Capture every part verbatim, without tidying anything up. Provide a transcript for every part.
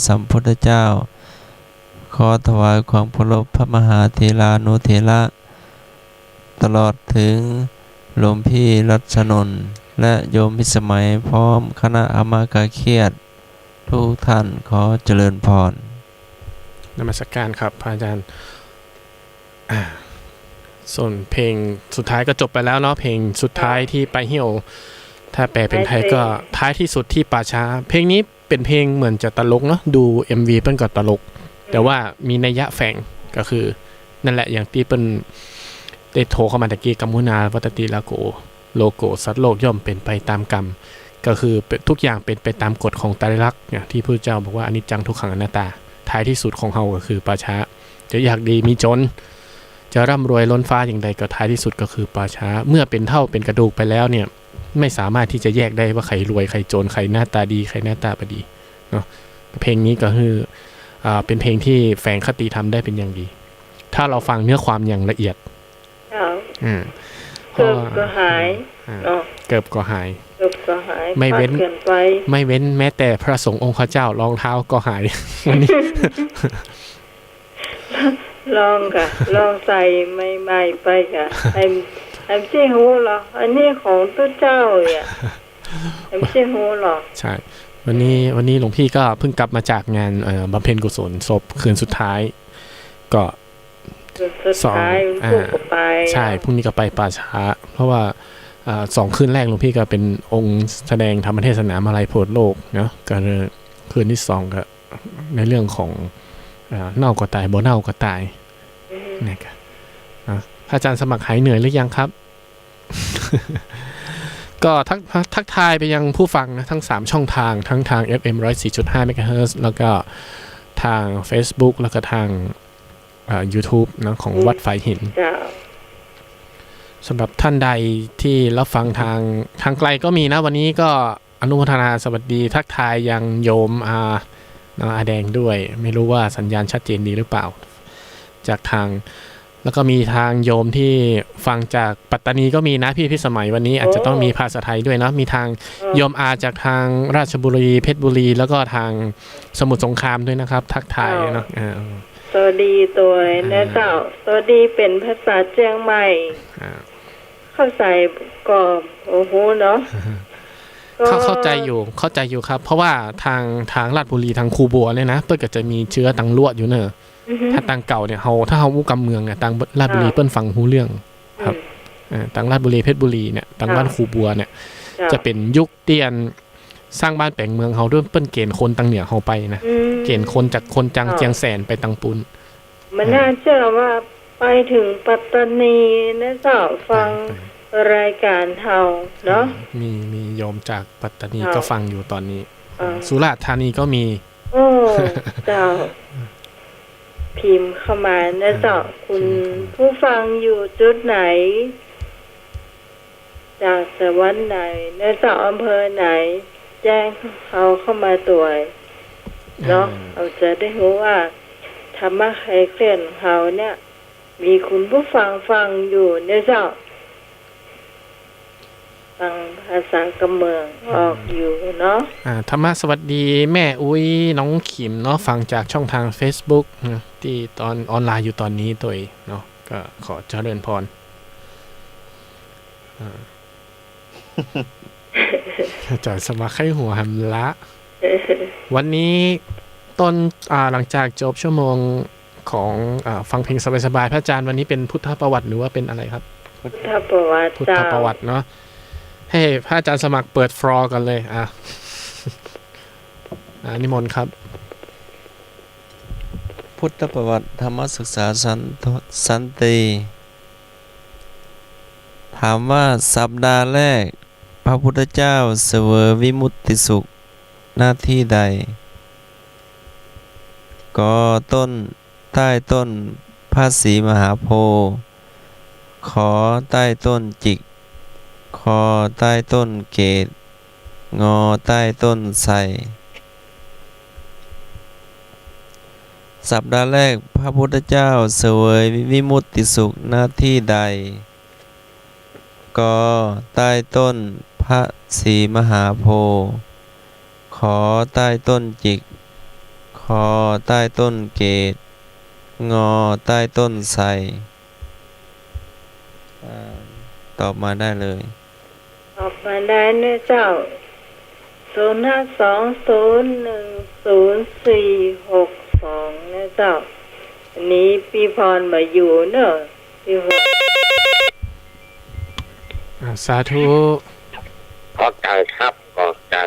สัมพุทธเจ้า ขอถวายความเคารพพระมหาเถรานุเถระ ตลอดถึงหลวงพี่รัชนนท์ และโยมพิสมัย พร้อมคณะอมกะเคียด ทุกท่าน ขอเจริญพร นมัสการครับ พระอาจารย์ อ่า ส่วนเพลงสุดท้ายก็จบไปแล้วเนาะ เพลงสุดท้ายที่ไปเหี่ยว ถ้าแปลเป็นไทยก็ ท้ายที่สุดที่ป่าช้า เพลงนี้เป็นเพลงเหมือนจะตลกเนาะ ดูเอ็มวีเปิ้นก็ตลก แต่ว่ามีนัยยะแฝง ก็คือ นั่นแหละ อย่างตี้เปิ้นได้โทรเข้ามาตะกี้ กัมมุนาวัตติ โลโก โลโก สัตว์โลกย่อมเป็นไปตามกรรม ก็คือเป็น ทุกอย่างเป็นไปตามกฎของไตรลักษณ์เนี่ย ที่พระพุทธเจ้าบอกว่า อนิจจัง ทุกขัง อนัตตา ท้ายที่สุดของเฮาก็คือป่าช้า จะอยากดีมีจน จะร่ำรวยล้นฟ้าอย่างใด ก็ท้ายที่สุดก็คือป่าช้า เมื่อเป็นเถ้าเป็นกระดูกไปแล้วเนี่ย ไม่สามารถที่จะแยกได้ว่าใครรวย ใครจน ใครหน้าตาดี ใครหน้าตาบ่ดีเนาะ เพลงนี้ก็คือ อ่า เป็นเพลงที่แฝงคติธรรมได้เป็นอย่างดี ถ้าเราฟังเนื้อความอย่างละเอียด ค่ะ อืม เกิบก็หาย อ่า เนาะ เกิบก็หาย เกิบก็หาย ไม่เว้น ขาดเกินไป ไม่เว้นแม้แต่พระสงฆ์องค์ข้าเจ้า รองเท้าก็หาย วันนี้ ลองก่ะ ลองใส่ใหม่ๆ ไปก่ะ ไอ้ ไอ้ตี้ฮู้ลอ อันนี้ของตุ๊เจ้าอ่ะ ไอ้ตี้ฮู้ลอ ใช่ วันนี้ วันนี้หลวงพี่ก็เพิ่งกลับมาจากงาน เอ่อ บำเพ็ญกุศลศพคืนสุดท้าย ก็ คืนสุดท้าย สอง พรุ่งก็ไป อ่า ใช่ พรุ่งนี้ก็ไปป่าช้า เพราะว่า อ่า สองคืนแรกหลวงพี่ก็เป็นองค์แสดงธรรมเทศนามาลัยโผดโลกเนาะ ก็เลยคืนที่สองก็ ในเรื่องของ อ่า เน่าก็ตาย บ่เน่าก็ตาย อืม นะครับ อ่ะ พระอาจารย์สมัครหายเหนื่อยหรือยังครับ ก็ทัก ทักทายไปยังผู้ฟังนะ ทั้งสามช่องทาง ทั้งทาง เอฟเอ็ม ร้อยสี่จุดห้า เมกะเฮิรตซ์ แล้วก็ทางเฟซบุ๊ก แล้วก็ทาง อ่า ยูทูบ นะ ของวัดฝายหิน เจ้า สำหรับท่านใดที่รับฟังทาง ทางไกลก็มีนะ วันนี้ก็ อนุโมทนาสวัสดีทักทายยังโยมอา เนาะ อาแดงด้วย ไม่รู้ว่าสัญญาณชัดเจนดีหรือเปล่า จากทาง แล้วก็มีทางโยมที่ฟังจากปัตตานีก็มีนะพี่พิสมัย วันนี้อาจจะต้องมีภาษาไทยด้วยเนาะ มีทาง เออ โยมอาจากทางราชบุรี เพชรบุรี แล้วก็ทางสมุทรสงครามด้วยนะครับ ทักทายเนาะ เออ สวัสดีตวยนะเจ้า สวัสดีเป๋นภาษาเจียงใหม่ อ่า เข้าใจ๋ก็ โอ้โห เนาะ ก็ เข้า เข้าใจ๋อยู่ เข้าใจ๋อยู่ครับ เพราะว่าตาง ตางราชบุรี ตางคูบัวเนี่ยนะ เปิ้นก็จะมีเจื๊อตางลวดอยู่เน่อ อือฮึ ถ้าตางเก่าเนี่ย เฮา ถ้าเฮาอู้กำเมืองเนี่ย ตางราชบุรี เปิ้นฟังฮู้เรื่อง ครับ อืม เอ่อ ตางราชบุรี เพชรบุรีเนี่ย ตางบ้านคูบัวเนี่ย เจ้า จะเป๋นยุคเตี้ยน สร้างบ้านแป๋งเมืองเฮาด้วย เปิ้นเก๋ณฑ์คนตางเหนือเฮาไปนะ อืม เก๋ณฑ์คนจากคนจัง เจ้า เจียงแสนไปตางปู๊น มันน่าเจื้อว่าไปเถิงปัตตานีนะเจ้า ฟัง ไป ไป รายก๋านเฮาเนาะ อืม มี มีโยมจากปัตตานี เจ้า ก็ฟังอยู่ต๋อนนี้ เออ สุราษฎร์ธานีก็มี โอ้ เจ้า พิมพ์เข้ามานะเจ้า เออ คุณ พิมพ์เข้ามา ผู้ฟังอยู่จุดไหน จากจังหวัดไหนนะเจ้า อำเภอไหน แจ้งเฮาเข้ามาตวยเนาะ อ่า เฮาจะได้ฮู้ว่าธรรมะคลายเครียดของเฮาเนี่ย มีคุณผู้ฟังฟังอยู่นะเจ้า ฟังภาษากำเมืองออกอยู่เนาะ อ่า ธรรมะสวัสดีแม่อุ๊ย น้องขิมเนาะ ฟังจากช่องทางเฟซบุ๊กนะ ตี้ตวยออนไลน์อยู่ต๋อนนี้ตวยเนาะ ก็ขอเจริญพร อ่า อาจ๋ารย์สมัครใค่หัวหำละ วันนี้ต้น อ่า หลังจากจบชั่วโมงของ อ่า ฟังเพลงสบายๆ พระอาจารย์ วันนี้เป็นพุทธประวัติหรือว่าเป็นอะไรครับ พุทธประวัติ พุทธประวัติ เจ้า เนาะ ให้พระอาจารย์สมัครเปิดฟลอร์ก่อนเลย อ่ะ อ่า นิมนต์ครับ พุทธประวัติธรรมศึกษาสัน สันติ ถามว่าสัปดาห์แรกพระพุทธเจ้าเสวยวิมุตติสุข ณ ที่ใด ก ต้น ใต้ต้นพระศรีมหาโพธิ์ ข ใต้ต้นจิก ค ใต้ต้นเกตุ ง ใต้ต้นไทร สัปดาห์แรกพระพุทธเจ้าเสวยวิมุตติสุข ณ ที่ใด ก ใต้ต้นพระศรีมหาโพธิ์ ข ใต้ต้นจิก พอใต้ต้นเกต งอใต้ต้นไทร อ่า ตอบมาได้เลย ตอบมาได้เน่อเจ้า ศูนย์ห้าสอง ศูนย์หนึ่งศูนย์ สี่หกสอง เน่อเจ้า อันนี้ปี้พรบ่อยู่เน่อ ปี้พร อ่า สาธุ กอไก่ครับ กอไก่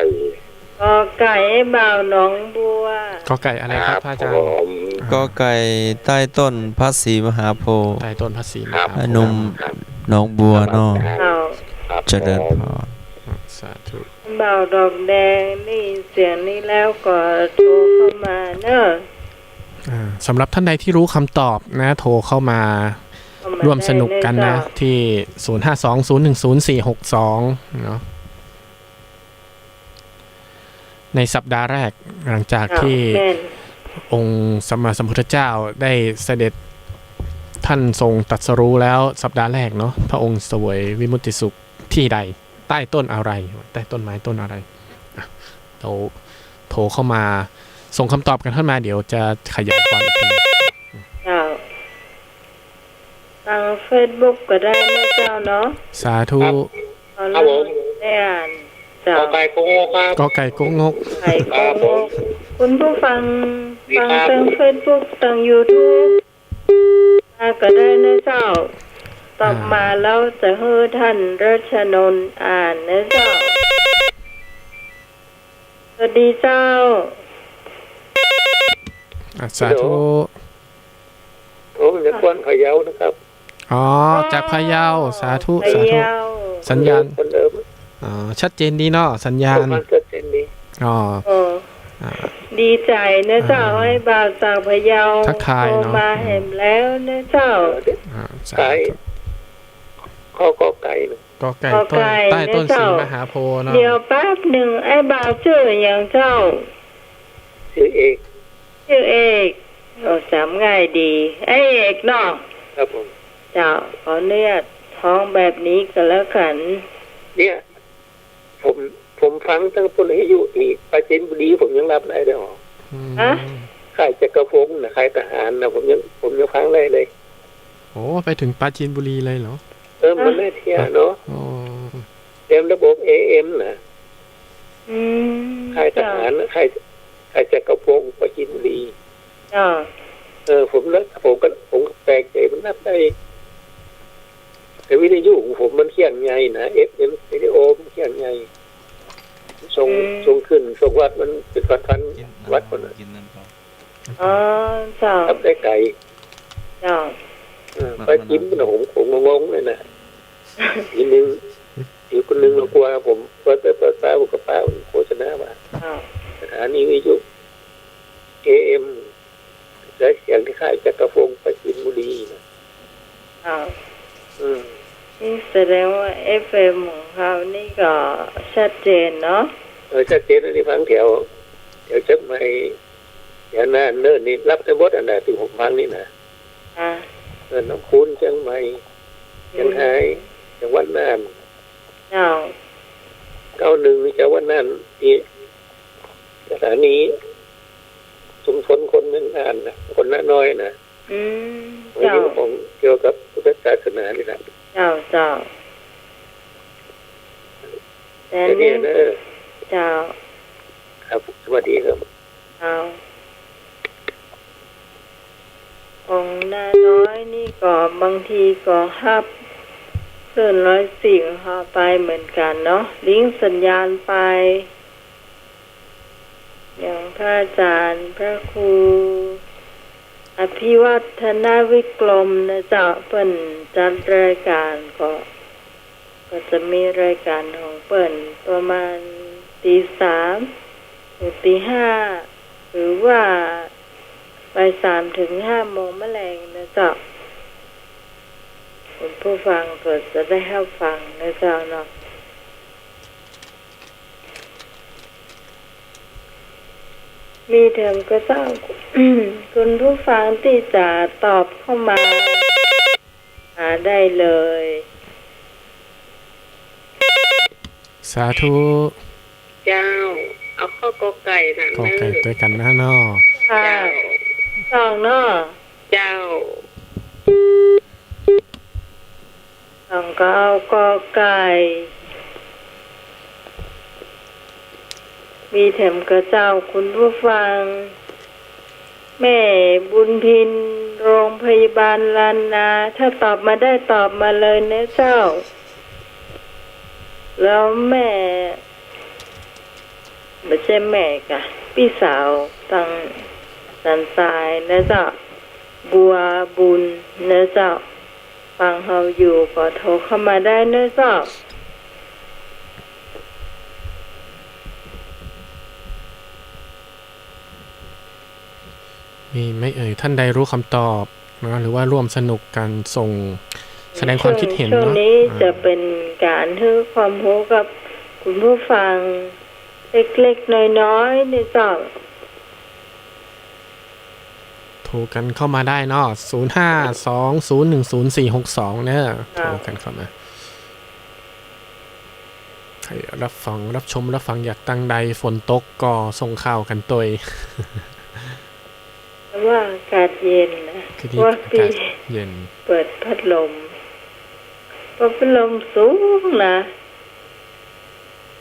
กอไก่ บ่าวหนองบัว กอไก่อะไรครับ ครับ พระอาจารย์ ผม อ่า กอไก่ใต้ต้นพระศรีมหาโพธิ์ ใต้ต้นพระศรีมหาโพธิ์ ครับ หนุ่ม ครับ หนองบัวเนาะ ครับ เจ้า ครับ เจริญพร ผม อ่า สาธุ บ่าวดอกแดง ได้ยินเสียงนี้แล้วก็โทรเข้ามาเน่อ อ่า สำหรับท่านใดที่รู้คำตอบนะ โทรเข้ามา เข้ามา ร่วมสนุกกันนะ ได้เลยเจ้า ที่ ศูนย์ห้าสอง ศูนย์หนึ่งศูนย์ สี่หกสอง เนาะ ในสัปดาห์แรกหลังจาก เจ้า ที่ แม่น องค์สัมมาสัมพุทธเจ้าได้เสด็จ ท่านทรงตรัสรู้แล้วสัปดาห์แรกเนาะ พระองค์เสวยวิมุตติสุขที่ใด ใต้ต้นอะไร ใต้ต้นไม้ต้นอะไร อ่ะ โทร โทรเข้ามา ส่งคำตอบกันเข้ามา เดี๋ยวจะขยายความอีกที เจ้า ทางเฟซบุ๊กก็ได้เน่อเจ้าเนาะ สาธุ ครับ เอา ครับผม ได้อ่าน เจ้า กอไก่กงกครับ กอไก่กงก ไก่กงก ครับผม คุณผู้ฟัง ดีครับ ฟังทางเฟซบุ๊ก ทางยูทูบ มาก็ได้เน่อเจ้า ตอบมา อ่า แล้วจะหื้อท่านรัชนนท์อ่านเน่อเจ้า สวัสดีเจ้า อ่ะ สาธุ ฮัลโหล ผมจากกวนพะเยานะครับ อ๋อ จากพะเยา สาธุ พะเยา สาธุ สัญญาณ คนเดิม อ๋อ ชัดเจนดีเนาะ สัญญาณ ผมว่าชัดเจนดี อ๋อ เออ อ่า ดีใจ๋เน่อเจ้า อ่า ไอ้บ่าวจากพะเยา ทักทายเนาะ โทรมาแหมแล้วเน่อเจ้า เออ อ่า สาธุ ใต้ ข้อ กอไก่เนาะ กอไก่ กอไก่ ต้น ใต้ต้น เน่อเจ้า ศรีมหาโพธิ์เนาะ เดี๋ยวแป๊บหนึ่ง ไอ้บ่าวจื้อหยังเจ้า จื้อเอก จื้อเอก โอ้ จ๋ำง่ายดี ไอ้เอกเนาะ ครับผม เจ้า ขออนุญาตฮ้องแบบนี้ก็แล้วกั๋น เนี่ย ผม ผมฟังตั้งแต่วิทยุตี้ปราจีนบุรี ผมยังหลับได้เลยเหรอ อืม ฮะ ค่ายจักรพงศ์นะ ค่ายทหารนะ ผมยัง ผมยังฟังได้เลย โอ้ ไปถึงปราจีนบุรีเลยเหรอ เออ มันได้เที่ยวเนาะ อ๋อ เต็มระบบ เอ เอ็ม นะ อืม ค่ายทหารนะ เจ้า ค่าย ค่ายจักรพงศ์ ปราจีนบุรี เจ้า เออ ผมนะ ผมก็ ผมก็แปลกใจ๋ มันนับได้ แต่วิทยุของผมมันเสียงใหญ่นะ เอฟเอ็ม สเตอริโอ มันเสียงใหญ่ ส่ง อืม ส่งขึ้น ส่งวัด มันเป๋นพันๆ วัตต์พุ้นน่ะ อ๋อ เจ้า ครับ ได้ไก๋ เจ้า เออ ไปกิ๋นน่ะ ผม ผมงงๆ เลยนะ ทีนึ่ง อยู่คนนึ่งก็กลัวผม เปิดไปเปิดมา ผมก็ป้า มันโฆษณาว่า เจ้า สถานีวิทยุ เอ เอ็ม ใจ๊เสียงคล้ายๆ จักรพงศ์ ปราจีนบุรีนะ เจ้า อืม นี่แสดงว่า เอฟเอ็ม ของเฮานี่ก็ชัดเจนเนาะ เออ ชัดเจน อันนี้ฟังแถว แถวเจียงใหม่ แถวน่านเนินนี่ รับได้หมดอันน่ะ ตี้ผมฟังนี่นะ อ่า เออ ลำพูน เจียงใหม่ เจียงฮาย อืม จังหวัดน่าน เจ้า เก้าหนึ่ง นี่จังหวัดน่าน ตี้สถานีชุมชนคนเมืองน่านนะ คนน้าน้อยนะ อืม วิทยุ เจ้า ของเกี่ยวกับพุทธศาสนานี่แหละ เจ้า เจ้า แต่ แต่นี่ นี่เนอะ เจ้า ครับ สวัสดีครับ เจ้า ของน้าน้อยนี่ก็บางทีก็ฮับคลื่นร้อยสี่ของเฮาไปเหมือนกั๋นเนาะ ลิงก์สัญญาณไป อย่างพระอาจารย์ พระครูอภิวัฒนวิกรมนะเจ้า เปิ้นจัดรายก๋านก็ ก็จะมีรายก๋านของเปิ้นประมาณตีสามถึงตีห้า หรือว่าบ่ายสามถึงห้าโมงแมลงนะเจ้า คุณผู้ฟังก็จะได้ฮับฟังนะเจ้าเนาะ มีเถิงก็เจ้า คุณผู้ฟังตี้จะตอบเข้ามา หาได้เลย สาธุ เจ้า เอาข้อกอไก่นะ กอไก่ เนอะ ตวยกั๋นนะเนาะ เจ้า เจ้า สองเนาะ เจ้า สองก็เอากอไก่ มีแถมกาเจ้าคุณผู้ฟัง แม่บุญพิน โรงพยาบาลล้านนา ถ้าตอบมาได้ตอบมาเลยนะเจ้า แล้วแม่ บ่ใจ้แม่ก่ะ ปี้สาวตังสันทรายนะเจ้า บัวบุญนะเจ้า ฟังเฮาอยู่ก็โทรเข้ามาได้นะเจ้า มีไหมเอ่ย ท่านใดรู้คำตอบนะ หรือว่าร่วมสนุกกันส่งแสดงความคิดเห็นเนาะ ช่วง ช่วงนี้ อ่า จะเป๋นก๋านหื้อความฮู้กับคุณผู้ฟังเล็กๆ น้อยๆ นี่เจ้า โทรกันเข้ามาได้เนาะ ศูนย์ห้าสองศูนย์หนึ่งศูนย์สี่หกสอง เนาะ เจ้า โทรกันเข้ามา ใผรับฟัง รับชม รับฟังจากตังใด ฝนตกก็ส่งข่าวกั๋นตวย ว่าอากาศเย็นนะ คือดี ว่าปี้ อากาศเย็น เปิดพัดลม เปิดพัดลมสูงนะ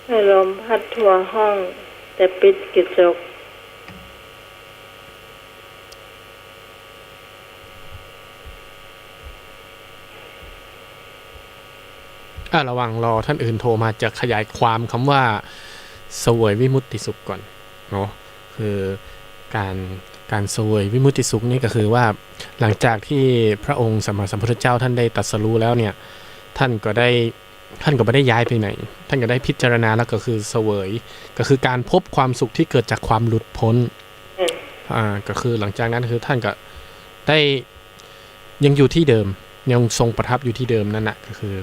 ให้ลมพัดทั่วห้อง แต่ปิดกระจก อ่ะ ระหว่างรอท่านอื่นโทรมา จะขยายความคำว่าเสวยวิมุตติสุขก่อนเนาะ คือก๋าน ก๋านเสวยวิมุตติสุขนี่ก็คือว่า หลังจากตี้พระองค์สัมมาสัมพุทธเจ้าท่านได้ตรัสรู้แล้วเนี่ย ท่านก็ได้ ท่านก็บ่ได้ย้ายไปไหน ท่านก็ได้พิจารณาแล้วก็คือเสวย ก็คือก๋านพบความสุขตี้เกิดจากความหลุดพ้น อืม อ่า ก็คือหลังจากนั้นคือท่านก็ได้ ยังอยู่ตี้เดิม ยังทรงประทับอยู่ตี้เดิมนั่นน่ะ ก็คือ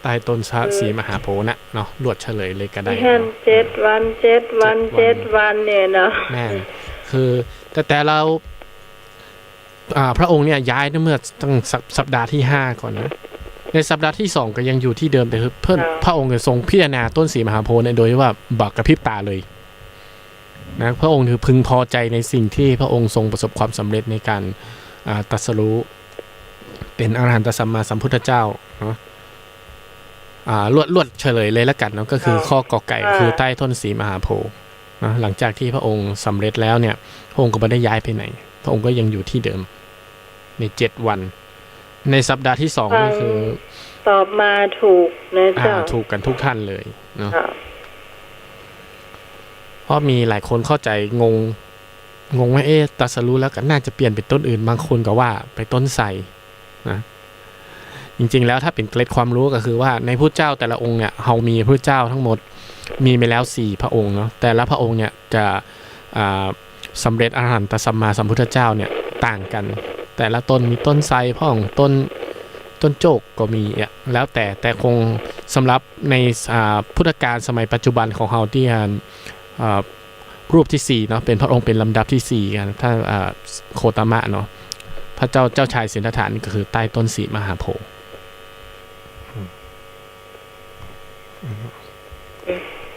ใต้ต้นพระศรีมหาโพธิ์น่ะเนาะ ลวดเฉลยเลยก็ได้ อยู่หั้นเนาะ เจ็ดวัน เจ็ดวัน เจ็ดวัน เจ็ดวันเนี่ยเนาะ แม่น คือแต่ แต่ละ อ่า พระองค์เนี่ยย้ายเมื่อตั้งสัป สัปดาห์ตี้ห้าก่อนนะ ในสัปดาห์ตี้สองก็ยังอยู่ตี้เดิม แต่คือเพิ่น อ่า พระองค์เนี่ยทรงพิจารณาต้นศรีมหาโพธิ์เนี่ยโดยว่าบ่กระพริบต๋าเลย นะ พระองค์คือพึงพอใจในสิ่งที่พระองค์ทรงประสบความสำเร็จในการ อ่า ตรัสรู้ เป๋นอรหันตสัมมาสัมพุทธเจ้าเนาะ อ่า ลวด ลวดเฉลยเลยละกั๋นเนาะ ก็คือ อ่า ข้อกอไก่ อ่า คือใต้ต้นศรีมหาโพธิ์เนาะ หลังจากที่พระองค์สำเร็จแล้วเนี่ย พระองค์ก็บ่ได้ย้ายไปไหน พระองค์ก็ยังอยู่ที่เดิม ในเจ็ดวัน ในสัปดาห์ที่สองนี่คือ ตอบมาถูกนะเจ้า อ่า ถูกกั๋นทุกท่านเลยเนาะ ค่ะ เพราะมีหลายคนเข้าใจ๋งง งงว่า เอ๊ะ ตรัสรู้แล้วก็น่าจะเปลี่ยนเป๋นต้นอื่น บางคนก็ว่าไปต้นไทรนะ จริงๆ แล้วถ้าเป๋นเกร็ดความรู้ก็คือว่าในพุทธเจ้าแต่ละองค์เนี่ย เฮามีพุทธเจ้าทั้งหมด มีมาแล้วสี่พระองค์เนาะ แต่ละพระองค์เนี่ยจะ อ่า สำเร็จอรหันตสัมมาสัมพุทธเจ้าเนี่ยต่างกั๋น แต่ละต้น มีต้นไทรพ่อง ต้น ต้นโจกก็มีอะ แล้วแต่ แต่คงสำหรับใน อ่า พุทธกาลสมัยปัจจุบันของเฮาตี้ อ่า อ่า รูปที่สี่เนาะ เป๋นพระองค์เป๋นลำดับที่สี่กั๋น ท่าน อ่า โคตมะเนาะ พระเจ้า เจ้าชายสิทธัตถะนี่ก็คือใต้ต้นศรีมหาโพธิ์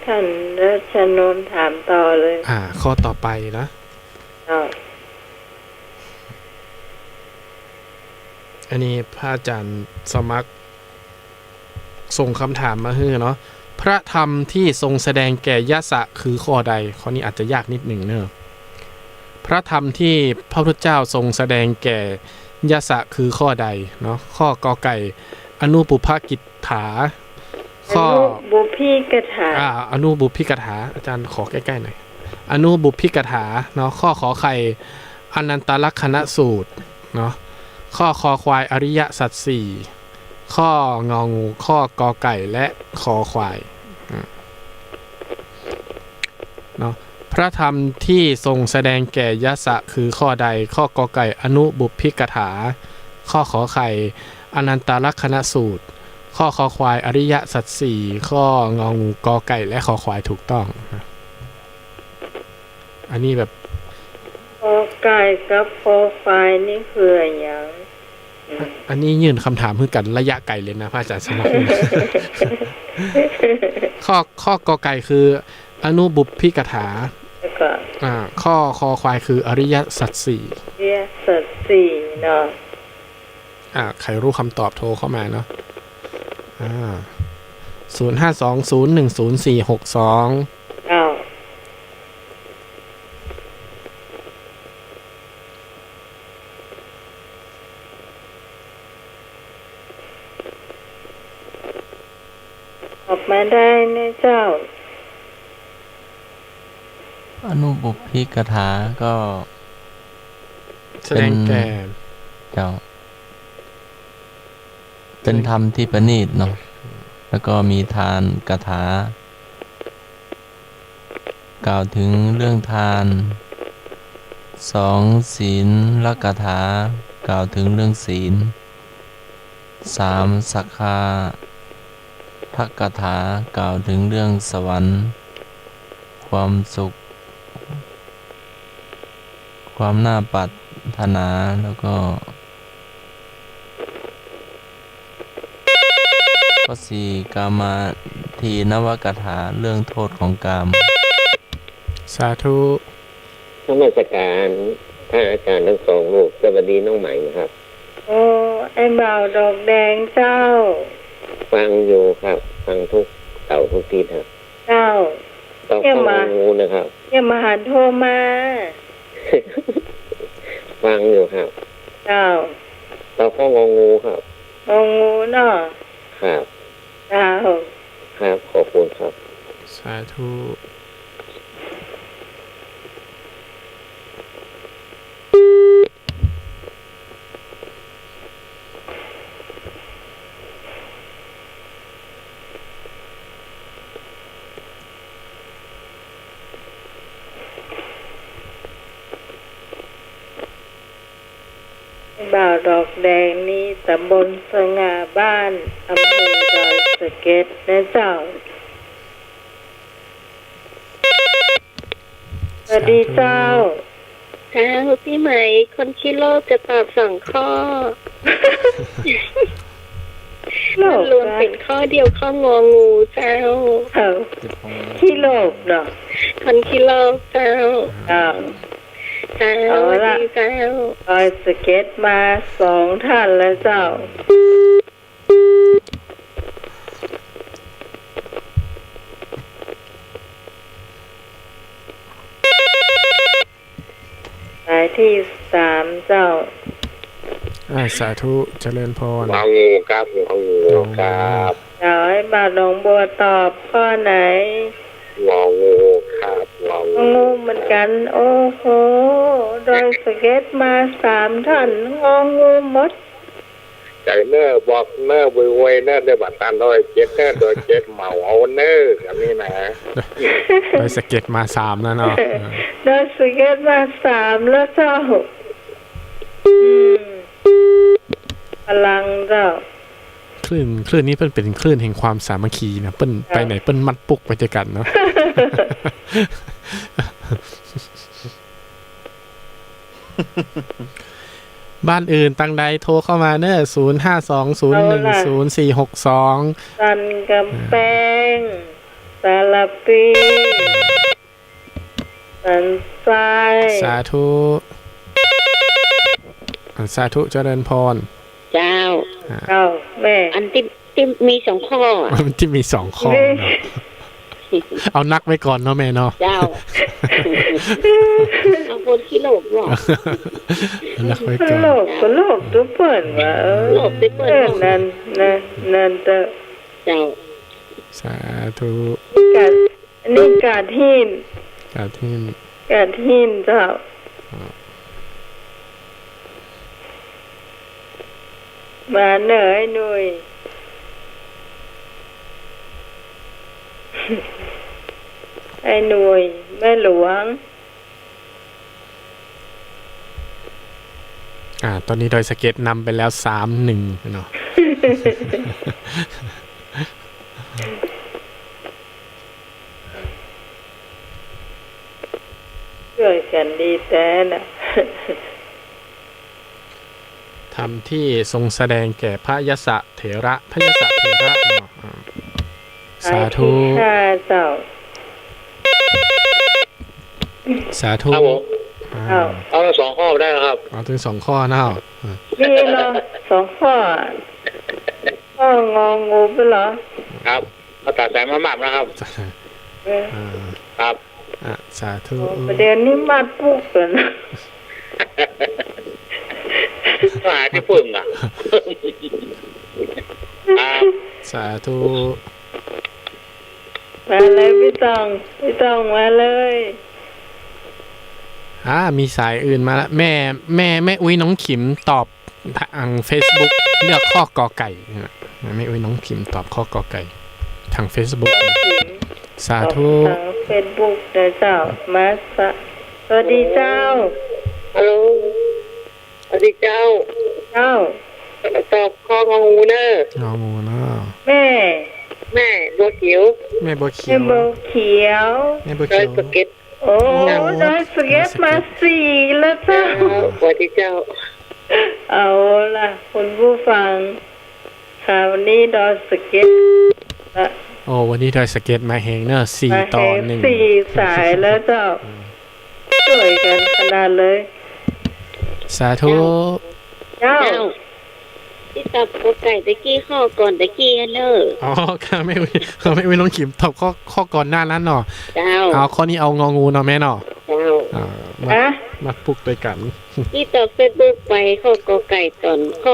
ท่านรัชนนท์ถามต่อเลย อ่า ข้อต่อไปนะ อ่า อันนี้พระอาจารย์สมัครส่งคำถามมาหื้อเนาะ พระธรรมที่ทรงแสดงแก่ยสสะคือข้อใด ข้อนี้อาจจะยากนิดหนึ่งเนอะ พระธรรมที่พระพุทธเจ้าทรงแสดงแก่ยสสะคือข้อใดเนาะ ข้อ ก.ไก่ อนุบุพกิจถา ข้อ อนุบุพกิจถา อ่า อนุบุพกิจถา อาจารย์ขอใกล้ๆ หน่อย อนุบุพกิจถาเนาะ ข้อ ข.ไข่ อนันตลักขณสูตรเนาะ ข้อ ค.ควาย อริยสัจสี่ ข้อ ง.งู ข้อ ก.ไก่ และ ค.ควาย อืม เนาะ พระธรรมที่ทรงแสดงแก่ยสสะคือข้อใด ข้อ ก.ไก่ อนุบุพกิจถา ข้อ ข.ไข่ อนันตลักขณสูตร ข้อ ค.ควาย อริยสัจสี่ ข้อ ง.งู ก.ไก่ และ ค.ควาย ถูกต้องนะ อันนี้แบบ ก.ไก่ กับ ค.ควาย นี่คืออะหยัง อันนี้ยื่นคำถามหื้อกั๋นระยะไก๋เลยนะ พระอาจารย์สมัคร ข้อ ข้อ ก.ไก่ คือ อนุบุพพิกถา แล้วก็ อ่า ข้อคอควายคืออริยสัจสี่ อริยสัจสี่เนาะ อ่า ใครรู้คำตอบโทรเข้ามาเนาะ อ่า ศูนย์ห้าสองศูนย์หนึ่งศูนย์สี่หกสอง เจ้า ออกมาได้นะเจ้า อนุบุพพิกถาก็ แสดงแก่ เป็น เจ้า เป็นธรรมที่ประณีตเนาะ แล้วก็มีทานกถา กล่าวถึงเรื่องทาน สอง ศีลกถา กล่าวถึงเรื่องศีล สาม สักคาทกถา กล่าวถึงเรื่องสวรรค์ ความสุข ความน่าปรารถนา แล้วก็ ข้อสี่ กามาทินวกถา เรื่องโทษของกาม สาธุ นมัสการพระอาจารย์ทั้งสองรูป สวัสดีน้องใหม่ครับ โอ้ ไอ้บ่าวดอกแดงเจ้า ฟังอยู่ครับ ฟังทุกเสาร์ทุกอาทิตย์ครับ เจ้า ตอ เยี่ยม ข้อ มา งอ งูนะครับ เยี่ยมมาหันโทรมา ฟังอยู่ครับ เจ้า ตอ ข้อ งอ งูครับ งอ งูเนาะ ครับ เจ้า ครับ ขอบคุณครับ สาธุ บ่าวดอกแดงนี่ตำบลสง่าบ้าน อำเภอดอยสะเก็ดนะเจ้า สวัสดีเจ้า สาธุ เจ้า พี่ไหม คนขี้โลภจะตอบสองข้อ โลภ รวมเป็นข้อเดียว ข้อ งอ งู เจ้า เออ ขี้โลภเนาะ คนขี้โลภเจ้า อ่า เจ้า เอาละ สวัสดีเจ้า ดอยสะเก็ดมาสองท่านแล้วเจ้า สายที่สามเจ้า อ่า สาธุ เจริญพร งอ งูครับ งอ งูครับ เจ้า ให้บ่าวหนองบัวตอบข้อไหน งอ งูครับ งอ งู งอ งูเหมือนกัน โอ้โห ดอยสะเก็ดมาสามท่าน งอ งูหมด ใจ๋เน่อ บอกเน่อ โวยๆ เน่อ ได้บัตรตันดอยเจ็ดเน่อ ดอยเจ็ดเหมาเอาเน่อ แบบนี้นะ ดอยสะเก็ดมาสามแล้วเนาะ เออ ดอยสะเก็ดมาสามแล้วเจ้า อืม พลังเจ้า คลื่น คลื่นนี้เปิ้นเป๋นคลื่นแห่งความสามัคคีนะ เปิ้น ครับ ไปไหนเปิ้นมัดปุกไปตวยกั๋นเนาะ บ้านอื่นตังใดโทรเข้ามาเน่อ ศูนย์ห้าสองศูนย์หนึ่งศูนย์สี่หกสอง เอาล่ะ สันกำแปง สารพี สันทราย สาธุ อ่า สาธุ เจริญพร เจ้า อ่า เจ้า แม่ อันตี้ ตี้มีสองข้ออะ ตี้มีสองข้อเนาะ เอานักไว้ก่อนเนาะแม่เนาะ เจ้า เอาคนขี้โลภเนาะ เอานักไว้ก่อน โลภก็โลภตุ๊เปิ้นว่า เออ โลภตุ๊เปิ้น เออ นั่น นั่น นั่นเต๊อะ เจ้า สาธุ กัด อันนี้กาดหิน กาดหิน กาดหินเจ้า อ่า มาเน่อไอ้หนุ่ย ไอ้หนุ่ย แม่หลวง อ่า ตอนนี้ดอยสะเก็ดนำไปแล้ว สามหนึ่ง เนาะ ช่วยกั๋นดีแต๊น่ะ ธรรมที่ทรงแสดงแก่พระยสเถระ พระยสเถระเนาะ อ่า สาธุ สาธุค่ะเจ้า สาธุ ครับผม อ่า เอาสองข้อได้แล้วครับ เอาเถิงสองข้อเนาะ อ่า นี่เนาะ สองข้อ ข้ององูไปเหรอ ครับ เอาตัดสายมาหม่ำนะครับ เออ อ่า ครับ อ่ะ สาธุ โอ้ ประเด็นนี้มาปุ๊กเลยนะ มาหาตี้ปึ้งอ่ะ ครับ สาธุ มาเลยพี่ต้อง พี่ต้องมาเลย อ่า มีสายอื่นมาละ แม่ แม่ แม่อุ๊ยน้องขิมตอบทางเฟซบุ๊ก เลือกข้อกอไก่นะ แม่อุ๊ยน้องขิมตอบข้อกอไก่ ทางเฟซบุ๊ก สาธุ ตอบทางเฟซบุ๊กเด้อเจ้า มาสะ สวัสดีเจ้า ฮัลโหล สวัสดีเจ้า เจ้า ตอบข้ององูเน่อ งองูเนาะ แม่ แม่บัวเขียว แม่บัวเขียว แม่บัวเขียว แม่บัวเขียว ดอยสะเก็ด โอ้ โอ้ ดอยสะเก็ด ดอยสะเก็ด มาสี่แล้วเจ้า เจ้า สวัสดีเจ้า เอาล่ะ คุณผู้ฟัง คราวนี้ดอยสะเก็ดละ โอ้ วันนี้ดอยสะเก็ดมาแฮงเน่อ สี่ มาแฮง ต่อหนึ่ง สี่สายแล้วเจ้า อืม ช่วยกันขนาดเลย สาธุ เจ้า เจ้า ตี้ตอบกอไก่ตะกี้ข้อก่อนตะกี้เน่อ อ๋อ ค่ะ แม่อุ๊ย แม่อุ๊ยน้องขิมตอบข้อ ข้อก่อนหน้านั้นเนาะ เจ้า เอาข้อนี้เอางองูเนาะแม่เนาะ เจ้า อ่า มา ฮะ มาปุ๊กตวยกั๋น ตี้ตอบเฟซบุ๊กไปข้อกอไก่ตอนข้อ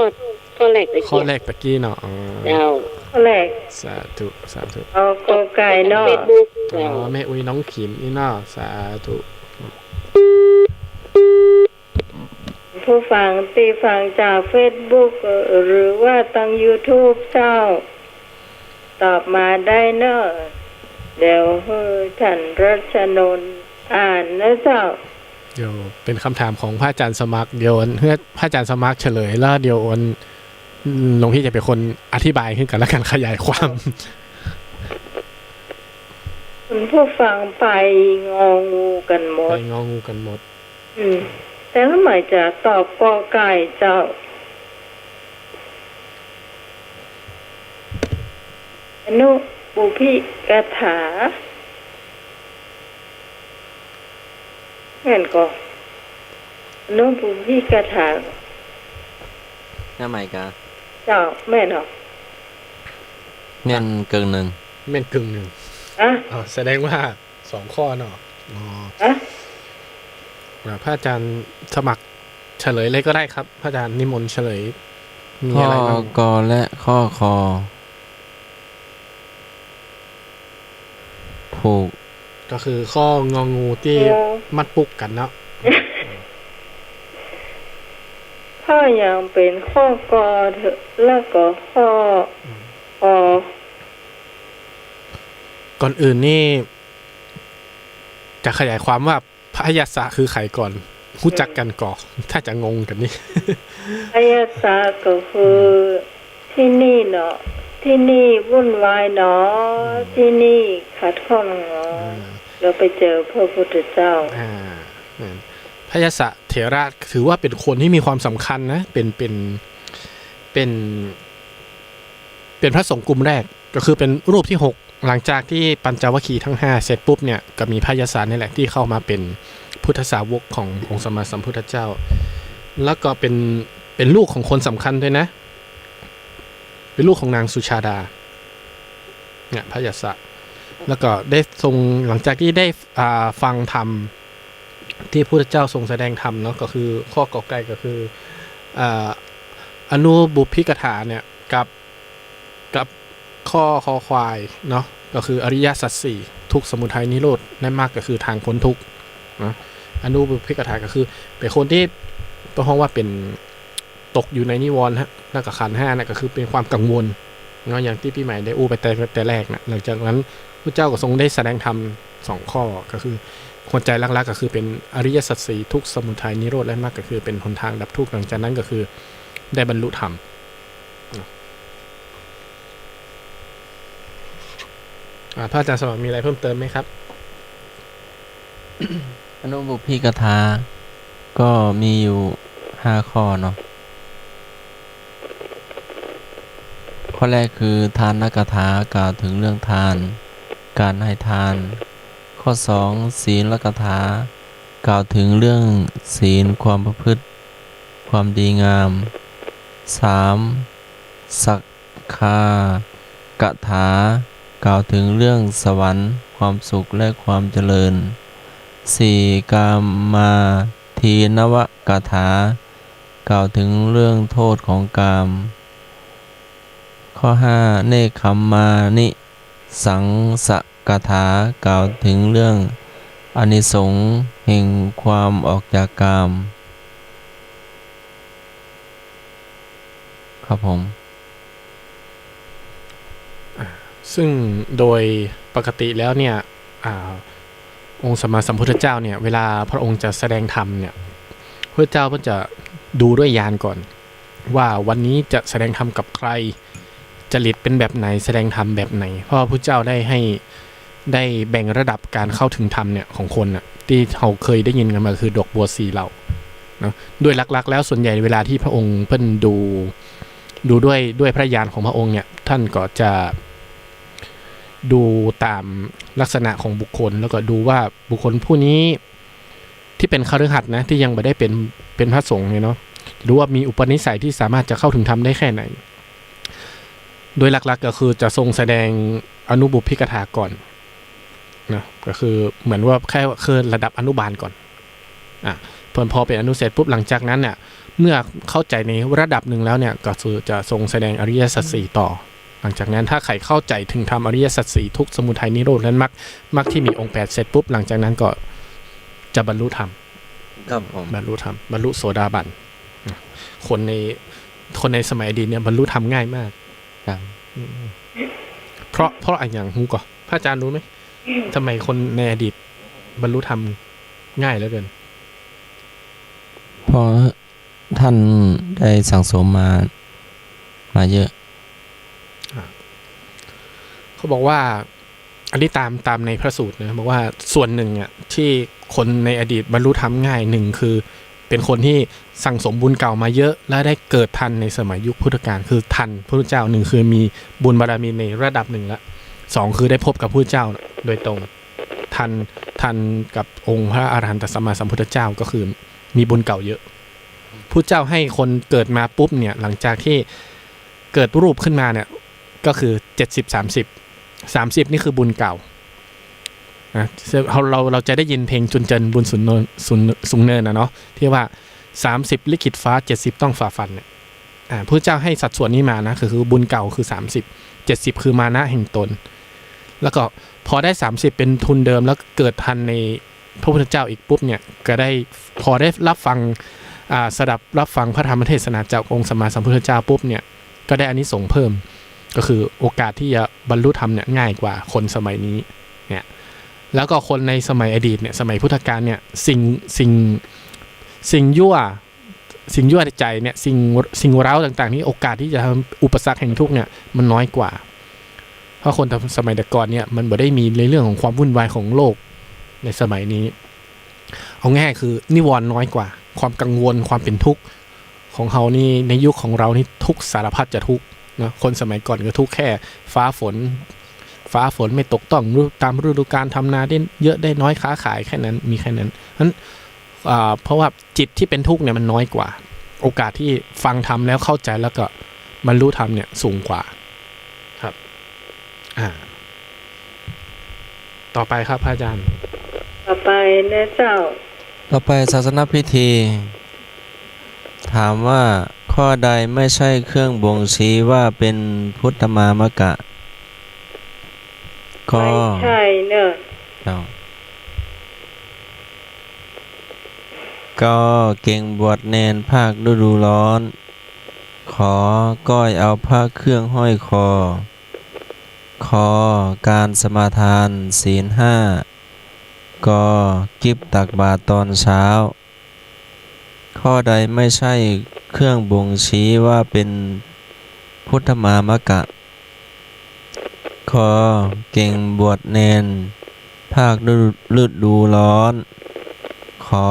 ข้อแรกตะกี้ ข้อแรกตะกี้เนาะ อ๋อ เจ้า ข้อแรก สาธุ สาธุ เอากอไก่เนาะ เฟซบุ๊ก อ๋อ เจ้า แม่อุ๊ยน้องขิมนี่เนาะ สาธุ ผู้ฟังตี้ฟังจากเฟซบุ๊ก หรือว่าตางยูทูบเจ้า ตอบมาได้เนาะ เดี๋ยวหื้อท่านรัชนนท์อ่านนะเจ้า เดี๋ยวเป๋นกำถามของพระอาจารย์สมัคร เดี๋ยวหื้อพระอาจารย์สมัครเฉลย แล้วเดี๋ยวหลวงพี่จะเป๋นคนอธิบายหื้อกั๋นละกั๋น ขยายความ คุณผู้ฟังไปงองูกั๋นหมด ไปงองูกั๋นหมด อืม แต่ละหมายจะตอบกอไก่เจ้า อนุปุพพิกถา แม่นก่อ อนุปุพพิกถา แนวใหม่กา เจ้า แม่นเหรอ แม่นกึ่งนึ่ง แม่นกึ่งนึ่ง อะ อ๋อ แสดงว่า สองข้อเนาะ อ๋อ อะ อ่า พระอาจารย์สมัครเฉลยเลยก็ได้ครับ พระอาจารย์นิมนต์เฉลย มีอะไรบ้าง ข้อกอและข้อคอ ถูก ก็คือข้ององูตี้ เออ มัดปุ๊กกั๋นเนาะ ถ้ายังเป๋นข้อกอเถอะ แล้วก็ข้อ อืม คอ ก่อนอื่นนี่ จะขยายความว่าพยสสะคือใผก่อน ฮู้จักกั๋นก่อ ถ้าจะงงกั๋นนี่ พยสสะก็คือ ตี้นี่เนาะ ตี้นี่วุ่นวายเนาะ อืม ตี้นี่ขัดข้องเนาะ อ่า แล้วไปเจอพระพุทธเจ้า อ่า นั่น พยสสะเถระถือว่าเป๋นคนตี้มีความสำคัญนะ เป๋น เป๋น เป๋น เป๋นพระสงฆ์กลุ่มแรก ก็คือเป๋นรูปตี้หก หลังจากตี้ปัญจวัคคีย์ตังห้าเสร็จปุ๊บเนี่ย ก็มีพยสสะนี่แหละตี้เข้ามาเป๋นพุทธสาวกขององค์สัมมาสัมพุทธเจ้า แล้วก็เป๋น เป๋นลูกของคนสำคัญตวยนะ เป๋นลูกของนางสุชาดา เนี่ย พยสสะ แล้วก็ได้ทรง หลังจากตี้ได้ อ่า ฟังธรรม ตี้พระพุทธเจ้าทรงแสดงธรรมเนาะ ก็คือข้อกอไก่ก็คือ อ่า อนุปุพพิกถาเนี่ย กับ กับข้อคอควายเนาะ ก็คืออริยสัจสี่ ทุกข์ สมุทัย นิโรธ และมรรค ก็คือทางพ้นทุกข์เนาะ อนุปุพพิกถาก็คือเป๋นคนตี้ต้องฮ้องว่าเป๋น ตกอยู่ในนิวรณ์ฮะ แล้วก็ขันธ์ห้าน่ะ ก็คือเป๋นความกังวลเนาะ อย่างตี้ปี้ใหม่ได้อู้ไปแต่ แต่แรกน่ะ หลังจากนั้นพุทธเจ้าก็ทรงได้แสดงธรรมสองข้อ ก็คือหัวใจ๋หลักๆ ก็คือเป๋นอริยสัจสี่ ทุกข์ สมุทัย นิโรธ และมรรค ก็คือเป๋นหนทางดับทุกข์ หลังจากนั้นก็คือได้บรรลุธรรม อ่า พระอาจารย์สมัครมีอะไรเพิ่มเติมไหมครับ อนุปุพพิกถา ก็มีอยู่ห้าข้อเนาะ ข้อแรกคือทานกถา กล่าวถึงเรื่องทาน การให้ทาน ข้อสอง ศีลกถา กล่าวเถิงเรื่องศีล ความประพฤติ ความดีงาม สาม สักขากถา กล่าวเถิงเรื่องสวรรค์ ความสุข และความเจริญ สี่ กามาทินวกถา กล่าวเถิงเรื่องโทษของกาม ข้อห้า เนกขัมมานิสังสกถา กล่าวเถิงเรื่องอานิสงส์แห่งความออกจากกาม ครับผม ซึ่งโดยปกติแล้วเนี่ย อ่า องค์สัมมาสัมพุทธเจ้าเนี่ย เวลาพระองค์จะแสดงธรรมเนี่ย พระเจ้าก็จะดูด้วยญาณก่อน ว่าวันนี้จะแสดงธรรมกับใคร จริตเป็นแบบไหน แสดงธรรมแบบไหน เพราะว่าพระเจ้าได้ให้ ได้แบ่งระดับการเข้าถึงธรรมเนี่ยของคนน่ะ ที่เฮาเคยได้ยินกันมาคือดอกบัวสี่เหล่าเนาะ โดยหลักๆ แล้วส่วนใหญ่เวลาที่พระองค์เปิ้นดู ดูด้วย ด้วยพระญาณของพระองค์เนี่ย ท่านก็จะดูตามลักษณะของบุคคล แล้วก็ดูว่าบุคคลผู้นี้ ที่เป็นคฤหัสถ์นะ ที่ยังบ่ได้เป็น เป็นพระสงฆ์เนี่ยเนาะ หรือว่ามีอุปนิสัยที่สามารถจะเข้าถึงธรรมได้แค่ไหน โดยหลักๆ ก็คือจะทรงแสดงอนุบุพพิกถาก่อนนะ ก็คือเหมือนว่าแค่คือระดับอนุบาลก่อน อ่ะ พอ พอเป็นอนุเสร็จปุ๊บ หลังจากนั้นเนี่ย เมื่อเข้าใจในระดับหนึ่งแล้วเนี่ย ก็คือจะทรงแสดงอริยสัจสี่ต่อ หลังจากนั้นถ้าใครเข้าใจถึงธรรมอริยสัจสี่ ทุกข์ สมุทัย นิโรธ และมรรค มรรคที่มีองค์แปดเสร็จปุ๊บ หลังจากนั้นก็จะบรรลุธรรม ครับผม บรรลุธรรม บรรลุโสดาบัน คนใน คนในสมัยอดีตเนี่ยบรรลุธรรมง่ายมาก ครับ อืม เพราะ เพราะอะหยังฮู้ก่อ พระอาจารย์รู้ไหม ทำไมคนในอดีตบรรลุธรรมง่ายเหลือเกิน เพราะท่านได้สั่งสมมา มาเยอะ อ่ะ เขาบอกว่า อันนี้ตาม ตามในพระสูตรนะ บอกว่าส่วนหนึ่งอ่ะ ที่คนในอดีตบรรลุธรรมง่าย หนึ่งคือเป็นคนที่สั่งสมบุญเก่ามาเยอะ และได้เกิดทันในสมัยยุคพุทธกาล คือทันพระพุทธเจ้า หนึ่งคือมีบุญบารมีในระดับหนึ่งละ สองคือได้พบกับพระพุทธเจ้าโดยตรง ทัน ทันกับองค์พระอรหันตสัมมาสัมพุทธเจ้า ก็คือมีบุญเก่าเยอะ พุทธเจ้าให้คนเกิดมาปุ๊บเนี่ย หลังจากที่เกิดรูปขึ้นมาเนี่ย ก็คือ เจ็ดสิบ สามสิบ สามสิบ นี่คือบุญเก่านะ เรา เรา เราจะได้ยินเพลงจุนเจินบุญสูงเนิน สูง สูงเนินนะเนาะ ที่ว่า สามสิบ ลิขิตฟ้า เจ็ดสิบ ต้องฝ่าฟันเนี่ย อ่า พุทธเจ้าให้สัดส่วนนี้มานะ คือ คือบุญเก่าคือ สามสิบ เจ็ดสิบ คือมานะแห่งตน แล้วก็พอได้ สามสิบ เป็นทุนเดิม แล้วเกิดทันในพระพุทธเจ้าอีกปุ๊บเนี่ย ก็ได้ พอได้รับฟัง อ่า สดับรับฟังพระธรรมเทศนาจากองค์สัมมาสัมพุทธเจ้าปุ๊บเนี่ย ก็ได้อานิสงส์เพิ่ม ก็คือโอกาสที่จะบรรลุธรรมเนี่ยง่ายกว่าคนสมัยนี้เนี่ย แล้วก็คนในสมัยอดีตเนี่ย สมัยพุทธกาลเนี่ย สิ่ง สิ่ง สิ่งยั่ว สิ่งยั่วใจเนี่ย สิ่ง สิ่งเร้าต่างๆ นี่โอกาสที่จะทำอุปสรรคแห่งทุกข์เนี่ย มันน้อยกว่า เพราะคนสมัยแต่ก่อนเนี่ย มันบ่ได้มีในเรื่องของความวุ่นวายของโลกในสมัยนี้ เอาง่ายคือนิวรณ์น้อยกว่า ความกังวล ความเป็นทุกข์ของเฮานี่ ในยุคของเรานี่ทุกข์สารพัดจะทุกข์เนาะ คนสมัยก่อนก็ทุกข์แค่ฟ้าฝน ฟ้าฝนไม่ตกต้องฤดู ตามฤดูกาล ทำนาได้เยอะได้น้อย ค้าขายแค่นั้น มีแค่นั้น นั้น อ่า เพราะว่าจิตที่เป็นทุกข์เนี่ยมันน้อยกว่า โอกาสที่ฟังธรรมแล้วเข้าใจแล้วก็บรรลุธรรมเนี่ยสูงกว่า ครับ อ่า ต่อไปครับพระอาจารย์ ต่อไปนะเจ้า ต่อไปศาสนพิธี ถามว่าข้อใดไม่ใช่เครื่องบ่งชี้ว่าเป็นพุทธมามกะ ก็ ไม่ใช่เนอะ เจ้า ก็เก๋งบวชเณรภาคฤดูร้อน ขอ ก้อยเอาพระเครื่องห้อยคอ คอ การสมาทานศีลห้า กอ กิบตักบาตรตอนเช้า ข้อใดไม่ใช่เครื่องบ่งชี้ว่าเป็นพุทธมามกะ คอ เก๋งบวชเณรภาคฤดูร้อน ขอ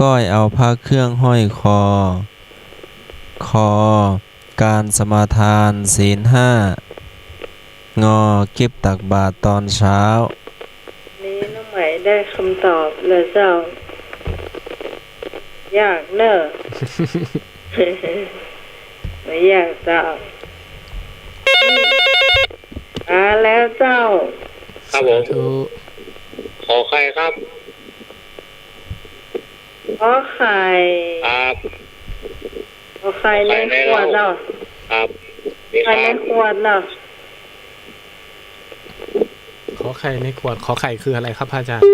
ก้อยเอาพระเครื่องห้อยคอ คอ การสมาทานศีลห้า งอ กิบตักบาตรตอนเช้า นี่น้องไหม ได้กำตอบแล้วเจ้า ยากเน่อ บ่ยากเจ้า มาแล้วเจ้า ครับผม สาธุ ขอไข่ครับ ขอไข่ ครับ ขอไข่ในขวดเนาะ ครับ นี่ครับ ไข่ในขวดเนาะ ขอไข่ในขวด ขอไข่คืออะไรครับพระอาจารย์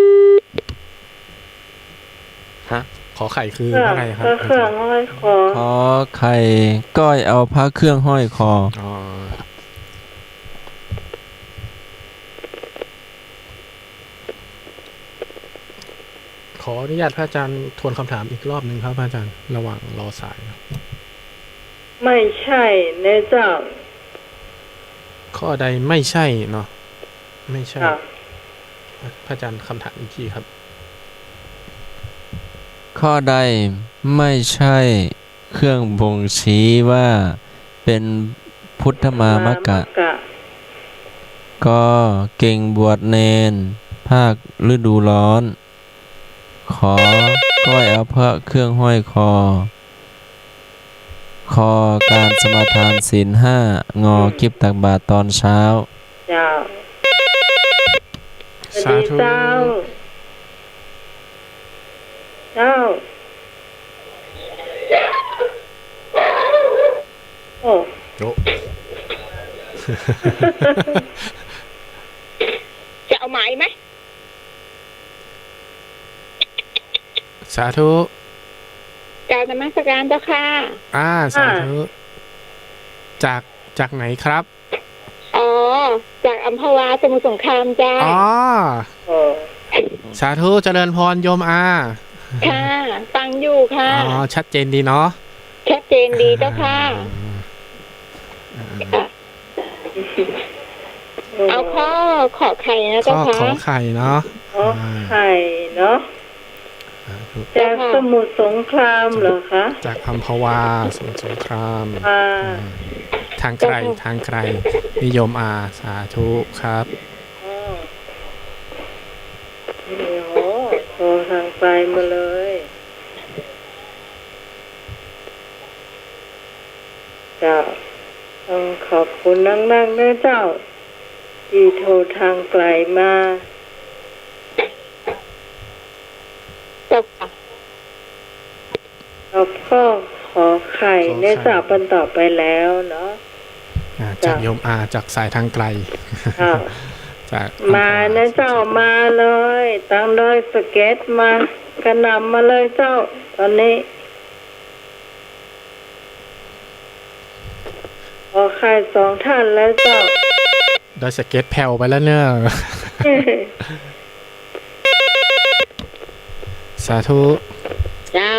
ฮะ ขอไข่คือ เครื่อง อะไรครับ เครื่องห้อยคอ ขอไข่ ก้อยเอาพระเครื่องห้อยคอ อ๋อ ขออนุญาตพระอาจารย์ทวนคำถามอีกรอบหนึ่งครับพระอาจารย์ ระหว่างรอสายนะ ไม่ใช่เน่อเจ้า ข้อใดไม่ใช่เนาะ ไม่ใช่ ค่ะ พระอาจารย์คำถามอีกทีครับ ข้อใดไม่ใช่เครื่องบ่งชี้ว่าเป็นพุทธมามกะ มามกะ ก เกงบวชเณร ภาคฤดูร้อน ข ก้อยเอาพระเครื่องห้อยคอ ค การสมาทานศีลห้า ง อืม กิบตักบาตรตอนเช้า เจ้า สาธุ สวัสดีเจ้า เจ้า โอ้ โอ้ จะเอาไหมไหม สาธุ กราบนมัสการเจ้าค่ะ อ่า สาธุ อ่า จาก จากไหนครับ อ๋อ จากอัมพวา สมุทรสงครามเจ้า อ๋อ โอ้ สาธุ เจริญพรโยมอา ค่ะ ฟังอยู่ค่ะ อ๋อ ชัดเจนดีเนาะ ชัดเจนดีเจ้าค่ะ อ่า ค่ะ เอาข้อขอไข่นะเจ้าค่ะ ข้อขอไข่เนาะ ขอไข่เนาะ อ่า สาธุ จากสมุทรสงครามเหรอคะ จากอัมพวา สมุทรสงคราม ค่ะ อ่า ทางไกล เจ้าค่ะ ทางไกล นี่โยมอา สาธุครับ อ๋อ โอ้โห โทรทางไกลมาเลย เจ้า ต้องขอบคุณนักๆ นะเจ้า ตี้โทรทางไกลมา เจ้าค่ะ ตอบข้อขอไข่ ขอไข่ เน่อเจ้า เปิ้นตอบไปแล้วเนาะ อ่า เจ้า จากโยมอา จากสายทางไกล เจ้า จาก มาเน่อเจ้า มาเลย ตางดอยสะเก็ดมา กระหน่ำมาเลยเจ้า ตอนนี้ ขอไข่สองท่านแล้วเจ้า ดอยสะเก็ดแผ่วไปแล้วเน่อ สาธุ เจ้า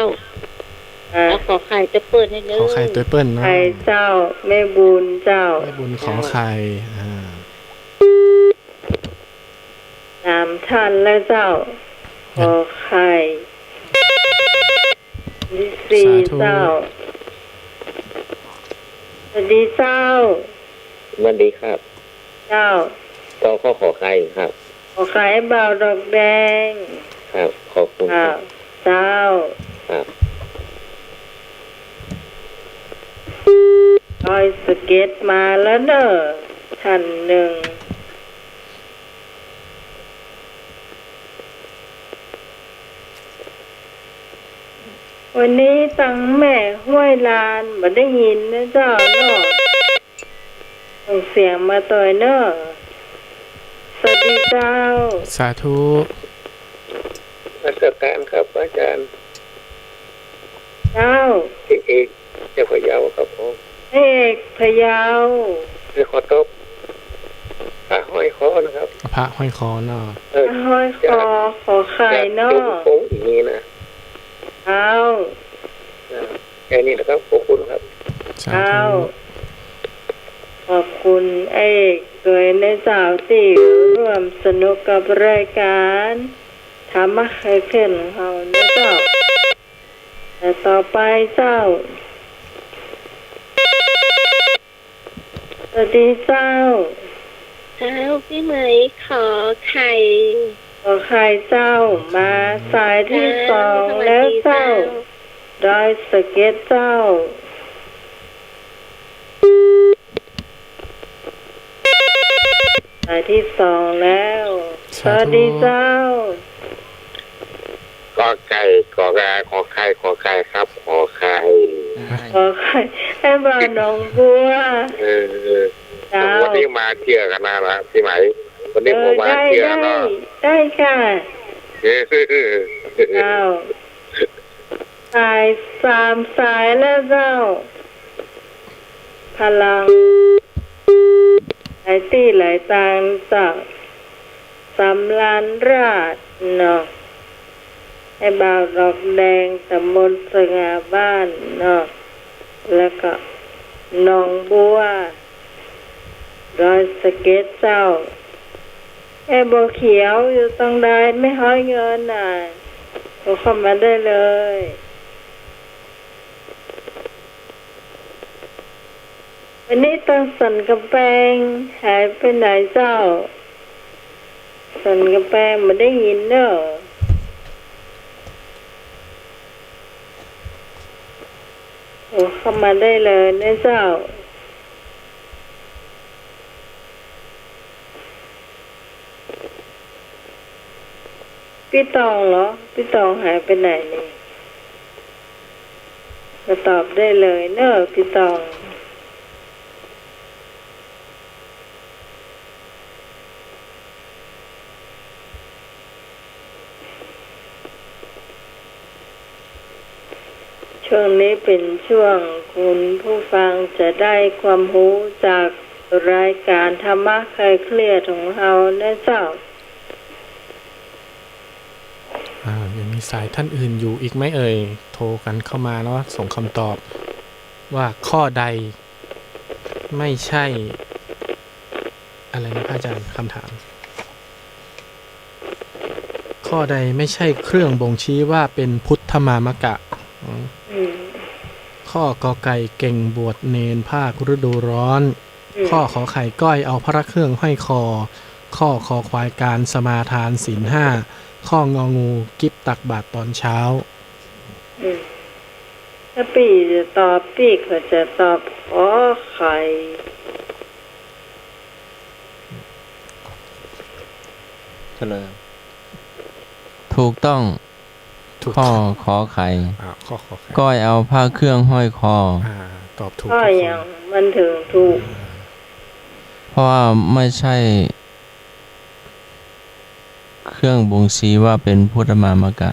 อ่า เอาขอไข่ตวยเปิ้นให้เน่อ ขอไข่ตวยเปิ้นเนาะ ไข่เจ้า แม่บุญเจ้า แม่บุญขอไข่ อ่า สามท่านแล้วเจ้า ขอไข่ สี่ สาธุ เจ้า สวัสดีเจ้า สวัสดีครับ เจ้า ต้องข้อขอไข่ครับ ขอไข่บ่าวดอกแดง ครับ ขอบคุณครับ ครับ เจ้า ครับ ดอยสะเก็ดมาแล้วเน่อ ท่านหนึ่ง วันนี้ตังแม่ห้วยลานบ่ได้ยินนะเจ้าเนาะ ส่งเสียงมาตวยเน่อ สวัสดีเจ้า สาธุ นมัสการครับอาจารย์ เจ้า เอก จากพะเยาครับผม เอกพะเยา เดี๋ยวขอตอบ พระห้อยคอนะครับ พระห้อยคอเนาะ เออ พระห้อยคอ ขอไข่เนาะ จากหลวงปู่อีกนี้นะ เจ้า อ่า แค่นี้นะครับ ขอบคุณครับ สาธุ เจ้า ขอบคุณเอกตวยนะเจ้า ตี้ร่วมสนุกกับรายการธรรมะไขเข็ญของเฮานะเจ้า แต่ต่อไปเจ้า สวัสดีเจ้า เจ้า ปี้เหมยขอไข่ อไข่เจ้า มาสายตี้สองแล้วเจ้า ดอยสะเก็ดเจ้า สายตี้สองแล้ว สาธุ สวัสดีเจ้า กอไก่ กอไก่ ขอไข่ ขอไข่ครับ ขอไข่ อ่า ขอไข่ ไอ้บ่าวหนองบัว เออ เออ เจ้า วันนี้มาเจื้อกั๋นนะ ตี้ไหม วันนี้ เออ ผมมาเจื้อกั๋นนะ ได้ ได้ ได้ค่ะ เออ เจ้า สาย สามสายแล้วเจ้า พลัง หลายตี้หลายตางเจ้า สำราญราษฎร์เนาะ ไอ้บ่าวดอกแดง ตำบลสง่าบ้านเนาะ แล้วก็หนองบัว ดอยสะเก็ดเจ้า ไอ้บัวเขียวอยู่ตรงใด แม่ฮ้อยเงินน่ะ โทรเข้ามาได้เลย วันนี้ตางสันกำแปงหายไปไหนเจ้า สันกำแปงบ่ได้ยินเนอะ โอ้ เข้ามาได้เลยนะเจ้า ปี้ตองเหรอ ปี้ตองหายไปไหนนี่ มาตอบได้เลยเนอะ ปี้ตอง ช่วงนี้เป๋นช่วงคุณผู้ฟังจะได้ความฮู้จากรายการธรรมะคลายเครียดของเฮานะเจ้า อ่า ยังมีสายท่านอื่นอยู่อีกไหมเอ่ย โทรกันเข้ามาเนาะ ส่งคำตอบว่าข้อใดไม่ใช่ อะไรนะพระอาจารย์ คำถาม ข้อใดไม่ใช่เครื่องบ่งชี้ว่าเป็นพุทธมามกะ อืม อืม ข้อกอไก่ เก่งบวชเณรภาคฤดูร้อน อืม ข้อขอไข่ ก้อยเอาพระเครื่องห้อยคอ ข้อคอควาย การสมาทานศีลห้า ข้ององู กิฟตักบาตรตอนเช้า อืม ถ้าปี้จะตอบ ปี้ก็จะตอบขอไข่ เฉลย ถูกต้อง ถูก ข้อขอไข่ อ่า ข้อขอไข่ ก้อยเอาพระเครื่องห้อยคอ อ่า ตอบถูก ก็ ทุกคน ยังมันถึงถูก อ่า เพราะว่าไม่ใช่ เครื่องบ่งชี้ว่าเป็นพุทธมามกะ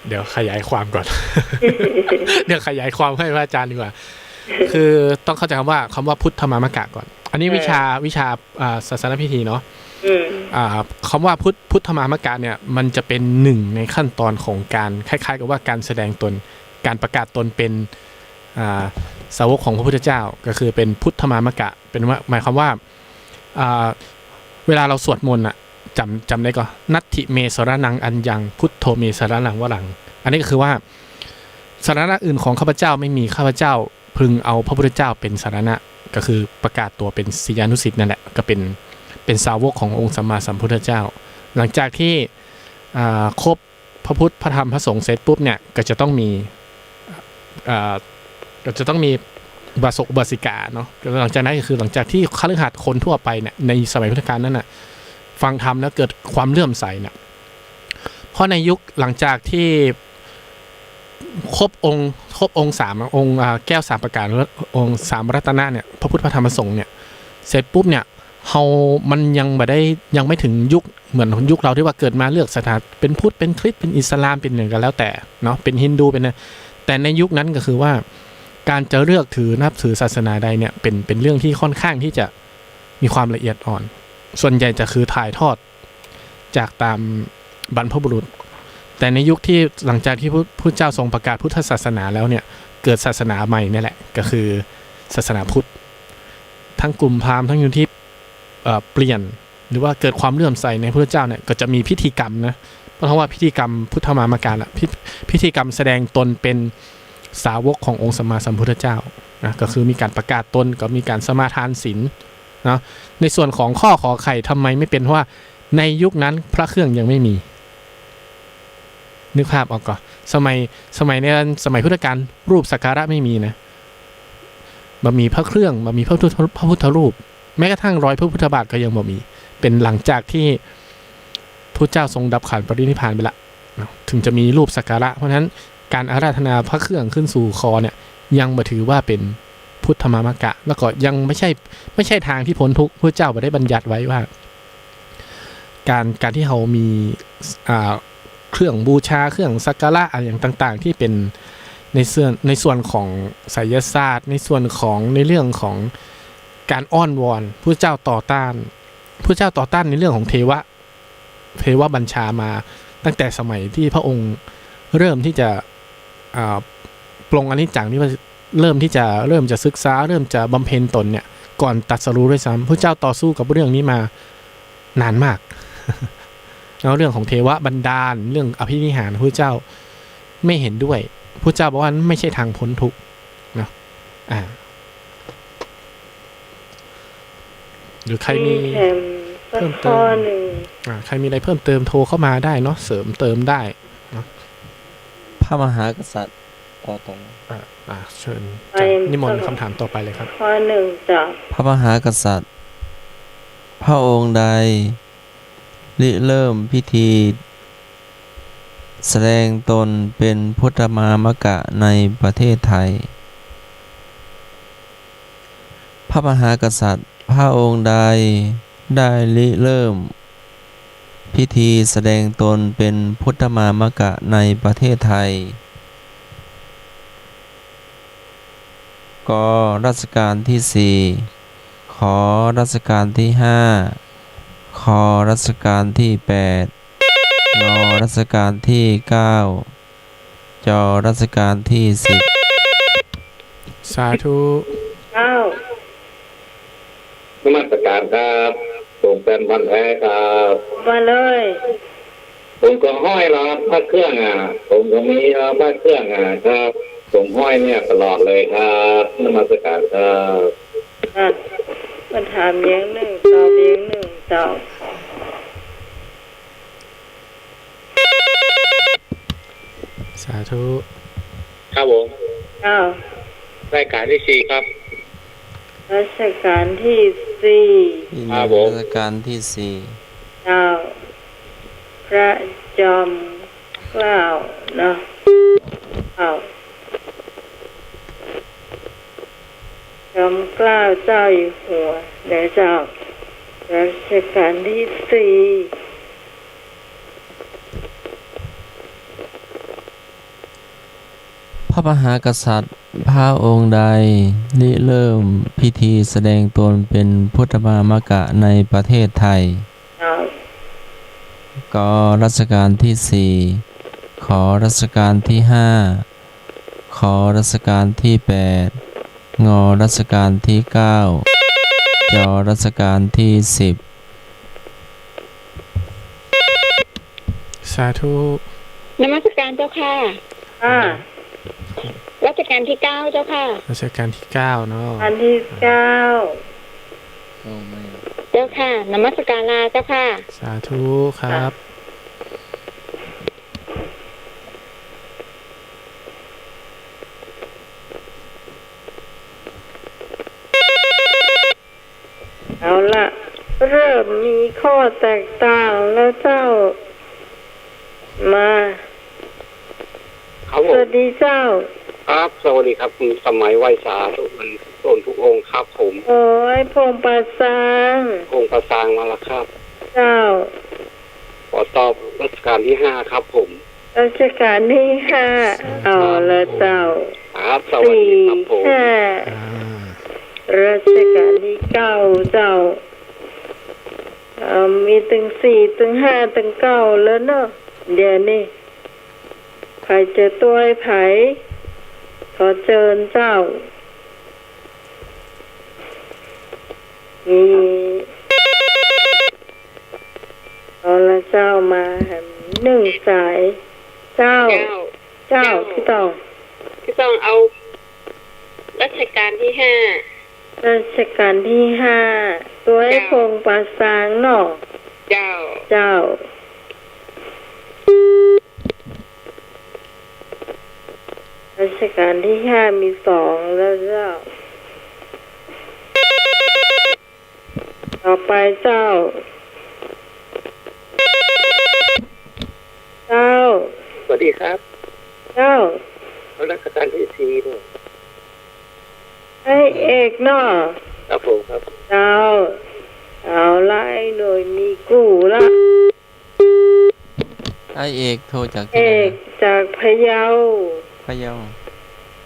เดี๋ยวขยายความก่อน เดี๋ยวขยายความให้พระอาจารย์ดีกว่า คือต้องเข้าใจคำว่า คำว่าพุทธมามกะก่อน อันนี้วิชา เออ วิชา อ่า ศาสนพิธีเนาะ อืม อ่า คำว่าพุทธ พุทธมามกะเนี่ย มันจะเป็นหนึ่งในขั้นตอนของการ คล้ายๆ กับว่าการแสดงตน การประกาศตนเป็น อ่า สาวกของพระพุทธเจ้า ก็คือเป็นพุทธมามกะ เป็นว่า หมายความว่า อ่า เวลาเราสวดมนต์น่ะ จ๋ำ จ๋ำได้ก่อ นัตถิเมสรณังอัญญัง พุทโธเมสรณังวรัง อันนี้ก็คือว่า สรณะอื่นของข้าพเจ้าไม่มี ข้าพเจ้าพึงเอาพระพุทธเจ้าเป็นสรณะ ก็คือประกาศตัวเป็นศิษยานุศิษย์นั่นแหละ ก็เป็น เป็นสาวกขององค์สัมมาสัมพุทธเจ้า หลังจากที่ อ่า ครบ พระพุทธ พระธรรม พระสงฆ์เสร็จปุ๊บเนี่ย ก็จะต้องมี เอ่อ ก็จะต้องมีอุบาสกอุบาสิกาเนาะ แล้วหลังจากนั้นก็คือหลังจากที่คฤหัสถ์คนทั่วไปเนี่ย ในสมัยพุทธกาลนั้นน่ะ ฟังธรรมแล้วเกิดความเลื่อมใสเนี่ย เพราะในยุคหลังจากที่ครบองค์ ครบองค์สาม องค์ อ่า แก้วสามประการ องค์สามรัตนะเนี่ย พระพุทธ พระธรรม พระสงฆ์เนี่ย เสร็จปุ๊บเนี่ย เฮา มันยังบ่ได้ ยังไม่ถึงยุคเหมือนยุคเราที่ว่าเกิดมาเลือกศาสนา เป็นพุทธ เป็นคริสต์ เป็นอิสลาม เป็นหยังก็แล้วแต่เนาะ เป็นฮินดู เป็นนะ แต่ในยุคนั้นก็คือว่า การจะเลือกถือนับถือศาสนาใดเนี่ย เป็น เป็นเรื่องที่ค่อนข้างที่จะมีความละเอียดอ่อน ส่วนใหญ่จะคือถ่ายทอดจากตามบรรพบุรุษ แต่ในยุคที่หลังจากที่พระพุทธเจ้าทรงประกาศพุทธศาสนาแล้วเนี่ย เกิดศาสนาใหม่เนี่ยแหละ ก็คือศาสนาพุทธ ทั้งกลุ่มพราหมณ์ ทั้งฮินดูที่ เอ่อ เปลี่ยน หรือว่าเกิดความเลื่อมใสในพระพุทธเจ้าเนี่ย ก็จะมีพิธีกรรมนะ เพราะว่าพิธีกรรมพุทธมามกะละ พิ พิธีกรรมแสดงตนเป็นสาวกขององค์สัมมาสัมพุทธเจ้านะ ก็คือมีการประกาศตน ก็มีการสมาทานศีลเนาะ ในส่วนของข้อขอไข่ทำไมไม่เป็น เพราะว่า ในยุคนั้นพระเครื่องยังไม่มี นึกภาพออกก่อ สมัย สมัยใน สมัยพุทธกาล รูปสักการะไม่มีนะ บ่มีพระเครื่อง บ่มีพระพุทธ พระพุทธรูป แม้กระทั่งรอยพระพุทธบาทก็ยังบ่มี เป๋นหลังจากตี้พุทธเจ้าทรงดับขันธ์ปรินิพพานไปละเนาะ ถึงจะมีรูปสักการะ เพราะฉะนั้นก๋านอาราธนาพระเครื่องขึ้นสู่คอเนี่ย ยังบ่ถือว่าเป๋นพุทธมามกะ แล้วก็ยังไม่ใช่ ไม่ใช่ตางตี้ป๊นทุกข์ พุทธเจ้าบ่ได้บัญญัติไว้ว่า ก๋าน ก๋านตี้เฮามี อ่า เครื่องบูชา เครื่องสักการะอะหยังต่างๆ ตี้เป๋นในส่วน ในส่วนของไสยศาสตร์ ในส่วนของ ในเรื่องของก๋านอ้อนวอน พุทธเจ้าต่อต้าน พุทธเจ้าต่อต้านในเรื่องของเทวะ เทวบัญชามาตั้งแต่สมัยตี้พระองค์เริ่มตี้จะ อ่า ปลงอนิจจัง ตี้ว่าเริ่มตี้จะ เริ่มจะศึกษา เริ่มจะบำเพ็ญตนเนี่ย ก่อนตรัสรู้ด้วยซ้ำ พุทธเจ้าต่อสู้กับเรื่องนี้มานานมาก แล้วเรื่องของเทวบันดาล เรื่องอภินิหาร พุทธเจ้าไม่เห็นด้วย พุทธเจ้าบอกว่าไม่ใช่ตางป๊นทุกข์เนาะ อ่า หรือใครมี มีแถมสัก เพิ่มเติม ข้อหนึ่ง อ่า ใครมีอะไรเพิ่มเติมโทรเข้ามาได้เนาะ เสริมเติมได้เนาะ พระมหากษัตริย์ ต่อ ต่อ อ่า อ่า เชิญ ไป จ้ะ นิมนต์คำถามต่อไปเลยครับ ข้อหนึ่งจ้ะ พระมหากษัตริย์ พระองค์ใดริเริ่มพิธีแสดงตนเป็นพุทธมามกะในประเทศไทย พระมหากษัตริย์พระองค์ใดได้ริเริ่มพิธีแสดงตนเป็นพุทธมามกะในประเทศไทย ก รัชกาลที่สี่ ข รัชกาลที่ห้า ค รัชกาลที่แปด ง รัชกาลที่เก้า จ รัชกาลที่สิบ สาธุ เจ้า นมัสการครับ ผมแฟนพันธุ์แท้ครับ มาเลย ผมก็ห้อยแล้วครับ พระเครื่องอ่ะ ผมก็มีแล้ว พระเครื่องอ่ะครับ ผมห้อยเนี่ยตลอดเลยครับ นมัสการครับ อ่ะ มาถามอย่างหนึ่ง ตอบอย่างหนึ่ง เจ้า สาธุ ครับผม อ้าว รัชกาลที่สี่ครับ รัชกาลที่สี่ ครับผม รัชกาลที่สี่ เจ้า พระจอมเกล้าเนาะ เจ้า จอมเกล้าเจ้าอยู่หัว เดี๋ยวเจ้า รัชกาลที่สี่ พระมหากษัตริย์พระองค์ใดริเริ่มพิธีแสดงตนเป็นพุทธมามกะในประเทศไทย ครับ ก รัชกาลที่สี่ ข รัชกาลที่ห้า ค รัชกาลที่แปด ง รัชกาลที่เก้า จ รัชกาลที่สิบ สาธุ นมัสการเจ้าค่ะ อ่า รัชกาลที่เก้าเจ้าค่ะ รัชกาลที่เก้าเนาะ อันที่เก้า เจ้าค่ะ นมัสการลาเจ้าค่ะ สาธุครับ เอาละ เริ่มมีข้อแตกต่างแล้วเจ้า มา ครับผม สวัสดีเจ้า ครับ สวัสดีครับ คุณสมัย ไหว้สาธุกันทุกตนทุกองค์ครับผม โอ้ย พงษ์ป่าซาง พงษ์ป่าซางมาแล้วครับ เจ้า ขอตอบรัชกาลที่ห้าครับผม รัชกาลที่ห้า เอาละเจ้า ครับ สวัสดีครับผม สี่ ห้า อ่า รัชกาลที่เก้าเจ้า เอ่อ มีตึงสี่ ตึงห้า ตึงเก้าแล้วเนาะ เดี๋ยวนี้ ใผจะตวยใผ ขอเจิญเจ้า มี เอาละเจ้า มาแหมหนึ่งสาย เจ้า เจ้า เจ้า พี่ต้อง พี่ต้องเอารัชกาลที่ห้า รัชกาลที่ห้า ตวย เจ้า พงษ์ป่าซางเนาะ เจ้า เจ้า รัชกาลที่ห้ามีสองแล้วเจ้า ต่อไปเจ้า เจ้า สวัสดีครับ เจ้า รัชกาลที่สี่เนี่ย ไอ้เอกเนาะ ครับผมครับ เจ้า เอาละไอ้หน่วยมีกู้ละ ไอ้เอกโทรจากที่ไหน เอกจากพะเยา พะเยา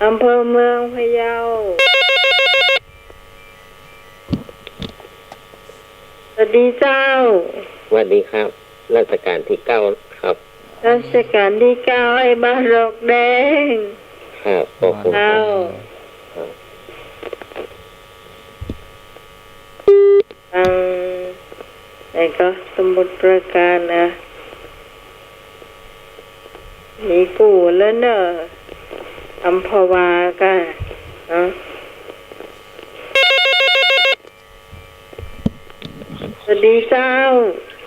อำเภอเมืองพะเยา สวัสดีเจ้า สวัสดีครับ รัชกาลที่เก้าครับ รัชกาลที่เก้า ไอ้บ้านดอกแดง ครับ ขอบคุณครับ เจ้า ครับ ทางไหนก็สมุทรปราการนะ มีกู้แล้วเนอะ อัมพวาก็เนาะ สวัสดีเจ้า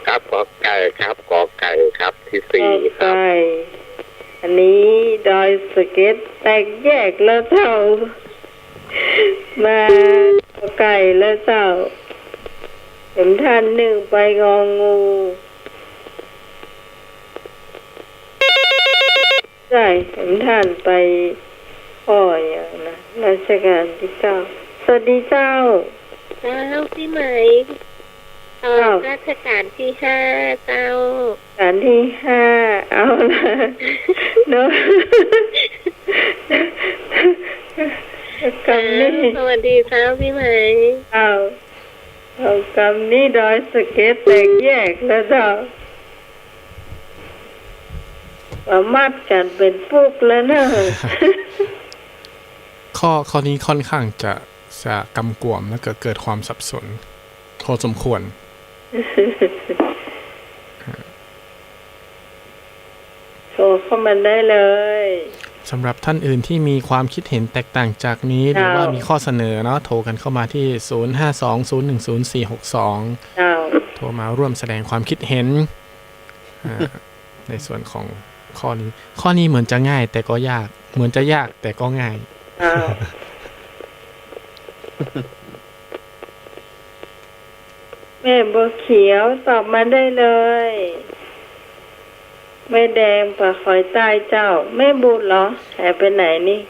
ครับ กอไก่ครับ กอไก่ครับ ที่สี่ครับ กอไก่ อันนี้ดอยสะเก็ดแตกแยกแล้วเจ้า มาไกลแล้วเจ้า เข็มท่านนึ่งไปงองู ใช่ เข็มท่านไป อ้อ อย่างนะ รัชกาลที่เก้า สวัสดีเจ้า เจ้า พี่ไหม ตอบ เจ้า รัชกาลที่ห้าเจ้า รัชกาลที่ห้า เอาละเนาะ กำนี้ สวัสดีเจ้าพี่ไหม เอา เอากำนี้ดอยสะเก็ดแตกแยกแล้วเจ้า มามัดกันเป๋นปุ๊กแล้วเนอะ ข้อ ข้อนี้ค่อนข้างจะ จะกำกวมและก็เกิดความสับสนพอสมควร โทรเข้ามาได้เลย สำหรับท่านอื่นที่มีความคิดเห็นแตกต่างจากนี้ หรือว่า เจ้า มีข้อเสนอเนาะ โทรกันเข้ามาที่ ศูนย์ห้าสอง ศูนย์หนึ่งศูนย์ สี่หกสอง เจ้า โทรมาร่วมแสดงความคิดเห็น อ่า ในส่วนของข้อนี้ ข้อนี้เหมือนจะง่ายแต่ก็ยาก เหมือนจะยากแต่ก็ง่าย อ้าว แม่บัวเขียวตอบมาได้เลย แม่แดงป่าคอยใต้เจ้า แม่บุญเหรอ หายไปไหนนี่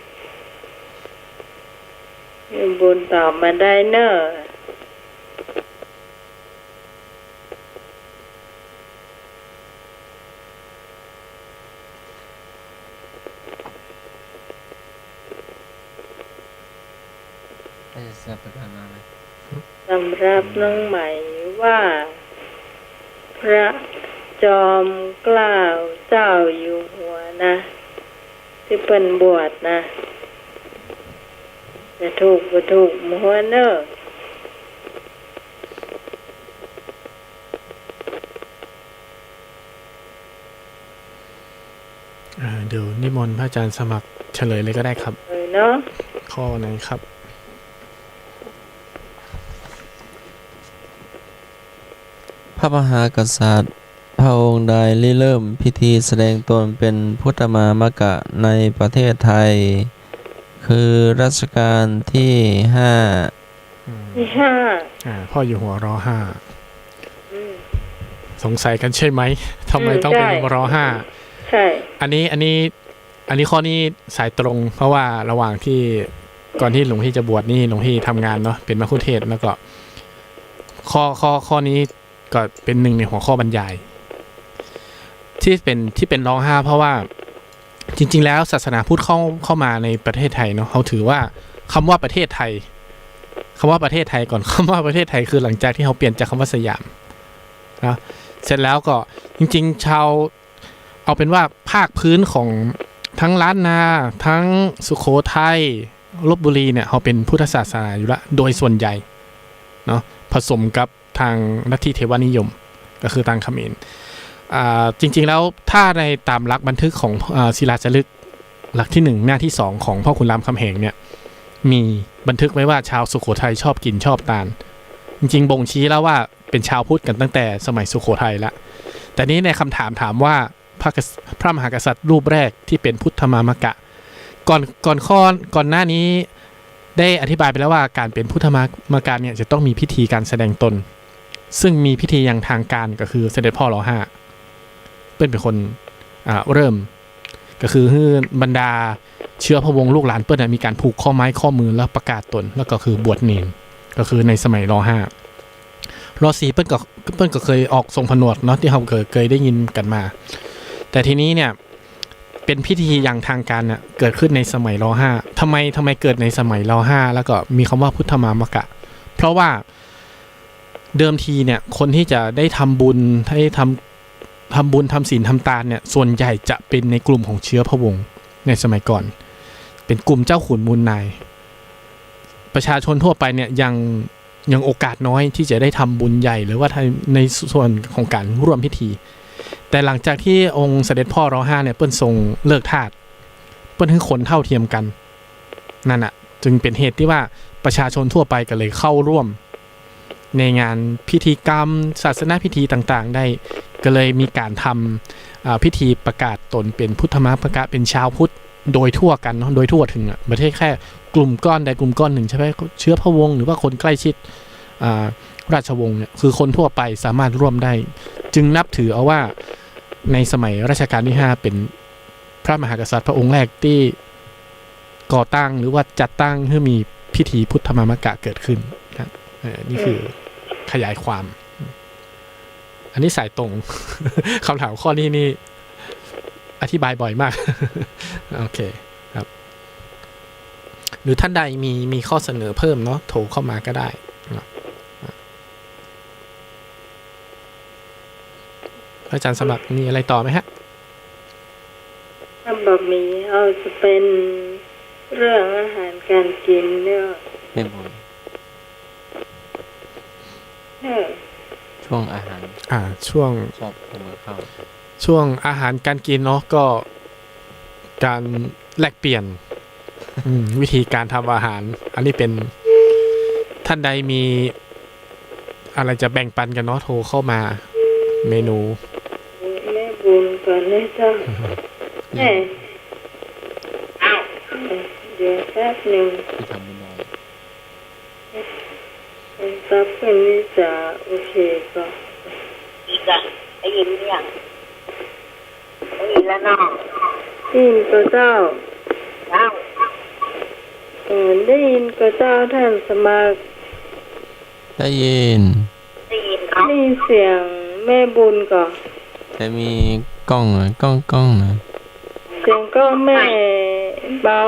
แม่บุญตอบมาได้เนอะ สำหรับน้องไหมว่า พระจอมเกล้าเจ้าอยู่หัวนะ ตี้เปิ้นบวชนะ จะถูกบ่ถูกบ่ฮู้เนอะ อ่า เดี๋ยวนิมนต์พระอาจารย์สมัครเฉลยเลยก็ได้ครับ เออเนาะ ข้อไหนครับ พระมหากษัตริย์พระองค์ใดริเริ่มพิธีแสดงตนเป็นพุทธมามกะในประเทศไทย คือรัชกาลที่ห้า อืม ที่ห้า อ่า พ่ออยู่หัว รอห้า อืม สงสัยกันใช่ไหม ทำไม อืม ต้องเป็น ใช่ รอห้า ใช่ อันนี้ อันนี้ อันนี้ข้อนี้สายตรง เพราะว่าระหว่างที่ ก่อนที่หลวงพี่จะบวชนี่ หลวงพี่ทำงานเนาะ เป็นมัคคุเทศก์ แล้วก็ ข้อ ข้อ ข้อนี้ก็เป็นหนึ่งในหัวข้อบรรยาย ที่เป็น ที่เป็นรอห้า เพราะว่า จริงๆ แล้วศาสนาพุทธเข้า เข้ามาในประเทศไทยเนาะ เฮาถือว่าคำว่าประเทศไทย คำว่าประเทศไทยก่อน คำว่าประเทศไทยคือหลังจากที่เฮาเปลี่ยนจากคำว่าสยามนะ เสร็จแล้วก็จริงๆ ชาว เอาเป็นว่าภาคพื้นของทั้งล้านนา ทั้งสุโขทัย ลพบุรีเนี่ย เฮาเป็นพุทธศาสนาอยู่ละ โดยส่วนใหญ่เนาะ ผสมกับ ทางลัทธิเทวนิยม ก็คือตางเขมร อ่า จริงๆ แล้วถ้าในตามหลักบันทึกของ อ่า ศิลาจารึกหลักที่หนึ่ง หน้าที่สอง ของพ่อขุนรามคำแหงเนี่ย มีบันทึกไว้ว่าชาวสุโขทัยชอบกิ๋นชอบตาน จริงๆ บ่งชี้แล้วว่า เป็นชาวพุทธกันตั้งแต่สมัยสุโขทัยละ แต่นี้ในคำถามถามว่าพระกษ- พระมหากษัตริย์รูปแรกที่เป็นพุทธมามกะ ก่อน- ก่อนข้อ- ก่อนหน้านี้ได้อธิบายไปแล้วว่าการเป็นพุทธมามกะเนี่ยจะต้องมีพิธีการแสดงตน ซึ่งมีพิธีอย่างทางการก็คือเสด็จพ่อรอห้า เปิ้นเป็นคน อ่า เริ่ม ก็คือหื้อบรรดาเชื้อพระวงศ์ลูกหลานเปิ้นน่ะมีการผูกข้อไม้ข้อมือแล้วประกาศตน แล้วก็คือบวชเณร ก็คือในสมัยรอห้า รอสี่เปิ้นก็- เปิ้นก็เคยออกทรงผนวดเนาะ ตี้เฮาเคย- เคยได้ยินกั๋นมา แต่ทีนี้เนี่ย เป็นพิธีอย่างทางการน่ะเกิดขึ้นในสมัยรอห้า ทำไม- ทำไมเกิดในสมัยรอห้า แล้วก็มีคำว่าพุทธมามกะ เพราะว่าเดิมทีเนี่ย คนที่จะได้ทำบุญ ได้ทำ- ทำบุญ ทำศีล ทำตานเนี่ย ส่วนใหญ่จะเป็นในกลุ่มของเชื้อพระวงศ์ในสมัยก่อน เป็นกลุ่มเจ้าขุนมูลนาย ประชาชนทั่วไปเนี่ยยัง- ยังโอกาสน้อยที่จะได้ทำบุญใหญ่ หรือว่าในส่วนของการร่วมพิธี แต่หลังจากที่องค์เสด็จพ่อรอห้าเนี่ย เปิ้นทรงเลิกทาส เปิ้นหื้อคนเท่าเทียมกั๋น นั่นน่ะ จึงเป็นเหตุที่ว่าประชาชนทั่วไปก็เลยเข้าร่วมในงานพิธีกรรม ศาสนพิธีต่างๆ ได้ ก็เลยมีการทำ อ่า พิธีประกาศตนเป็นพุทธมามกะ เป็นชาวพุทธโดยทั่วกั๋นเนาะ โดยทั่วถึงอะ บ่ใจ้แค่กลุ่มก้อนใดกลุ่มก้อนหนึ่ง ใจ้แค่เชื้อพระวงศ์หรือว่าคนใกล้ชิด อ่า ราชวงศ์เนี่ย คือคนทั่วไปสามารถร่วมได้ จึงนับถือเอาว่าในสมัยรัชกาลที่ห้าเป็นพระมหากษัตริย์พระองค์แรกตี้ก่อตั้งหรือว่าจัดตั้งหื้อมีพิธีพุทธมามกะเกิดขึ้นนะ เอ่อ นี่คือ อืม ขยายความ อันนี้สายตรง คำถามข้อนี้นี่อธิบายบ่อยมาก โอเคครับ หรือท่านใดมี- มีข้อเสนอเพิ่มเนาะ โทรเข้ามาก็ได้เนาะ พระอาจารย์สมัครมีอะไรต่อไหมฮะ ถ้าบ่มี เอาจะเป็นเรื่องอาหารการกิ๋นเนี่ย แม่บุญ เออ ช่วงอาหาร อ่า ช่วง ชอบเสมอเข้า ช่วงอาหารการกิ๋นเนาะ ก็การแลกเปลี่ยน อืม วิธีการทำอาหาร อันนี้เป็น ท่านใดมีอะไรจะแบ่งปันกั๋นเนาะ โทรเข้ามา เมนู แม่บุญก่อนนะเจ้า แม่ เดี๋ยวแป๊บหนึ่ง ที่ทำไม่ได้ โทรศัพท์เครื่องนี้จะโอเคก่อ ดีจ้ะ ได้ยินหรือยัง ได้ยินแล้วเนาะ ได้ยินก่อเจ้า เจ้า เออ ได้ยินก่อเจ้า ท่านสมัคร ได้ยิน ได้ยินเนาะ ได้ยินเสียงแม่บุญก่อ แต่มีก้องหน่อย ก้อง ก้องหน่อย เสียงก้องแม่ เบา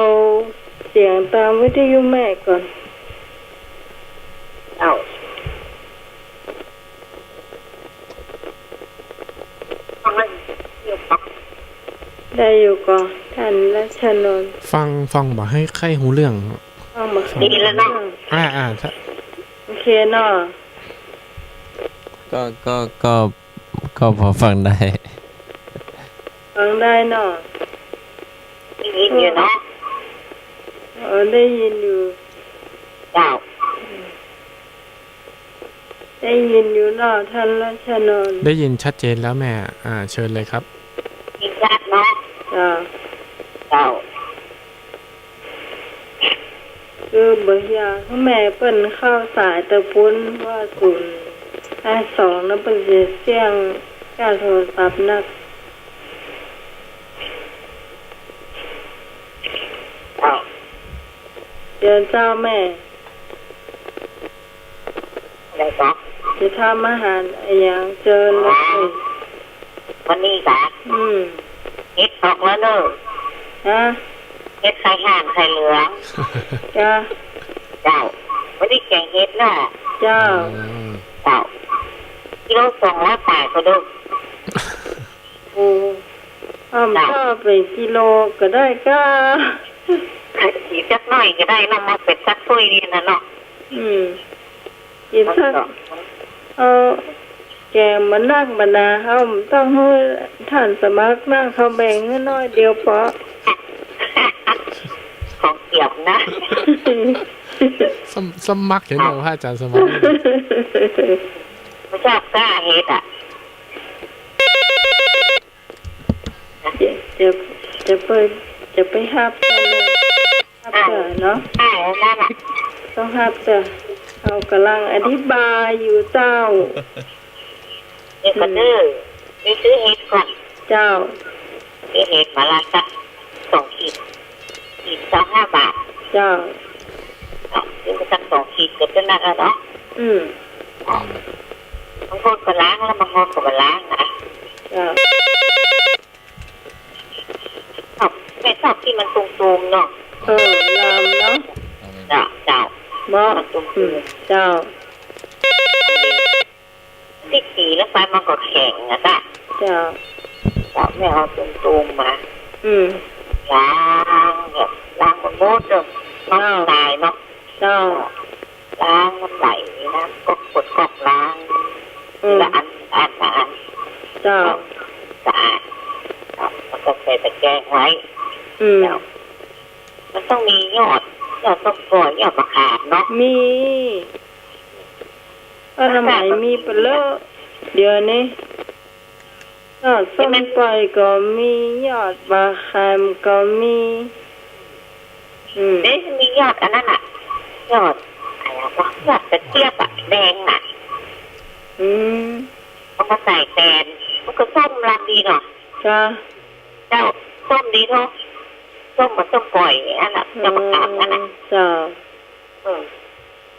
เสียงตามวิทยุแม่ก่อน เอ้า ได้อยู่ก่อ ท่านรัชนนท์ ฟัง- ฟังบ่ใค่อยฮู้เรื่อง ฟังบ่ค่อยฮู้เรื่อง อ่า อ่า ถ้า โอเคเนาะ ก็- ก็- ก็- ก็พอฟังได้ ฟังได้เนาะ ได้ยินอยู่เนาะ เออ ได้ยินอยู่ เจ้า ได้ยินอยู่เนาะ ท่านรัชนนท์ ได้ยินชัดเจนแล้วแม่ อ่า เชิญเลยครับ ได้ยินชัดเนาะ เจ้า เจ้า คือบ่อยากหื้อแม่เปิ้นเข้าสายตะปุ้น ว่าศูนย์ห้าสอง นั้นเปิ้นจะเสี้ยงก้านโทรศัพท์นัก เจ้า เจิญเจ้าแม่ อะไรจ๊ะ จะทำอาหารอะหยัง เจิญเลย อ๋อ วันนี้จ๊ะ อืม เห็ดออกแล้วเนอะ ฮะ เห็ดไข่ห่านไข่เหลือง จ้ะ เจ้า วันนี้แกงเห็ดเนาะ เจ้า อืม เจ้า กิโลสองร้อยปลายก็เด้อ โอ้ อ้อม เจ้า ก็เป็นกิโลก็ได้ก้า อีกจักหน่อยก็ได้เนาะ มาเป็นสักถ้วยนี่นะเนาะ อืม อีกสัก มันก็ เอาแกงมานักมาหนา เฮาต้องหื้อท่านสมัครนะ เขาแบ่งหื้อน้อยเดียวพอ ของเกียบนะ สม- สมัครเห็นเหรอ พระอาจารย์สมัคร ไม่ เจ้าก้าเฮ็ดอะ จะ จะ จะไป จะไปฮับเจ้าเนาะ ฮับเจ้าเนาะ อ้าว นั่นน่ะ ต้องฮับเจ้า เขาก่ำลังอธิบายอยู่เจ้า เดี๋ยวก่อนเด้อ อืม ไปซื้อเห็ดก่อน เจ้า ซื้อเห็ดมาละสักสองขีด ขีดซาวห้าบาท เจ้า เนาะ ซื้อมาสักสองขีดก็จะนักแล้วเนาะ อืม บางคนก็ล้างแล้ว บางคนก็บ่ล้างนะ เจ้า ชอบ แม่ชอบที่มันตูมๆ เนาะ เออ ลำเนาะ เจ้า เจ้า เนาะ มันตูมๆ อืม เจ้า พริกสีลงไปมันก็แข็งนะจ๊ะ เจ้า เจ้า แม่เอาตูมๆ มา อืม ล้างแบบล้างมันหมดเลย เจ้า น้ำตายเนาะ เจ้า ล้างมันไหลนะ ก๊อก กดก๊อกล้าง อืม ละอัน อัน ละอัน เจ้า สะอาด เจ้า แล้วก็ใส่ตะแกรงไว้ อืม เจ้า มันต้องมียอด ยอดส้มป่อย ยอดมะขามเนาะ มี เออ สมัยมีเป๋อเลอะ เดี๋ยวนี้ ยอดส้มป่อยก็มี ยอดมะขามก็มี อืม เอ๊ะ มียอดอันนั้นน่ะ ยอดอะไรวะ ยอดกระเจี๊ยบอะ แดงน่ะ อืม เอามาใส่แตน มันก็ส้มลำดีเนาะ จ้ะ เจ้า ส้มดีเนาะ ส้มเหมือนส้มป่อยอันน่ะ เจ้ามะขามอันน่ะ เจ้า อืม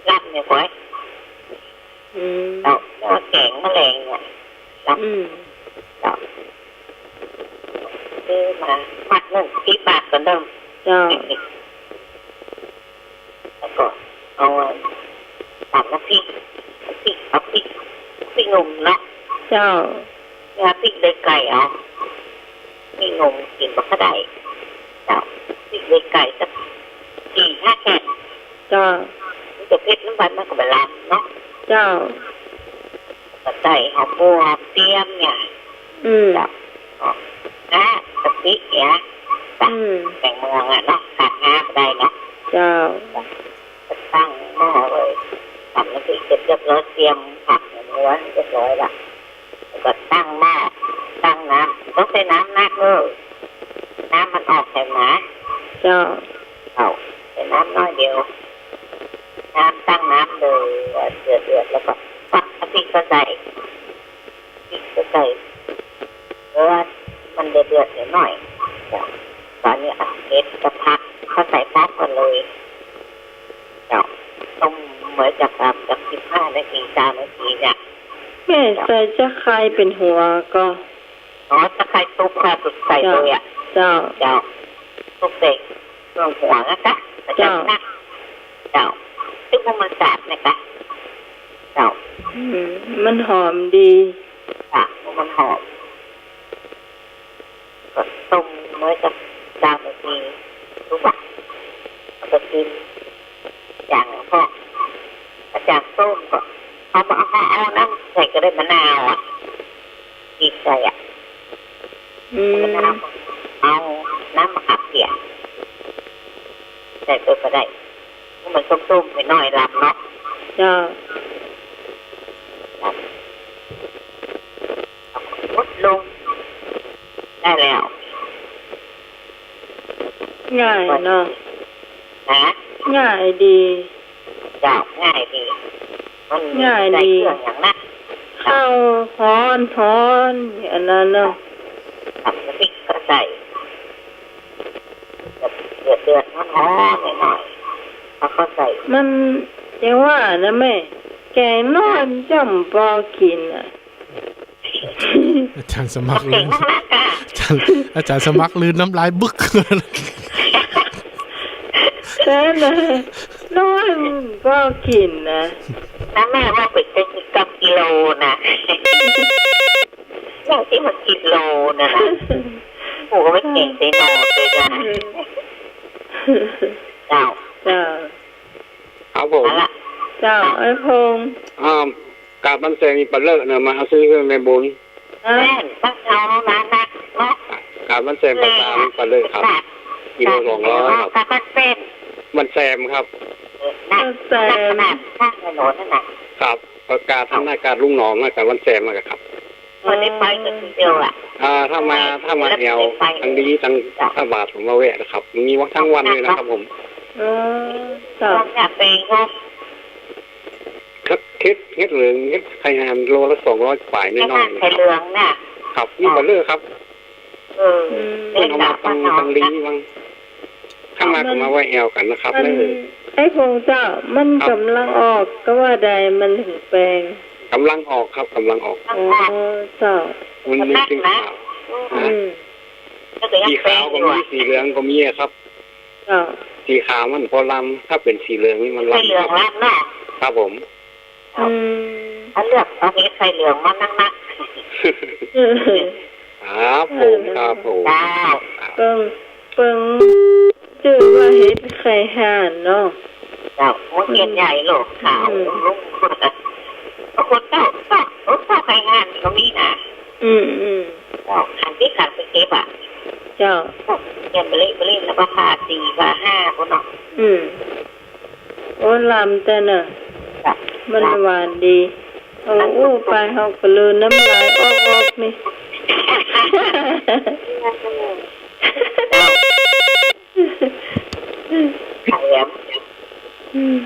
ลำเนี่ยป่อย อืม เจ้า แล้วแกงมะแรงเนี่ย เจ้า อืม เจ้า ซื้อมามัดนึ่งสิบบาทก็นึ่ง เจ้า แล้วก็เอาตำน้ำพริก พริก เอาพริก พริกหนุ่มเนาะ เจ้า เนี่ยพริกเลือดไก่เอา พริกหนุ่มกิ๋นบ่ค่อยได้ เจ้า พริกเลือดไก่สักสี่ห้าแก่น เจ้า มันจะเผ็ดน้ำมัน มันก็บ่ลำเนาะ เจ้า ก็ใส่หอมบัวเตรียมเนี่ย อืม เจ้า อ๋อ นะ กะปิเนี่ย จ้ะ อืม แกงเมืองอะเนาะ ขาดงาบ่ได้เนาะ เจ้า ก็ตั้งหม้อเลย ตำน้ำพริกเสร็จเรียบร้อย เตรียมผักม้วนเรียบร้อยละ แล้วก็ตั้งหม้อ ตั้งน้ำ ต้องใส่น้ำนักเด้อ น้ำมันออกแหมนะ เจ้า เอา ใส่น้ำน้อยเดียว น้ำ ตั้งน้ำเดือด เดือด เดือด แล้วก็ฟักน้ำพริกก็ใส่ พริกก็ใส่ เพราะว่ามันเดือดเดือดหน่อยๆ เจ้า ตอนนี้เอาเห็ดกับผักเข้าใส่พร้อมกันเลย เจ้า ต้มไว้จัก อ่า จักสิบห้านาที ซาวนาทีเนี่ย แม่ใส่จะใครเป๋นหัวก็ อ๋อ ตะไคร้ตุ๊บค่ะ ตุ๊บใส่เลยอะ เจ้า เจ้า ตุ๊บใส่เครื่องหัวนะจ๊ะ เจ้า นะ เจ้า ซึ่งมันสาบนะคะ เจ้า อืม มันหอมดี ค่ะ มันหอม ก็ต้มไว้สักซาวนาที รู้ปะ แล้วก็กิน อย่างพวก อาจารย์ส้มก็เอามา เอา เอาน้ำใส่ก็ได้ มะนาวอะ บีบใส่อะ อืม มะนาว เอาน้ำมะขามเปียก ใส่ไปก็ได้ มันส้มๆ ไปหน่อยลำเนาะ เจ้า ลำ เอาหมดลง ได้แล้ว ง่ายเนาะ ฮะ ง่ายดี เจ้า ง่ายดี มัน ง่ายดี ใส่เครื่องอย่างนั้น ข้าวฮ้อนฮ้อน อันนั้นเนาะ ตำน้ำพริกก็ใส่ เดือดเดือดฮ้อนๆ หน่อยๆ แล้วก็ใส่ มันยังว่านะแม่ แกงน้อยมันจ้ำปอกิ๋นอะ อาจารย์สมัครลื่น อาจารย์ อาจารย์สมัครลื่นน้ำลายบึก แต่นะ น้อยมันปอกิ๋นนะ ถ้าแม่ว่าเป๋นกิโลนะ อย่างตี้มันกิโลนะนะ โอ้โห ไม่เก่งไปหน่อยเลยนะ เจ้า เจ้า ครับผม เอาละ เจ้า อ้ายพงษ์ อ่า กาบบ้านแซมมีปลาเลิกนะ มาเอาซื้อเครื่องในบุญ แม่น บ้านเฮานะ นักเนาะ กาบบ้านแซมปลาตามปลาเลิกครับ กิโลสองร้อยครับ กาบบ้านแซม บ้านแซมครับ เออ นัก บ้านแซม นักขนาดข้างถนนนั่นน่ะ ครับ ประกาศตางหน้ากาดลุงหนอง หน้ากาดวันแสมอะครับ วันนี้ไปกันทีเดียวอะ อ่า ถ้ามา ถ้ามาแถว แล้วไป ตางดี ตาง เจ้า ตาบาดผมมาแวะนะครับ มีวันทั้งวันเลยนะครับผม เออ เจ้า อยากไปครับ ครับ เห็ด เห็ดเหลือง เห็ดไข่ห่าน โลละสองร้อยปลายน้อยๆ ไข่ห่าน นะครับ ไข่เหลืองน่ะ ครับ นี่เบลเลอร์ครับ เออ อืม เปิ้นเอามาตาง ตางดีมั้ง ข้างหน้าก็มาไหว้แอวกั๋นนะครับ มัน เออ ไอ้พงษ์เจ้า มัน ครับ ก๋ำลังออก ก็ว่าใดมันถึงแปง ก๋ำลังออกครับ ก๋ำลังออก อ๋อ เจ้า มันมีสีขาว อืม นะ อืม สีขาวก็มี สีเหลืองก็มีอะครับ เจ้า สีขาวมันบ่ลำ ถ้าเป๋นสีเหลืองนี่มันลำ สีเหลืองลำเนาะ ครับผม อืม ถ้าเลือกเอาเห็ดไข่เหลืองมานักๆ เออ ครับผม ครับผม เจ้า เปิ้ง เปิ้งจื้อว่าเห็ดไข่ห่านเนาะ เจ้า โอ้ เห็ดใหญ่โลกขาว อืม บางคนเจ้า เจ้า เออ เจ้าไข่ห่านก็มีนะ อืม อืม เจ้า หันตี้ขันไปเก็บอะ เจ้า เก็บไปเล่น ไปเล่นแล้วก็ผ่าสี่ ผ่าห้าพุ้นเนาะ อืม โอ้ ลำแต่เนาะ จ้ะ มันหวานดี เอาอู้ไป เฮาก็ลืนน้ำลายออกๆ นี่ เจ้า อืม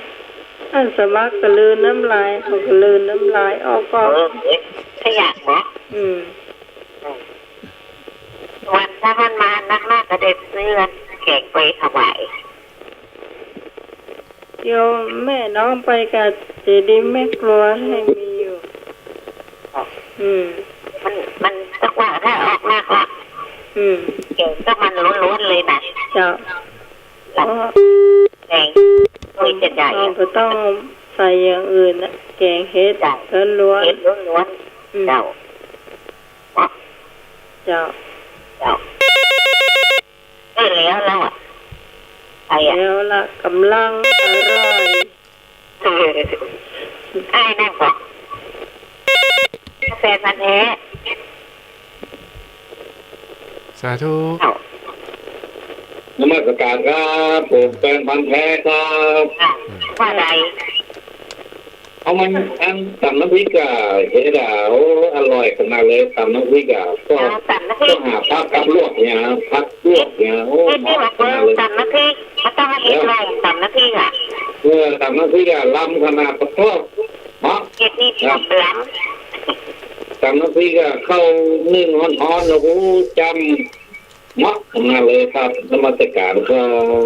อันสมัครก็ลืนน้ำลาย เฮาก็ลืนน้ำลายออกๆ เออ เอ๊ะ ขยันเนาะ อืม วันถ้ามันมานักๆ ก็ได้ซื้อแกงไปถวาย เดี๋ยวแม่น้องไปกับเจดีย์แม่ครัวให้มีอยู่ อืม มัน มันสักว่าถ้าออกหนักละ อืม แกงก็มันล้วนๆ เลยนะ เจ้า แกง โอ้ย จะใหญ่อะ เราก็ต้องใส่อย่างอื่นนะ แกงเห็ด จ้ะ ล้วนๆ เห็ดล้วนๆ อืม เจ้า เจ้า เจ้า เออ แล้ว แล้วอะ ใครอะ แล้วละ ก๋ำลังอร่อย เออ อ้ายนั่นก่อ แฟนพันธุ์แท้ สาธุ เอ้า นมัสการครับ ผมแฟนพันธุ์แท้ครับ อ่ะ ว่าใด เอามัน อันต๋ำน้ำพริกอะ เห็ดอะ โอ้ อร่อยขนาดเลย ต๋ำน้ำพริกอะ ก็ เอาต๋ำน้ำพริก ก็หาผักกับลวกเนี่ย ผักลวกเนี่ย โอ้ เห็ดนี่ เหมาะขนาดเลย ต๋ำน้ำพริก มันต้องเอาเห็ด เออ ลงต๋ำน้ำพริกอะ เออ ต๋ำน้ำพริกอะ ลำขนาด ปะโท้ เนาะ เห็ดนี่ ครับ ลำ ต๋ำน้ำพริกอะ ข้าวนึ่งฮ้อนๆ แล้วก็ โอ้ จ้ำ เหมาะขนาดเลยครับ นมัสการครับ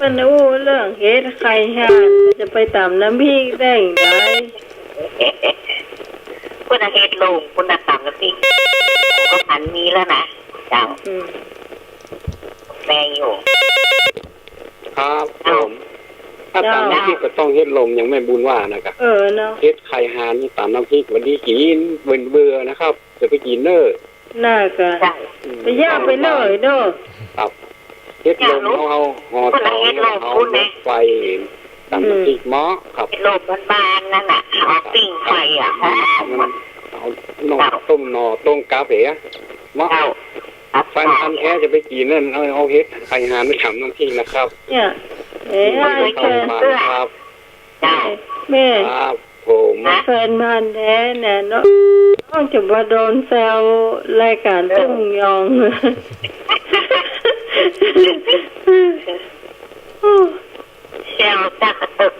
มันอู้เรื่องเห็ดไข่ห่าน มันจะไปต๋ำน้ำพริกได้อย่างไร พุ้นน่ะเห็ดลม พุ้นน่ะต๋ำน้ำพริก ก็หันมีแล้วนะ เจ้า อืม แปลงอยู่ ครับผม เอ้า ถ้าต๋ำน้ำพริกก็ต้องเห็ดลม อย่างแม่บุญว่านะครับ เออเนาะ เห็ดไข่ห่านนี่ต๋ำน้ำพริก วันนี้กินเบื่อๆ นะครับ จะไปกินเน้อ น่ากะ จ้ะ อืม ไปย่างไปเลยเนาะ ครับ เห็ดลม เอา เอาห่อต๋อง เห็ดลม เอา พุ้นนะ ไฟต๋ำน้ำพริกเหมาะครับ เห็ดลมบ้านๆ นั่นน่ะ เอาปิ้งไฟอะ มันเอาหน่อ เจ้า ต้มหน่อ ต้มกาแฟเหมาะ เจ้า ครับ แฟนพันธุ์แท้จะไปกินนั่น เอา เอาเห็ดไข่ห่านไปต๋ำน้ำพริกนะครับ เนี่ย เอ๊ะ ไม่เคยกิน ไอ้แฟน ครับ เจ้า แม่ ครับผม แฟนพันธุ์แท้เนี่ยเนาะ น้องจะบ่โดนแซวรายก๋านตุ้งยอง แซวตากระตึก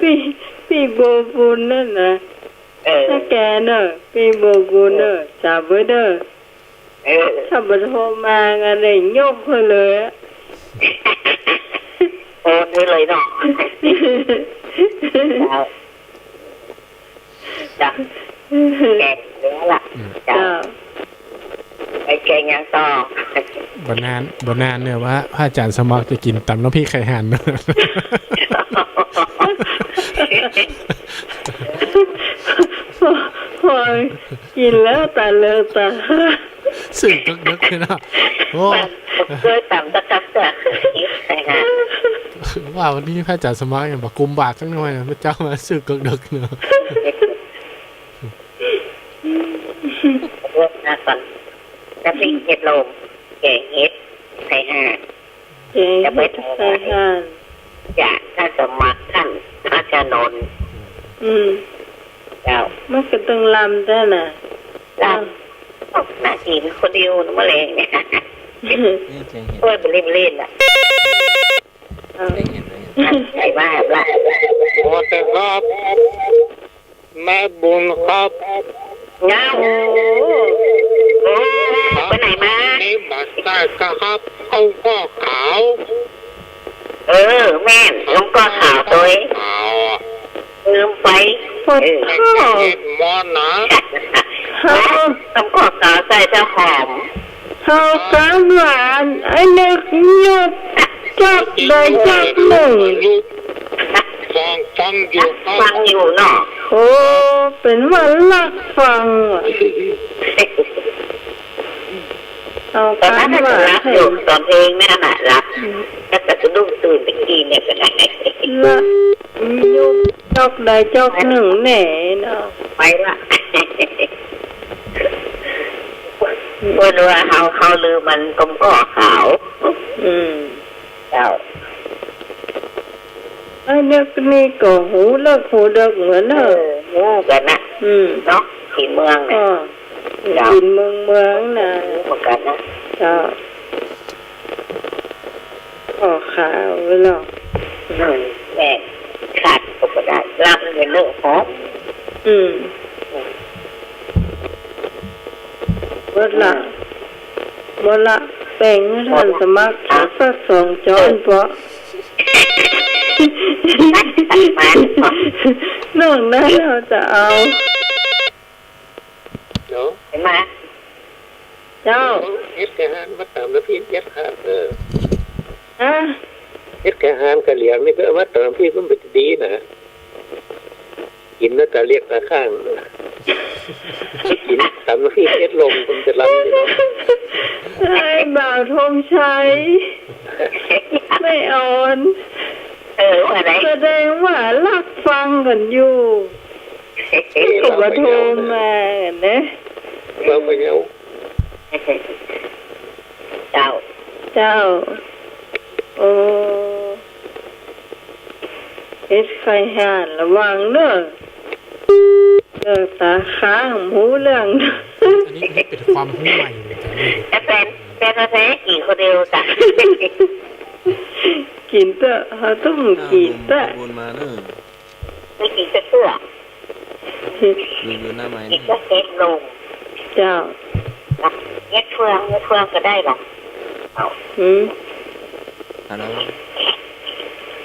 ปี้ ปี้โบบุญนั่นนะ เออ ถ้าแกเนอะ ปี้โบบุญเนอะ จ๋ำไว้เด้อ เออ ถ้าบ่โทรมาก็ได้ยกให้เลยอะ โอนให้เลยเนาะ เจ้า จ้ะ แกงเนื้อละ อืม เจ้า เจ้า ไปแกงหยังต่อ บ่นาน บ่นานเนี่ยว่าพระอาจ๋ารย์สมัครจะกิ๋นต๋ำน้ำพริกไข่ห่าน พอ พอกิ๋นแล้วต๋าเหลือกต๋า ซื้อเดิ็กๆ เลยเนาะ โอ้ เดินต๋ามตะกักจ้ะ ว่าวันนี้พระอาจ๋ารย์สมัครยังบ่กุมบาตรสักหน่อยนะ พระเจ้ามาซื้อเดิ็กๆ เนาะ เลือกหน้าก่อน น้ำพริกเห็ดลม แกงเห็ดไข่ห่าน แกงเห็ดไข่ห่าน จะ ถ้าสมัครท่าน ท จะนอน อืม เจ้า มันก็ตึงลำแต๊น่ะ ลำ น่ากิ๋นคนเดียวนะแมลงเนี่ย นี่เจ๊เห็น โอ้ย บ่เล่นเล่นละ เออ เจ๊เห็น เจ๊เห็น ใครว่าละ โอ้ แต่ครับ แม่บุญครับ เงา โอ้ โอ้ ไปไหนมา นี่มาได้ครับ เอาก็ขาว เออ แม่น หลวงพ่อขาวตวย ขาวอะ ลืมไป ปะโถ เออ เฮ็ดมอนนะ เฮา หลวงพ่อขาวใส่เจ้าหอม เฮาสามหลาน ไอ้นึกหยุดจักได้จักนึ่ง ฟัง ฟังอยู่ครับ ฟังอยู่เนาะ โอ้ เป๋นว่าลักฟังอะ เอา ต๋อนนั้น กั๋นว่า ก็หลับอยู่ ต๋อนเพลงนั่นน่ะ หลับ อืม แล้วก็สะดุ้งตื่นไปกิ๋นเนี่ย ก็ได้ ละ หยุดจักได้จักนึ่งแน่เนาะ ไปละ เปิ้นว่าเฮา เฮาลืมมันกลมก่อขาว อืม เจ้า ไอ้เด็กนี่ก็หูเลิกหูเดิกเหมือนเนอะ เออ หูกั๋นนะ อืม เนาะ ตี้เมืองเนี่ย ก็ เจ้า ตี้เมืองเมืองน่ะ หูเหมือนกั๋นนะ เจ้า ก็ขาวไว้แล้ว อืม แม่น ขาดก็บ่ได้ ลำเนี่ยเนอะ หอม อืม อืม เบิดละ อืม เบิดละ แบ่งหื้อต้านสมัคร อ่ะ สักสองจ๊อนเปาะ นอกนั้นเฮาจะเอา เนาะ เห็นไหม เจ้า เฮ็ดแกงฮานมาต๋ำน้ำพริกเฮ็ดครับ เออ ฮะ เฮ็ดแกงฮานกะเหลี่ยงนี่ก็เอามาต๋ำน้ำพริกมันเป๋นดีนะ กิ๋นแล้วต๋าเลียกต๋าข้าง กิ๋นต๋ำน้ำพริกเฮ็ดลมมันจะลำอยู่เนาะ ไอ้บ่าวธงชัย แม่อ่อน เออ ว่าไง แสดงว่าลักฟังกั๋นอยู่ ก็บ่โทรมานะ บ่าไปแล้ว เจ้า เจ้า โอ้ เฮ็ดไข่ห่านระวังเนอะ เออ ต๋าข้าง ฮู้เรื่อง อันนี้ อันนี้เป๋นความฮู้ใหม่เลย แต่แฟน แฟนมาแท้กิ๋นคนเดียวจ้ะ กิ๋นเต๊อะ เฮาต้องกิ๋นเต๊อะ อ้าว บุญมาเนอะ ไม่กิ๋นจะเตื้อ อยู่ อยู่หน้าไม้ กิ๋น นี่ ก็เฮ็ดลง เจ้า เฮ็ดเฟือง เฮ็ดเฟืองก็ได้หรอก เอา หืม ฮัลโหล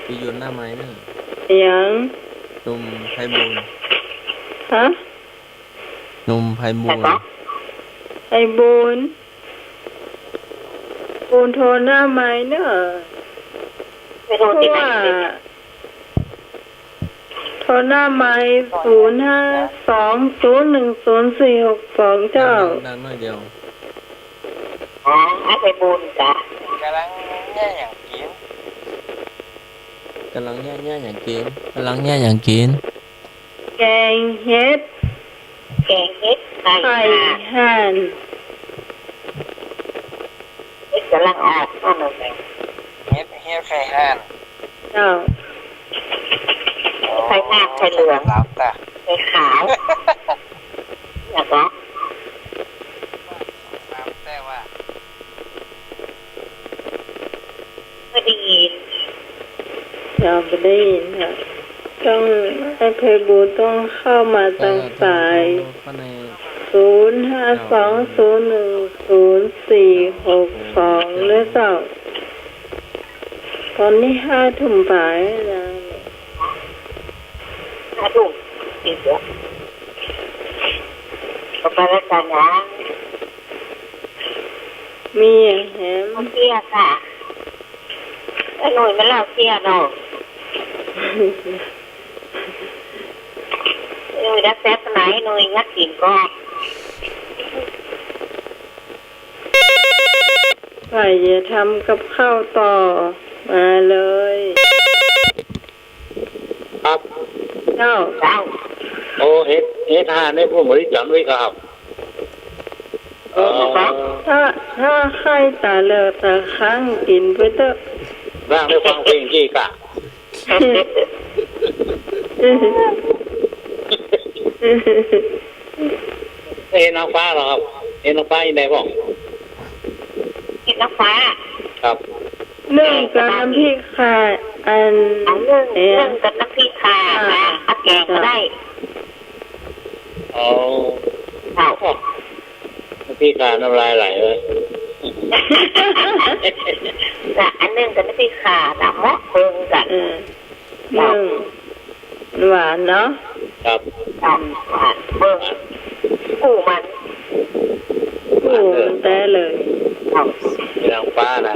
อยู่ อยู่หน้าไม้เนอะ หยัง หนุ่มไพบูลย์ ฮะ หนุ่มไพบูลย์ ใครวะ ไพบูลย์ ปูนโทรหน้าไม้เนอะ ไม่รู้ตี้ไหน เพราะว่า โทรหน้าไม้ ศูนย์ห้าสองศูนย์หนึ่งศูนย์สี่หกสอง เจ้า ดังหน่อยเดียว อ๋อ ไอ้ไพบูลย์กะ ก๋ำลังเยียะหยังกิ๋น ก๋ำลังเยียะ เยียะหยังกิ๋น ก๋ำลังเยียะหยังกิ๋น แกงเห็ด แกงเห็ดไข่ ไข่ห่าน เห็ดก๋ำลังออกนั่นน่ะ เห็ด เห็ดไข่ห่าน เจ้า ไข่ห่าน ไข่เหลือง ไข่ขาว อย่างก็ แต่ว่า ไม่ได้ยิน เจ้า ไม่ได้ยินค่ะ ต้อง ไอ้ไพบูลย์ต้องเข้ามาตางสาย ศูนย์ห้าสองศูนย์หนึ่งศูนย์สี่หกสอง เลยเจ้า ต๋อนนี้ห้าทุ่มป๋ายแล้วนะ ห้าทุ่ม อีกแล้ว ก็ไปแล้วกันนะ มีอย่างแหม เตี้ยค่ะ ไอ้หนุ่ยมันเล่าเตี้ยเนาะ ไอ้หนุ่ยดักแซบไหน หนุ่ยงัดกิ๋นก็ ใครจะทำกับข้าวต่อ มาเลย ครับ เจ้า เจ้า โอ้ เห็ด เห็ดห่านนี่ผมบ่ได้จ๋ำเลยครับ เออ ครับ ถ้า ถ้าใค่ต๋าเหลือต๋าข้างกิ๋นไปเต๊อะ นั่งได้ฟังเพลงกี้กะ เ เอ๊ะ นางฟ้าเหรอครับ เอ๊ะ นางฟ้าอยู่ไหนบ้าง เห็ดนางฟ้า ครับ นึ่งกับน้ำพริกค่ะ อัน เอานึ่ง เอ๊ะ นึ่งกับน้ำพริกค่ะ ค่ะ นะ เอาแกงก็ได้ อ๋อ เจ้า น้ำพริกค่ะ น้ำลายไหลเลย น่ะ อันนึ่งกับน้ำพริกค่ะ น่ะ เหมาะเบิ่งกั๋น เออ นึ่ง หวานเนาะ ครับ ครับ หวาน เบิ่ง กู้มัน กู้มันแต๊เลย ครับ นางฟ้านะ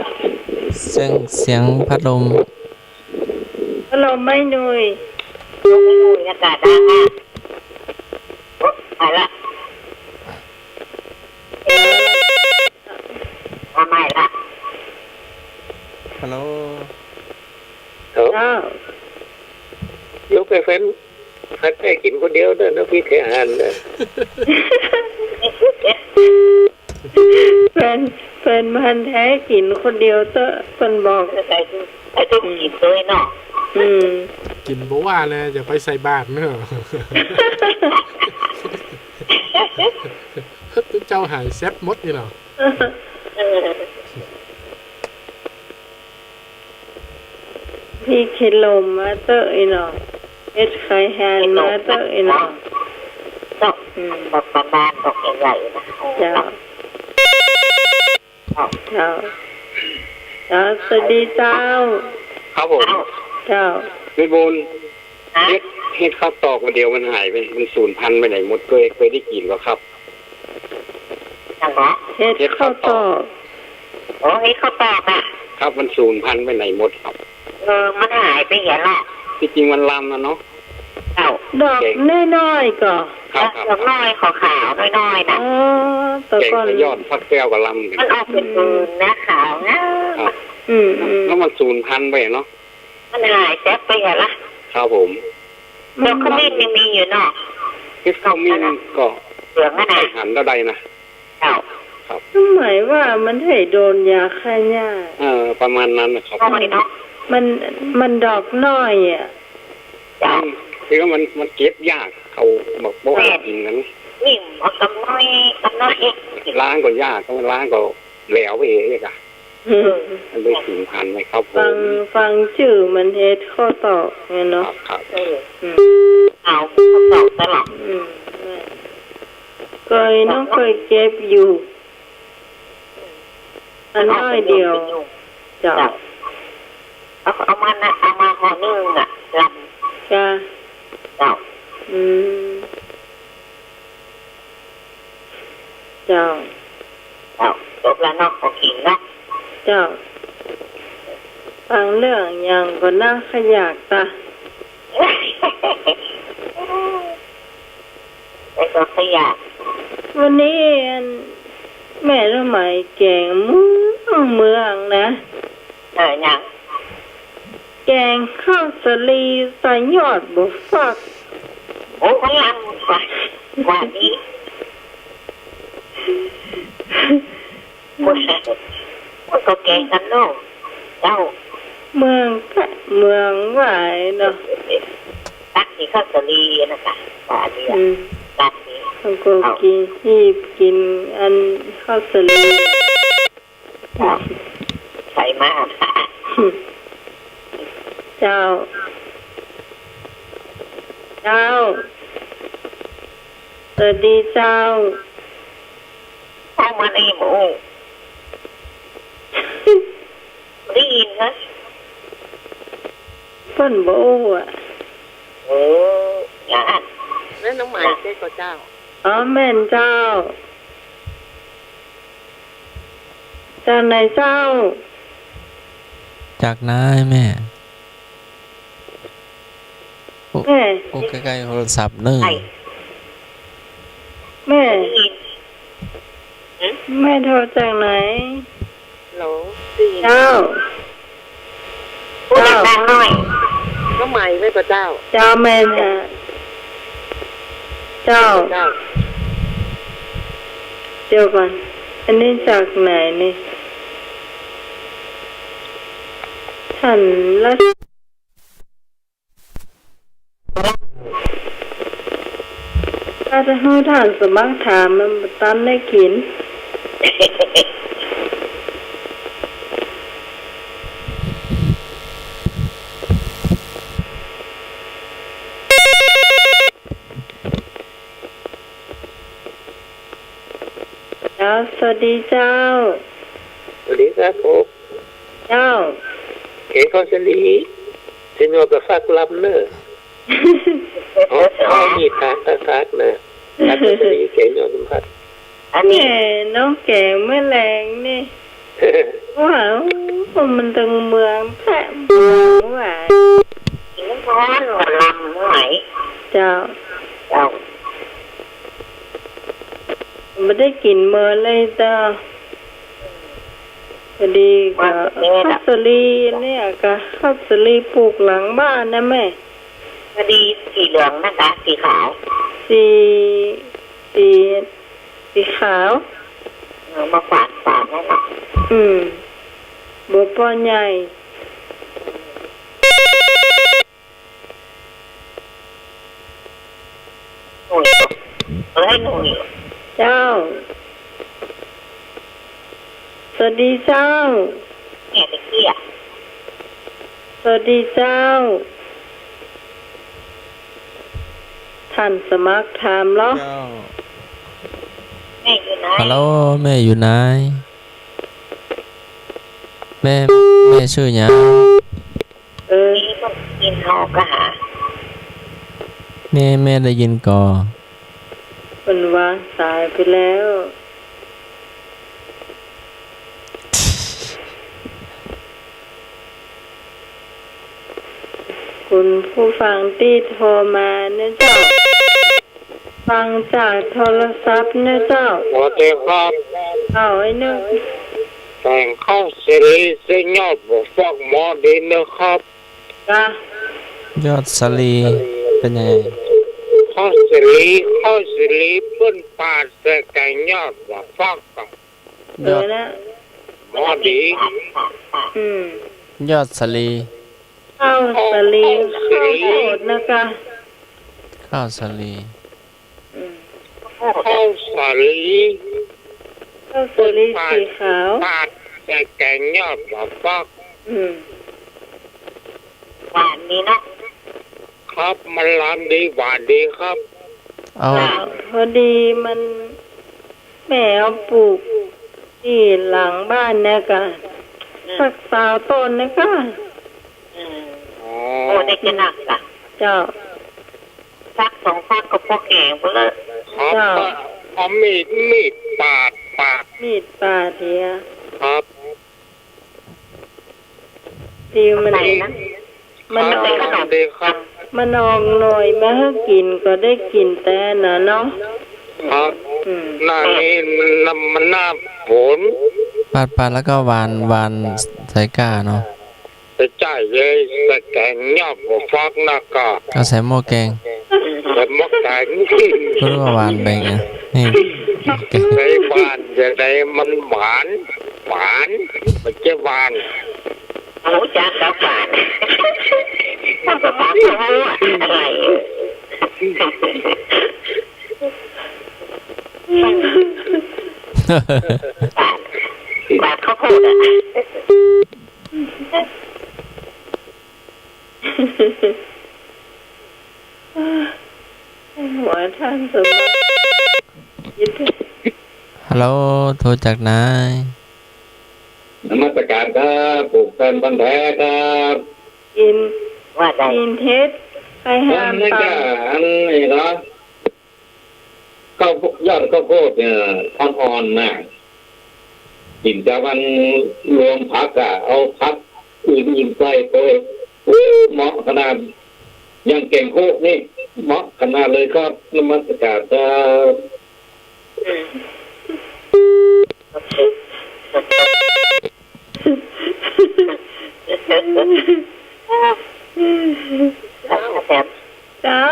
เสียง เสียงพัดลม พัดลมไม่หนุ่ย พัดลมไม่หนุ่ย อากาศดังอ่ะ โอ๊ะ ไปละ เอาใหม่ละ ฮัลโหล เอ้า เอ้า ยกไปเฟ้น หัดแท้กิ๋นคนเดียวเต๊อะ น้ำพริกไข่ห่านเต๊อะ เฟ้น เฟ้นมันแท้กิ๋นคนเดียวเต๊อะ เปิ้นบอก ใส่ ใส่ตู้กิ๋นด้วยเนาะ อืม กิ๋นบ่ว่าเลย จะไปใส่บาตรเนาะ เจ้าหายแซ่บหมดนี่เนาะ เออ พริกเห็ดลมมาเต๊อะอีหนอ เห็ดไข่ห่านมาเต๊อะอีหนอ เจ้า อืม ดอกบานๆ ดอกใหญ่ๆ นะ เจ้า เจ้า เจ้า เจ้า สวัสดีเจ้า ครับผม เจ้า วิบูลย์ ฮะ เห็ด เห็ดข้าวตอกวันเดียวมันหายไป มันสูญพันธุ์ไปไหนหมด เคย เคยได้กิ๋นบ่ครับ อย่างเหรอ เห็ดข้าวตอก โอ้ เห็ดข้าวตอกอะ ครับ มันสูญพันธุ์ไปไหนหมดครับ เออ มันหายไปเหียละ ที่จริงมันลำนะเนาะ เจ้า ดอกน้อยๆ ก่อ ครับ ครับ ดอกน้อยขาวๆ น้อยๆ น่ะ อ๋อ แต่ก่อน แกงใส่ยอดฟักแก้วก็ลำ มันออกเป๋น อืม ผื่นๆ นะ ขาวงาม ครับ อืม อืม แล้วมันสูญพันธุ์ไปเนาะ มันหายแจ๊บไปเหียละ ครับผม ดอกขมิ้นยังมีอยู่เนาะ เห็ดขมิ้นก็ เหลืองอะนะ ใส่หั่นก็ได้นะ เจ้า ครับ หมายว่ามันให้โดนยาฆ่าหญ้า เออ ประมาณนั้นนะครับ น้อยเนาะ มัน มันดอกน้อยอะ เจ้า มัน คือว่ามัน มันเก็บยาก เขาบอก บอกว่า แม่น กิ๋นกัน นี่เอากำน้อย กำน้อย ล้างก็ยาก ก็ล้างก็แหลวไปเองอะ อืม มันได้สูญพันธุ์ไหมครับผม ฟัง ฟังจื้อมันเห็ดข้าวตอกเนี่ยเนาะ ครับ ครับ เออ อืม เอาข้าวตอกตลอด อืม เกยเนาะ เกยเก็บอยู่ อันน้อยเดียว เจ้า เอา เอามานะ เอามาห่อนึ่งอะ ลำ จ้า เจ้า อืม เจ้า เจ้า จบแล้วเนาะ ขอกิ๋นเนาะ เจ้า ฟังเรื่องหยังก็น่าขยากตา ไอ้ก็ขยาก วันนี้อัน แม่ละไหมแกงเมืองเมืองนะ เออ หยัง แกงข้าวสาลีใส่ยอดบัวฟัก โอ้ มันลำกว่า กว่านี้ โอ้ย มันก็แกงกันเนาะ เจ้า เมืองกะ เมืองหวายเนาะ ตักกิ๋นข้าวสาลีนะคะ ว่าอันนี้อะ อืม ตักกิ๋น แล้วก็ เอา กิ๋น หีบกิ๋นอันข้าวสาลี เจ้า ใส่มาค่ะ เจ้า เจ้า สวัสดีเจ้า เอามานี่บ่อู้ ได้ยินนะ เปิ้นบ่อู้อะ โอ้ อย่างนั้น แม่นน้องไหมใจ้ก่อเจ้า อ๋อ แม่นเจ้า จากไหนเจ้า จากไหนแม่ โอ้ แม่ โอ้ ใก้ๆ โทรศัพท์เน่อ ใช่ แม่ ได้ยิน หืม แม่โทรจากไหน ฮัลโหล ได้ยิน เจ้า พูดดังๆ หน่อย น้องไหมใจ้ก่อเจ้า เจ้าแม่นฮะ เจ้า เจ้า เดี๋ยวก่อน อันนี้จากไหนนี่ ท่านรัฐ ถ้าจะหื้อต้านสมัครถามมันบ่ตันได้กิ๋น เจ้า สวัสดีเจ้า สวัสดีครับผม เจ้า เก๋งข้าวสาลี เสยโหนดบ่ฟักลำเน่อ อ๋อ อ๋อ มีฝาก ฝาก ฝากเน่อ ฝากข้าวสาลี เก๋งโหนดบ่ฟัก อันนี้ แหม น้องแก๋งเมื่อแลงนี่ ว่า โอ้ มันตึงเมืองแท้ เมืองว่า กิ๋นฮ้อนบ่ลำไหว เจ้า เจ้า บ่ได้กิ๋นเมินเลยเจ้า พอดีก็ ว่าแม่น่ะ ข้าวสาลีเนี่ยก็ ข้าวสาลีปลูกหลังบ้านนะแม่ พอดีสีเหลืองนะคะ สีขาว สี สี สีขาว เออ มาฝาก ฝากนั่นน่ะ อืม บ่ป้อใหญ่ หนุ่ย เออ ให้หนุ่ย เจ้า สวัสดีเจ้า เนี่ย ตะกี้อะ สวัสดีเจ้า ต้านสมัครถามเหรอ เจ้า แม่อยู่ไหน ฮัลโหล แม่อยู่ไหน แม่ แม่จื้อหยัง เออ นี่มันกิ๋นเฮาก็หา แม่ แม่ได้ยินก่อ เปิ้นวางสายไปแล้ว คุณผู้ฟังตี้โทรมาเนี่ยเจ้า ฟังจากโทรศัพท์เนี่ยเจ้า สวัสดีครับ เอาไอ้เนี่ย แก๋งข้าวสาลี เสยโหนดบ่ฟัก หม้อดินนะครับ จ้ะ ยอดสาลี เป๋นไง ข้าวสาลี ข้าวสาลี เปิ้นปาดใส่แก๋งโหนดบ่ฟัก เออ ยอด นะ หม้อดิน อืม ยอดสาลี ข้าวสาลี ข้าวสาลี ข้าวโพดนะคะ ข้าวสาลี อืม ข้าวสาลี ข้าวสาลีสีขาว ปาดใส่แก๋งโหนดบ่ฟัก อืม หวานดีเนาะ ครับ มันลำดี หวานดีครับ เอา จ้ะ พอดีมัน แม่เอาปลูกตี้หลังบ้านเนี่ยก่ะ อืม สักซาวต้นเนี่ยก่ะ อืม อ๋อ โอ้ ได้จะหนักอ่ะ เจ้า ฟักสองฟักก็พอแก๋งไปเลย ครับ เจ้า เอามีด มีดปาด ปาด มีดปาดเหีย ครับ ตี้มัน ไหนนะ มันออก ครับ มันออกหน่อยมาหื้อกิ๋นก็ได้กิ๋นแต๊น่ะเนาะ ครับ อืม หน้านี้มัน มันหน้าฝน ปาดๆ แล้วก็หว่าน หว่านใส่ก้าเนาะ ไปใจ๊เลย ใส่แก๋งโหนดบ่ฟักนะก่ะ เอาใส่หม้อแกง ใส่หม้อแกง ก็เรียกว่าหว่านแบ่งอ่ะ นี่ ใส่หว่านจะได้มันหวาน หวาน มันจะหวาน หมูจ๋ากับหวาน มันก็หวาน อะไร หวาน หวานข้าวโพดอ่ะ หัวต้านสมัคร ฮัลโหล โทรจากไหน นมัสการครับ ปลูกแฟนพันธุ์แท้ครับ กิน ว่าได้ กินเห็ด ไปหา อันนี้ก็ ปลา อันนี้เนาะ ข้าวโพด ยอดข้าวโพดเนี่ย อ่อนๆ นะ กิ๋นกับอันรวมผักอ่ะ เอาผักอื่นๆ ใส่ไป อู้ เหมาะขนาด อย่างแก๋งโฮกนี่ เหมาะขนาดเลยครับ นมัสการครับ เจ้า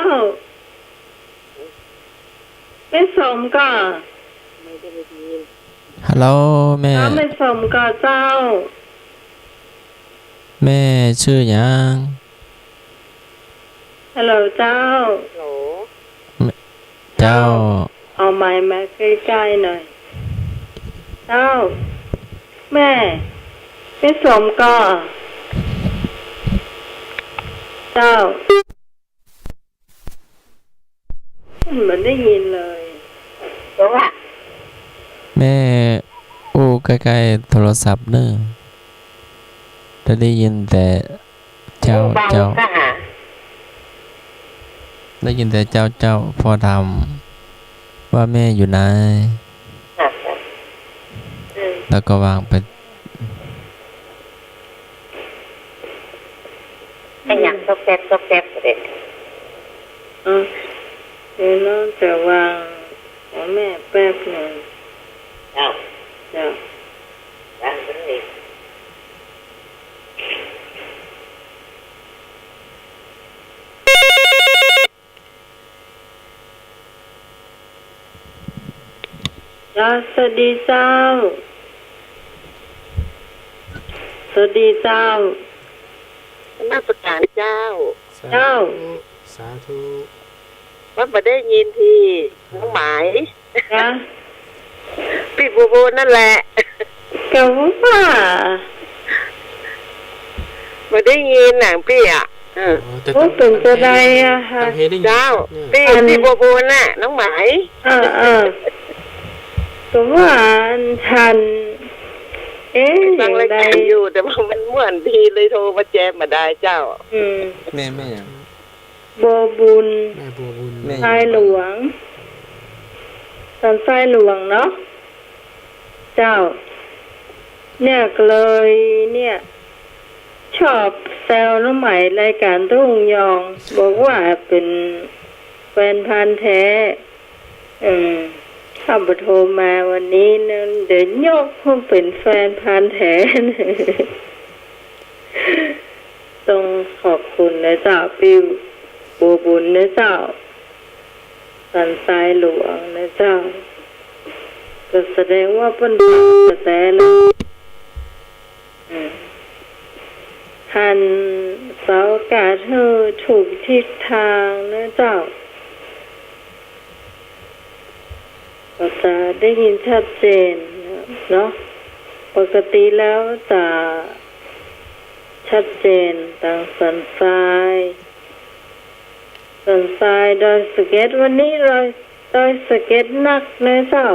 แม่สมก่อ ฮัลโหล แม่ เจ้า แม่สมก่อเจ้า แม่จื้อหยัง ฮัลโหลเจ้า ฮัลโหล แม่ เจ้า เอาไมค์มาใก้ๆ หน่อย เจ้า แม่ แม่สมก่อ เจ้า บ่ได้ยินเลย แม่อู้ใก้ๆ โทรศัพท์เน่อ จะได้ยินแต่เจ้า อู้เบา เจ้า ค่ะ ได้ยินแต่เจ้า เจ้า พ่อถามว่าแม่อยู่ไหน ค่ะ ค่ะ อืม แล้วก็วางไป ขยับซอกแซกซอกแซกเด็ด อ่ะ เดี๋ยวน้องจะวางของแม่แป๊บหนึ่ง เจ้า เจ้า วางไปเลย จ้า สวัสดีเจ้า สวัสดีเจ้า นมัสการเจ้า เจ้า สาธุ สาธุ ว่าบ่ได้ยินตี้น้องหมาย จ้า ปี้บัวบุญนั่นแหละ ก็ว่า บ่ได้ยินหนังปี้อะ เออ อ๋อ แต่ โอ้ ตาม เป๋นจะใดอะคะ ตามเพลงได้ยิน เจ้า เนี่ย ปี้ อัน ปี้บัวบุญน่ะ น้องหมาย เออ เออ ก็ว่าอันทัน เอ๊ะ ฟังรายการ อย่างใด อยู่ แต่ว่ามันม่วนดีเลยโทรมาแจมบ่ได้เจ้า อืม แม่ แม่หยัง บัวบุญ แม่บัวบุญ แม่ ทรายหลวง สันทรายหลวงเนาะ เจ้า เนี่ยก็เลยเนี่ย ชอบแซวน้องไหมรายการทุ่งยอง บอกว่าเป๋นแฟนพันธุ์แท้ เออ ถ้าบ่โทรมาวันนี้นะ เดี๋ยวยกหื้อเป๋นแฟนพันธุ์แท้ ต้องขอบคุณนะเจ้า ปี้บัวบุญนะเจ้า สันทรายหลวงนะเจ้า ก็แสดงว่าเปิ้นตามกระแสเลย อืม หันเสาอากาศหื้อถูกทิศทางนะเจ้า ก็จะได้ยินชัดเจนเนาะ ปกติแล้วจะชัดเจนตางสันทราย สันทรายดอยสะเก็ด วันนี้ดอย ดอยสะเก็ดนักนะเจ้า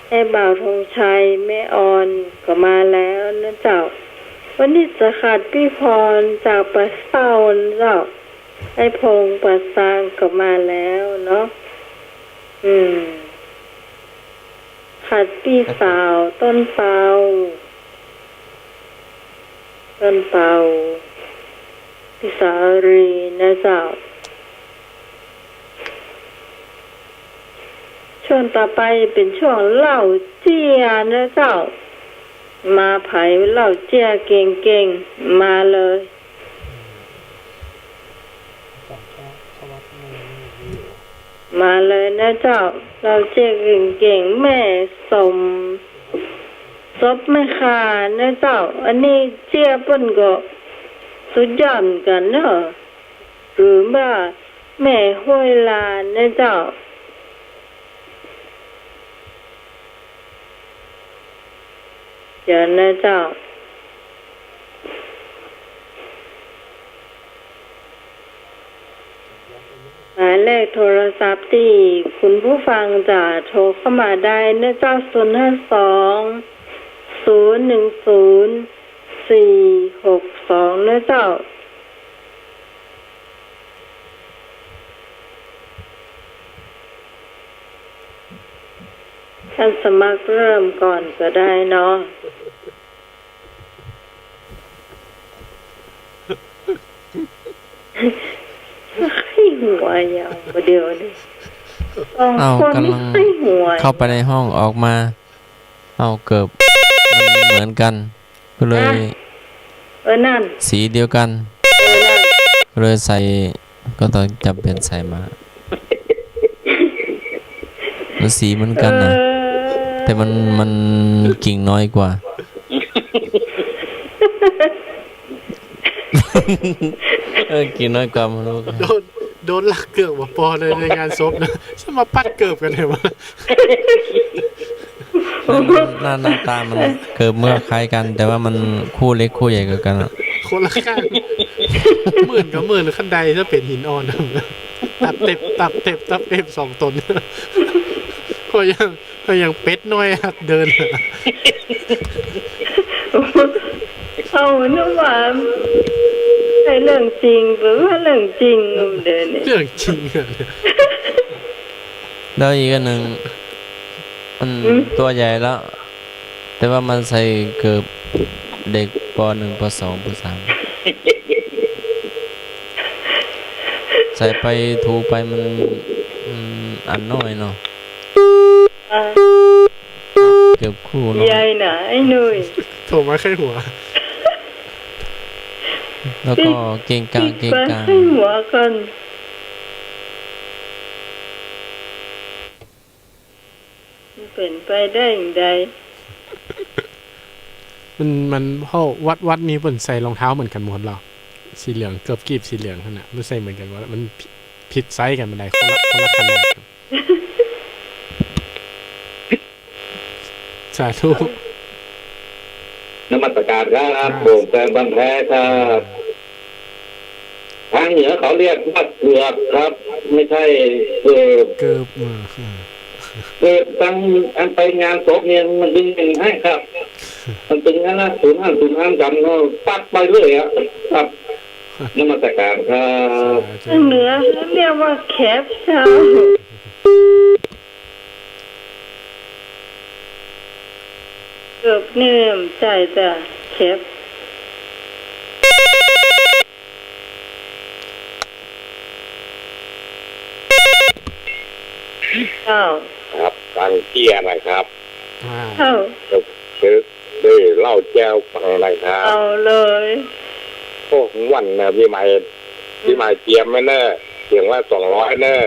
ไอ้บ่าวธงชัย แม่ออนก็มาแล้วนะเจ้า วันนี้จะขาดปี้พรจากป่าเศร้านะเจ้า ไอ้พงษ์ป่าซางก็มาแล้วเนาะ อืม ขาดปี้สาวต้นเปา ต้นเปา ปี้สาวรีนะเจ้า ช่วงต่อไปเป๋นช่วงเล่าเจี้ยนะเจ้า มาใผเล่าเจี้ยเก่งๆ มาเลย มาเลยนะเจ้า เล่าเจี้ยเก่งๆ แม่สม สบแม่ค่านะเจ้า อันนี้เจี้ยเปิ้นก็สุดยอดเหมือนกั๋นเนาะ หรือว่าแม่ห้วยลานนะเจ้า เดี๋ยวนะเจ้า หมายเลขโทรศัพท์ตี้คุณผู้ฟังจะโทรเข้ามาได้นะเจ้า ศูนย์ห้าสอง ศูนย์หนึ่งศูนย์ สี่หกสอง นะเจ้า ท่านสมัครเริ่มก่อนก็ได้เนาะ ใค่หัวอย่างเดียวนี่ สอง เอ้า คนนี่ กำลัง ใค่หัว เข้าไปในห้องออกมา เอ้า เกิบมันเหมือนกั๋น ก็เลย อ่ะ เออ นั่น สีเดียวกั๋น เออ นั่น ก็เลยใส่ ก็ต้องจ๋ำเป๋นใส่มา มันสีเหมือนกั๋นนะ เออ แต่มัน มันกิ่งน้อยกว่า เออ กิ่งน้อยกว่า มันรู้ โดน โดนลักเกือบบ่ปอเลยในงานศพนะ จะมาปัดเกือบกั๋นแหมวะ หน้า หน้า หน้าต๋ามันเกือบเมือคล้ายกั๋น แต่ว่ามันคู่เล็กคู่ใหญ่กว่ากั๋นอะ คนละข้าง เหมือนกับเหมือนคันไดถ้าเป๋นหินอ่อน ตับเต็บ ตับเต็บ ตับเต็บสองต๋น ก็ยัง ก็ยังเป็ดน้อยหัดเดิน เอา นึกว่า ไอ้เรื่องจริง หรือว่าเรื่องจริง เดี๋ยวนี้ เรื่องจริงอะ แล้วอีกอันนึ่ง มัน อืม ตั๋วใหญ่แล้ว แต่ว่ามันใส่เกือบเด็ก ป.หนึ่ง ป.สอง ป.สาม ใส่ไปถูไปมัน มันอันน้อยเนาะ อ่า เกือบคู่เนาะ ใหญ่นะไอ้หนุ่ย โทรมาใค่หัว แล้วก็เก่งกลาง เก่งกลาง ใค่หัวก่อน มันเป๋นไปได้อย่างใด มัน มัน เฮาวัด วัดนี้เปิ้นใส่รองเท้าเหมือนกั๋นหมดแล้ว สีเหลือง เกือบกีบสีเหลืองหั้นน่ะ มันใส่เหมือนกั๋นหมดแล้ว มันผิด ผิดไซส์กั๋นบ่ได้ คนละ คนละขนาด สาธุ นมัสการครับ อ่า ผมแฟนพันธุ์แท้ครับ ทางเหนือเขาเรียกว่าเกือบครับ ไม่ใช่เกิบ เกิบ อ่า เกิบตังอันไปงานศพเนี่ยมันดึงอย่างให้ครับ มันตึงอันนั้นศูนย์อันศูนย์อันกันก็ปัดไปเรื่อยอะครับ นมัสการครับ สาธุ ทางเหนือเรียกว่าแคปเจ้า เกิบนี่มันใจ้จ้ะ แคป อ้าว ครับ ฟังเตี้ยนะครับ อ้าว อ้าว เดี๋ยว เดี๋ยว เดี๋ยวเล่าแจ้วฟังนะครับ เอาเลย โอ้ ม่วนนะ ปี๋ใหม่ อืม ปี๋ใหม่เตรียมไว้เน่อ เตรียมไว้สองร้อยเน่อ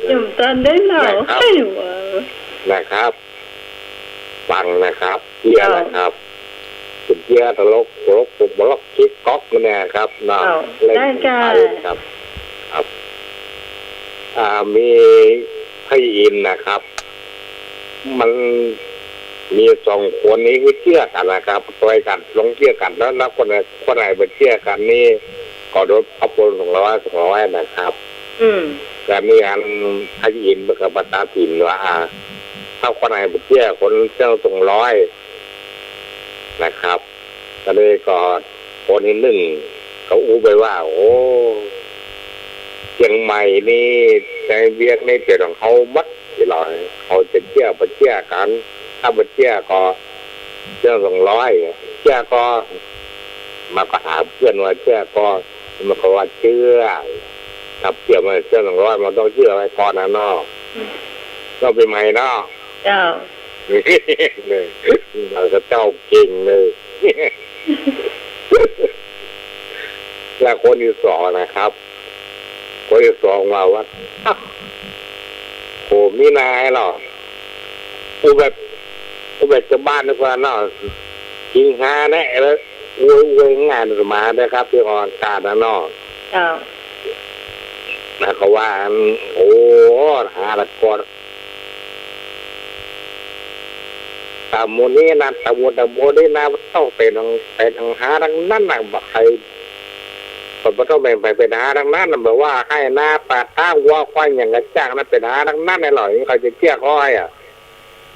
ยังบ่ตันได้เล่า นะครับ ใค่หัว นะครับ ฟังนะครับ เตี้ยนะครับ เอ้า เป๋นเตี้ยตลก ตลก ตลกคิกก๊อกมาเนี่ยครับเนาะ เอ้า เล่น ได้ค่ะ ไปครับ ครับ อ่า มีพระอินทร์นะครับ มันมีสองคนนี้คือเจื้อกั๋นนะครับ ต่อยกั๋น ลงเจื้อกั๋น แล้ว แล้วคนไหน คนไหนบ่เจื้อกั๋นนี่ ก็โดนปรับคนสองร้อย สองร้อยนะครับ อืม แต่มีอันพระอินทร์เปิ้นก็มาตัดสินว่า อ่า ถ้าคนไหนบ่เจื้อคนเจ้าสองร้อยนะครับ ก็เลยก็คนที่หนึ่งเขาอู้ไปว่า โอ้ เจียงใหม่นี่ ในเวียงนี่เป๋นของเขาหมด เขาจะเจื้อบ่เจื้อกั๋น ถ้าบ่เจื้อก็ เจื้อสองร้อย เจื้อก่อ มันก็ถามเปื้อนว่าเจื้อก่อ มันก็ว่าเจื้อ ถ้าเจื้อมันเจื้อสองร้อย มันต้องเจื้อไว้ก่อนนะเนาะ อืม ต้องปี๋ใหม่เนาะ เจ้า เนี่ย มันก็เจ้าเก่งเลย และคนที่สองนะครับ คนที่สองว่า ว่า อ้าว โห มีนาเหรอ อู้แบบ อู้แบบจาวบ้านดีกว่าเนาะ สิงหาแน่ แล้วอวย อวยงานมานะครับ ตี้ออกอากาศนะเนาะ เจ้า แล้วก็ว่า โอ้ หาละก่อน ต๋ามหมู่นี้นะ ต๋ามหมู่ ต๋ามหมู่นี้นะ ต้องเป๋น เป๋นหาตังนั้นน่ะ บ่ใค่ ก็บ่ต้องเป๋น เป๋นหาตังนั้นน่ะ แบบว่าไฮ่นาป่าตาด วัวควายหยังก็จ้างนะ เป๋นหาตังนั้นแหละ เขาจะเจื้อค่อยอะ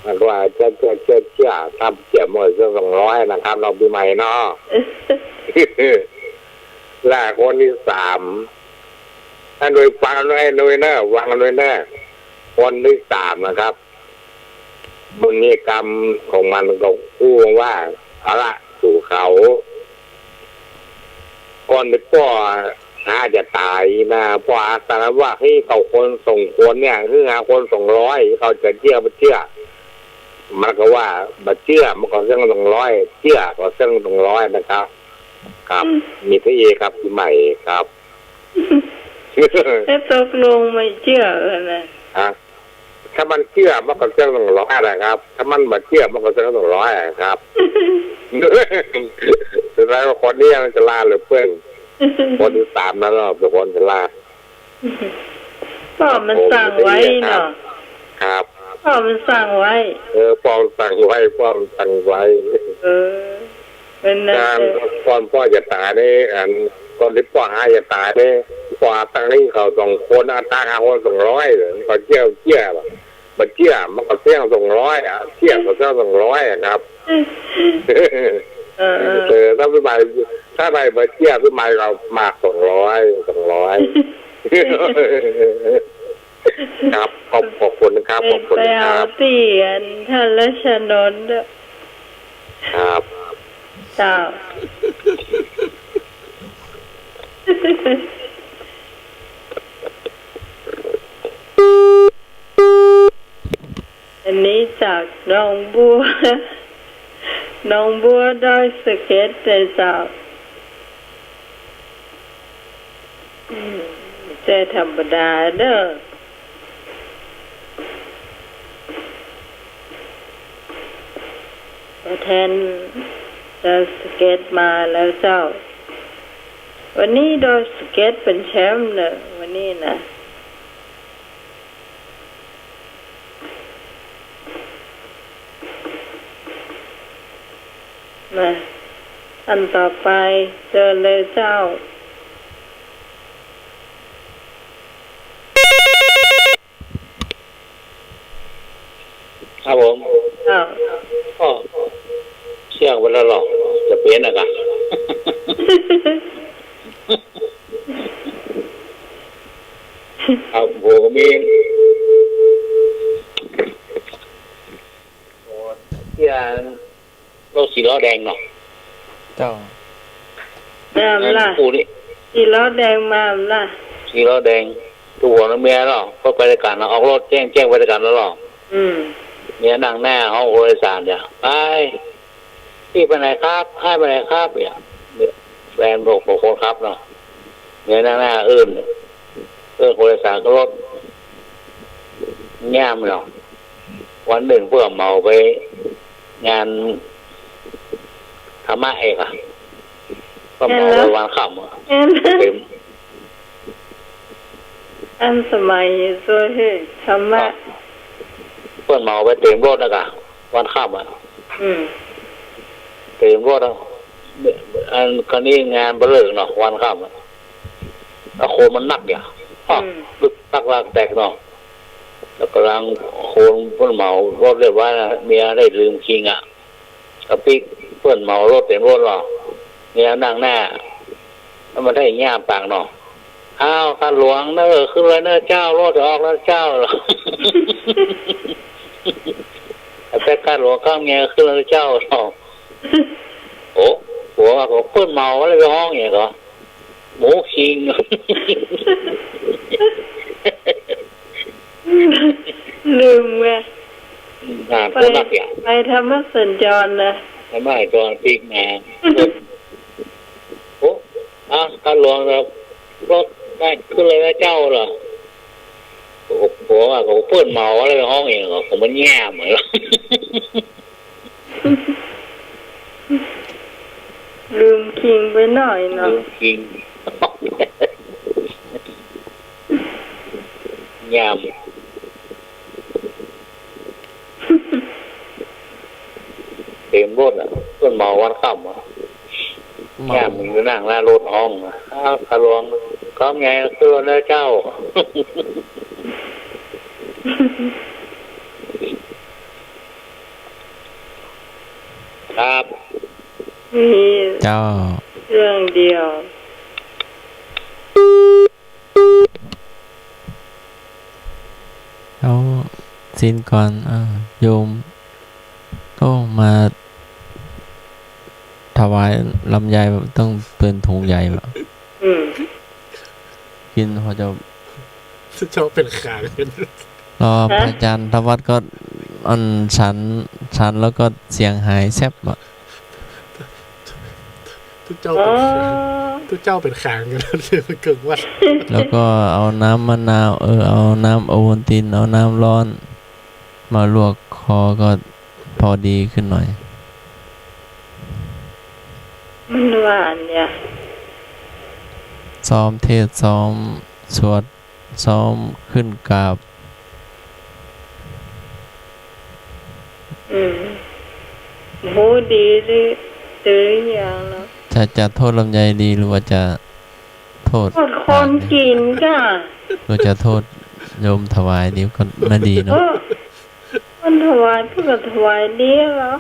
มันก็ว่าเจื้อ เจื้อ เจื้อ เจื้อ ถ้าเจื้อมันก็เจื้อสองร้อยนะครับ น้องปี๋ใหม่เนาะ และคนที่สาม อันโดยฟังโดย โดยเน่อ ฟังโดยเน่อ คนที่สามนะครับ บุญมีกรรมของมันก็อู้ว่า เอาละ สู่เขา ก่อนตี้ป้อหาจะต๋ายนะ ป้อหาสารภาพหื้อเขาคนสองคนเนี่ย หื้อหาคนสองร้อย เขาจะเจื้อบ่เจื้อ มันก็ว่าบ่เจื้อ มันก็เซิ่งสองร้อย เจื้อก็เซิ่งสองร้อยนะครับ ครับ อืม มีเต้าอี้ครับ ปี๋ใหม่ครับ แล้วตกลงไม่เจื้อกันนะ ฮะ ถ้ามันเจื้อมันก็เสี้ยงสองร้อยนะครับ ถ้ามันบ่เจื้อมันก็เสี้ยงสองร้อยอะครับ แสดงว่าคนนี้มันจะลาดเหลือเปิ้น คนที่สามนั้นเนาะ เป๋นคนจะลาด ป้อมันสั่งไว้เนาะ ครับ ป้อมันสั่งไว้ เออ ป้อมันสั่งไว้ ป้อมันสั่งไว้ เออ เป๋นนั้น ก่อนป้อจะต๋ายนี่ อัน ก่อนตี้ป้อหาจะต๋ายนี่ ป้อตังค์หื้อเขาสองคน เอาตังค์หาคนสองร้อย ก็เจื้อ เจื้อบ่ บ่เจื้อมันก็เสี้ยงสองร้อยอะ เจื้อก็เสี้ยงสองร้อยอะครับ เออ เออ เออ ถ้าปี้ใหม่ ถ้าใดบ่เจื้อ ปี้ใหม่ก็มากสองร้อย สองร้อย ครับ ขอบ ขอบคุณครับ ขอบคุณครับ ไปเอาตี้อันท่านรัชนนท์เด้อ ครับ เจ้า อันนี้จากหนองบัว หนองบัวดอยสะเก็ดเลยเจ้า อืม บ่ใจ้ธรรมดาเด้อ ตัวแทนดอยสะเก็ดมาแล้วเจ้า วันนี้ดอยสะเก็ดเป๋นแชมป์เน่อ วันนี้นะ มา อันต่อไป เจิญเลยเจ้า ครับผม อ้าว ก็เสี่ยงไปแล้วหรอก จะเป๋นอะกะ ครับ ผมมี โอ้ เสี่ยง รถสี่ล้อแดงเนาะ เจ้า แม่นล่ะ คู่นี้ สี่ล้อแดงมาแม่นล่ะ สี่ล้อแดง ตั๋วเมียเนาะ ก็ไปด้วยกั๋นเนาะ ออกรถแจ้ง แจ้งไปด้วยกั๋นแล้วเนาะ อืม เมียนั่งหน้าห้องโดยสารเนี่ย ไป พี่ไปไหนครับ อ้ายไปไหนครับ เนี่ย แฟนบอก บอกคนขับเนาะ เมียนั่งหน้า เอิ้น เอิ้นคนโดยสารขึ้นรถ เยียมเนาะ วันนึ่งเปิ้นเหมาไปงานธรรมะเอกอะ เปิ้นเหมาไปวันค่ำอะ เต็ม อันสมัยโซเฮธรรมะ เปิ้นเหมาไปเต็มรถนะกะ วันค่ำอะ อืม เต็มรถอะ อันคันนี้งานบ่าเริ่งเนาะ วันค่ำอะ แล้วคนมันนักเนี่ย อ้อ อืม ตึกตักลากแตกเนาะ แล้วก่ำลังคนเปิ้นเหมารถเรียบร้อยนะ เมียได้ลืมคิงอะ กะปิ๊กเปิ้นเหมารถเต็มรถเนาะ เมียนั่งหน้า แล้วมันได้ย่ามปากเนาะ อ้าว ข้าหลวงเน่อ ขึ้นเลยเน่อเจ้า รถจะออกแล้วเจ้า ไอ้แป๊ก ข้าหลวง ข้าเมีย ขึ้นเลยเจ้าเนาะ โอ้ ผัวว่า เปิ้นเหมาแล้วไปฮ้องหยังก่อ หมูคิง ลืมไง อ่า ไป ผัวนักอย่าง ไปธรรมสัญจรนะ ธรรมสัญจรปิ๊กมา โอ้ อ่ะ ข้าหลวงครับ รถได้ขึ้นเลยนะเจ้าเหรอ โอ้โห ผัวว่า โอ้โห เปิ้นเหมาแล้วไปฮ้องหยังก่อ ผมมันแย่เหมือนกัน ลืมคิงไปหน่อยเนาะ ลืมคิง ย่าม เต็มรถอะ เปิ้นเหมาวันค่ำอะ เหมา ย่ามมันอยู่นั่งหน้ารถฮ้องอะ อ้าว ข้าหลวง ก็ไง ขึ้นรถนะเจ้า ครับ มี เจ้า เรื่องเดียว เอาศีลก่อน อ่า โยม โอ้ มาถวายลำไยต้องเปิดถุงใหญ่บ่ อืม กิ๋นเขาจะ เจ้าเป๋นขางกั๋น รอ ฮะ พระอาจารย์ธวัชก็อันฉัน ฉันแล้วก็เสียงหายแซบอะ ตุ๊เจ้าเป๋นขาง อ๋อ ตุ๊เจ้าเป๋นขางกั๋นเลย เกิ่งวัด แล้วก็เอาน้ำมะนาว เออ เอาน้ำโอวัลติน เอาน้ำร้อน มาลวกคอก็พอดีขึ้นหน่อย มันหวานเนี่ย ซ้อมเทศน์ซ้อมสวด ซ้อมขึ้นกราบ อืม โห ดีหรือ หรือยังเนาะ จะ จะโทษลำไยดีหรือว่าจะโทษ โทษคนกิ๋นก่ะ หรือจะโทษโยมถวายดีก็น่าดีเนาะ เออ คนถวายเปิ้นก็ถวายดีแล้ว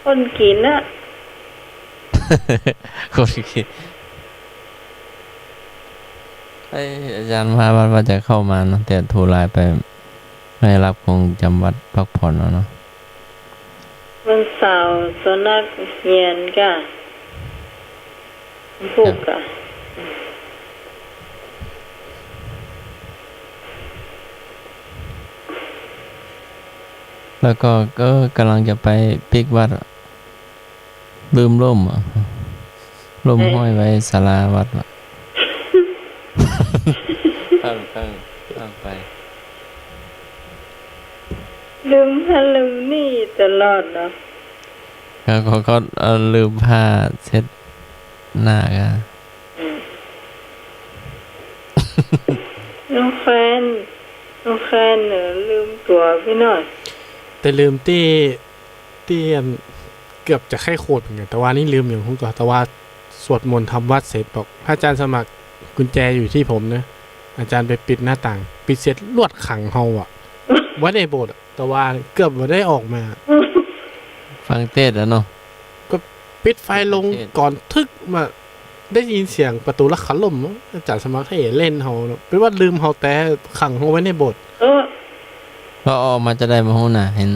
คนกิ๋นน่ะ คนกิ๋น เอ้ย อาจารย์มาวัดว่าจะเข้ามาเนาะ แต่โทรไลน์ไป ไม่รับ คงจ๋ำวัดพักผ่อนแล้วเนาะ วันเสาร์สำนักเฮียนก่ะ พุธก่ะ แล้วก็ เออ ก่ำลังจะไปปิ๊กวัดอะ ลืมร่มอะ ร่ม เอ๊ะ ห้อยไว้ศาลาวัดอะ ข้าง ข้าง ข้างไป ลืมหั้นลืมนี่ตลอดเนาะ แล้วก็ ก็ เอ่อ ลืมผ้าเช็ดหน้าก่ะ อืม น้องแคน น้องแคนเนี่ยลืมตั๋วไปหน่อย แต่ลืมตี้ ตี้อัน เกือบจะใค่ขวดเหมือนกั๋น แต่ว่านี่ลืมอย่างฮู้ก่อ แต่ว่าสวดมนต์ทำวัตรเสร็จบอก พระอาจารย์สมัคร กุญแจอยู่ที่ผมนะ อาจารย์ไปปิดหน้าต่าง ปิดเสร็จลวดขังเฮาอะ ไว้ในโบสถ์อะ แต่ว่าเกือบบ่ได้ออกมา ฟังเทศน์อะเนาะ ก็ปิดไฟลง ฟังเทศน์ ก่อนทึกมา ได้ยินเสียงประตู๋ละขะล่ม อาจารย์สมัครเฮ่เล่นเฮาเนาะ เป๋นว่าลืมเฮาแต๊ ขังเฮาไว้ในโบสถ์ เออ ก็ออกมาจะได้บ่ฮู้น่ะ หัน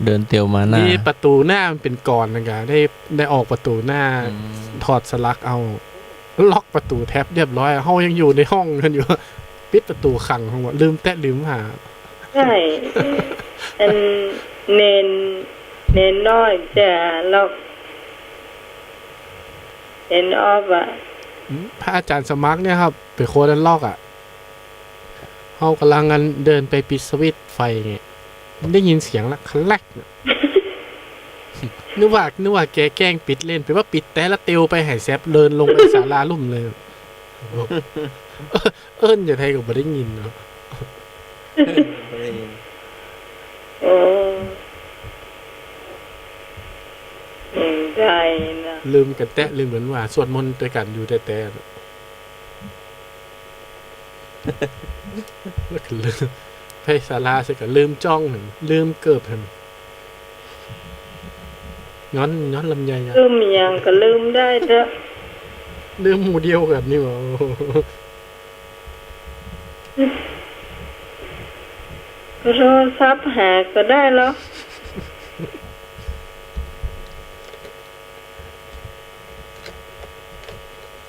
เดินเตียวมาหน้า นี่ประตู๋หน้ามันเป๋นกลอนนะก่ะ ได้ ได้ออกประตู๋หน้า อืม ถอดสลักเอา ล็อกประตู๋แต๊บเรียบร้อย เฮายังอยู่ในห้องกั๋นอยู่ ปิดประตู๋ขังเฮาอะ ลืมแต๊ลืมหา ใช่ อันเณร เณรน้อยจะล็อก เณรออฟอะ อืม พระอาจารย์สมัครเนี่ยครับ เป๋นคนอันล็อกอะ เฮาก่ำลังอันเดินไปปิดสวิตช์ไฟไง ได้ยินเสียงละ คลัก นึกว่า นึกว่าแกแกล้งปิดเล่น เป๋นว่าปิดแต๊ละเตียวไปหายแซบ เดินลงไปศาลาลุ่มเลย เอิ้นจะใดก็บ่ได้ยินเนาะ บ่ได้ยิน โอ้ เห็นใจนะ ลืมกั๋นแต๊ ลืมกั๋นว่า สวดมนต์ตวยกั๋นอยู่แต๊ๆ แล้วก็ลืม ไปศาลาเสร็จก็ลืมจ้องหั้น ลืมเกิบหั้น ย้อน ย้อนลำไยอะ ลืมอะหยังก็ลืมได้เต๊อะ ลืมหมู่เดียวกั๋นนี่หว่า โทรศัพท์หาก็ได้เหรอ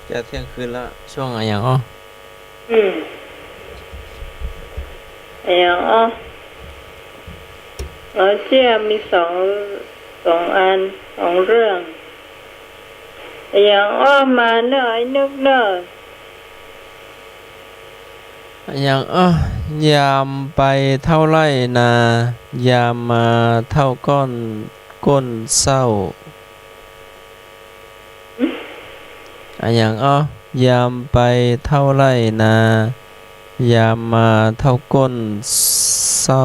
จะเที่ยงคืนแล้ว ช่วงอะหยังอ้อ อืม อะหยังอ้อ เออ เจ้ามีสอง สองอัน สองเรื่อง อะหยังอ้อ มาเน่อ ไอ้นึกเน่อ อะหยังอ้อ ยามไปเท่าไฮ่นา ยามมาเท่าก้อน ก้นเซ้า อะหยังอ้อ ยามไปเท่าไฮ่นา ยามมาเท่าก้นเซ้า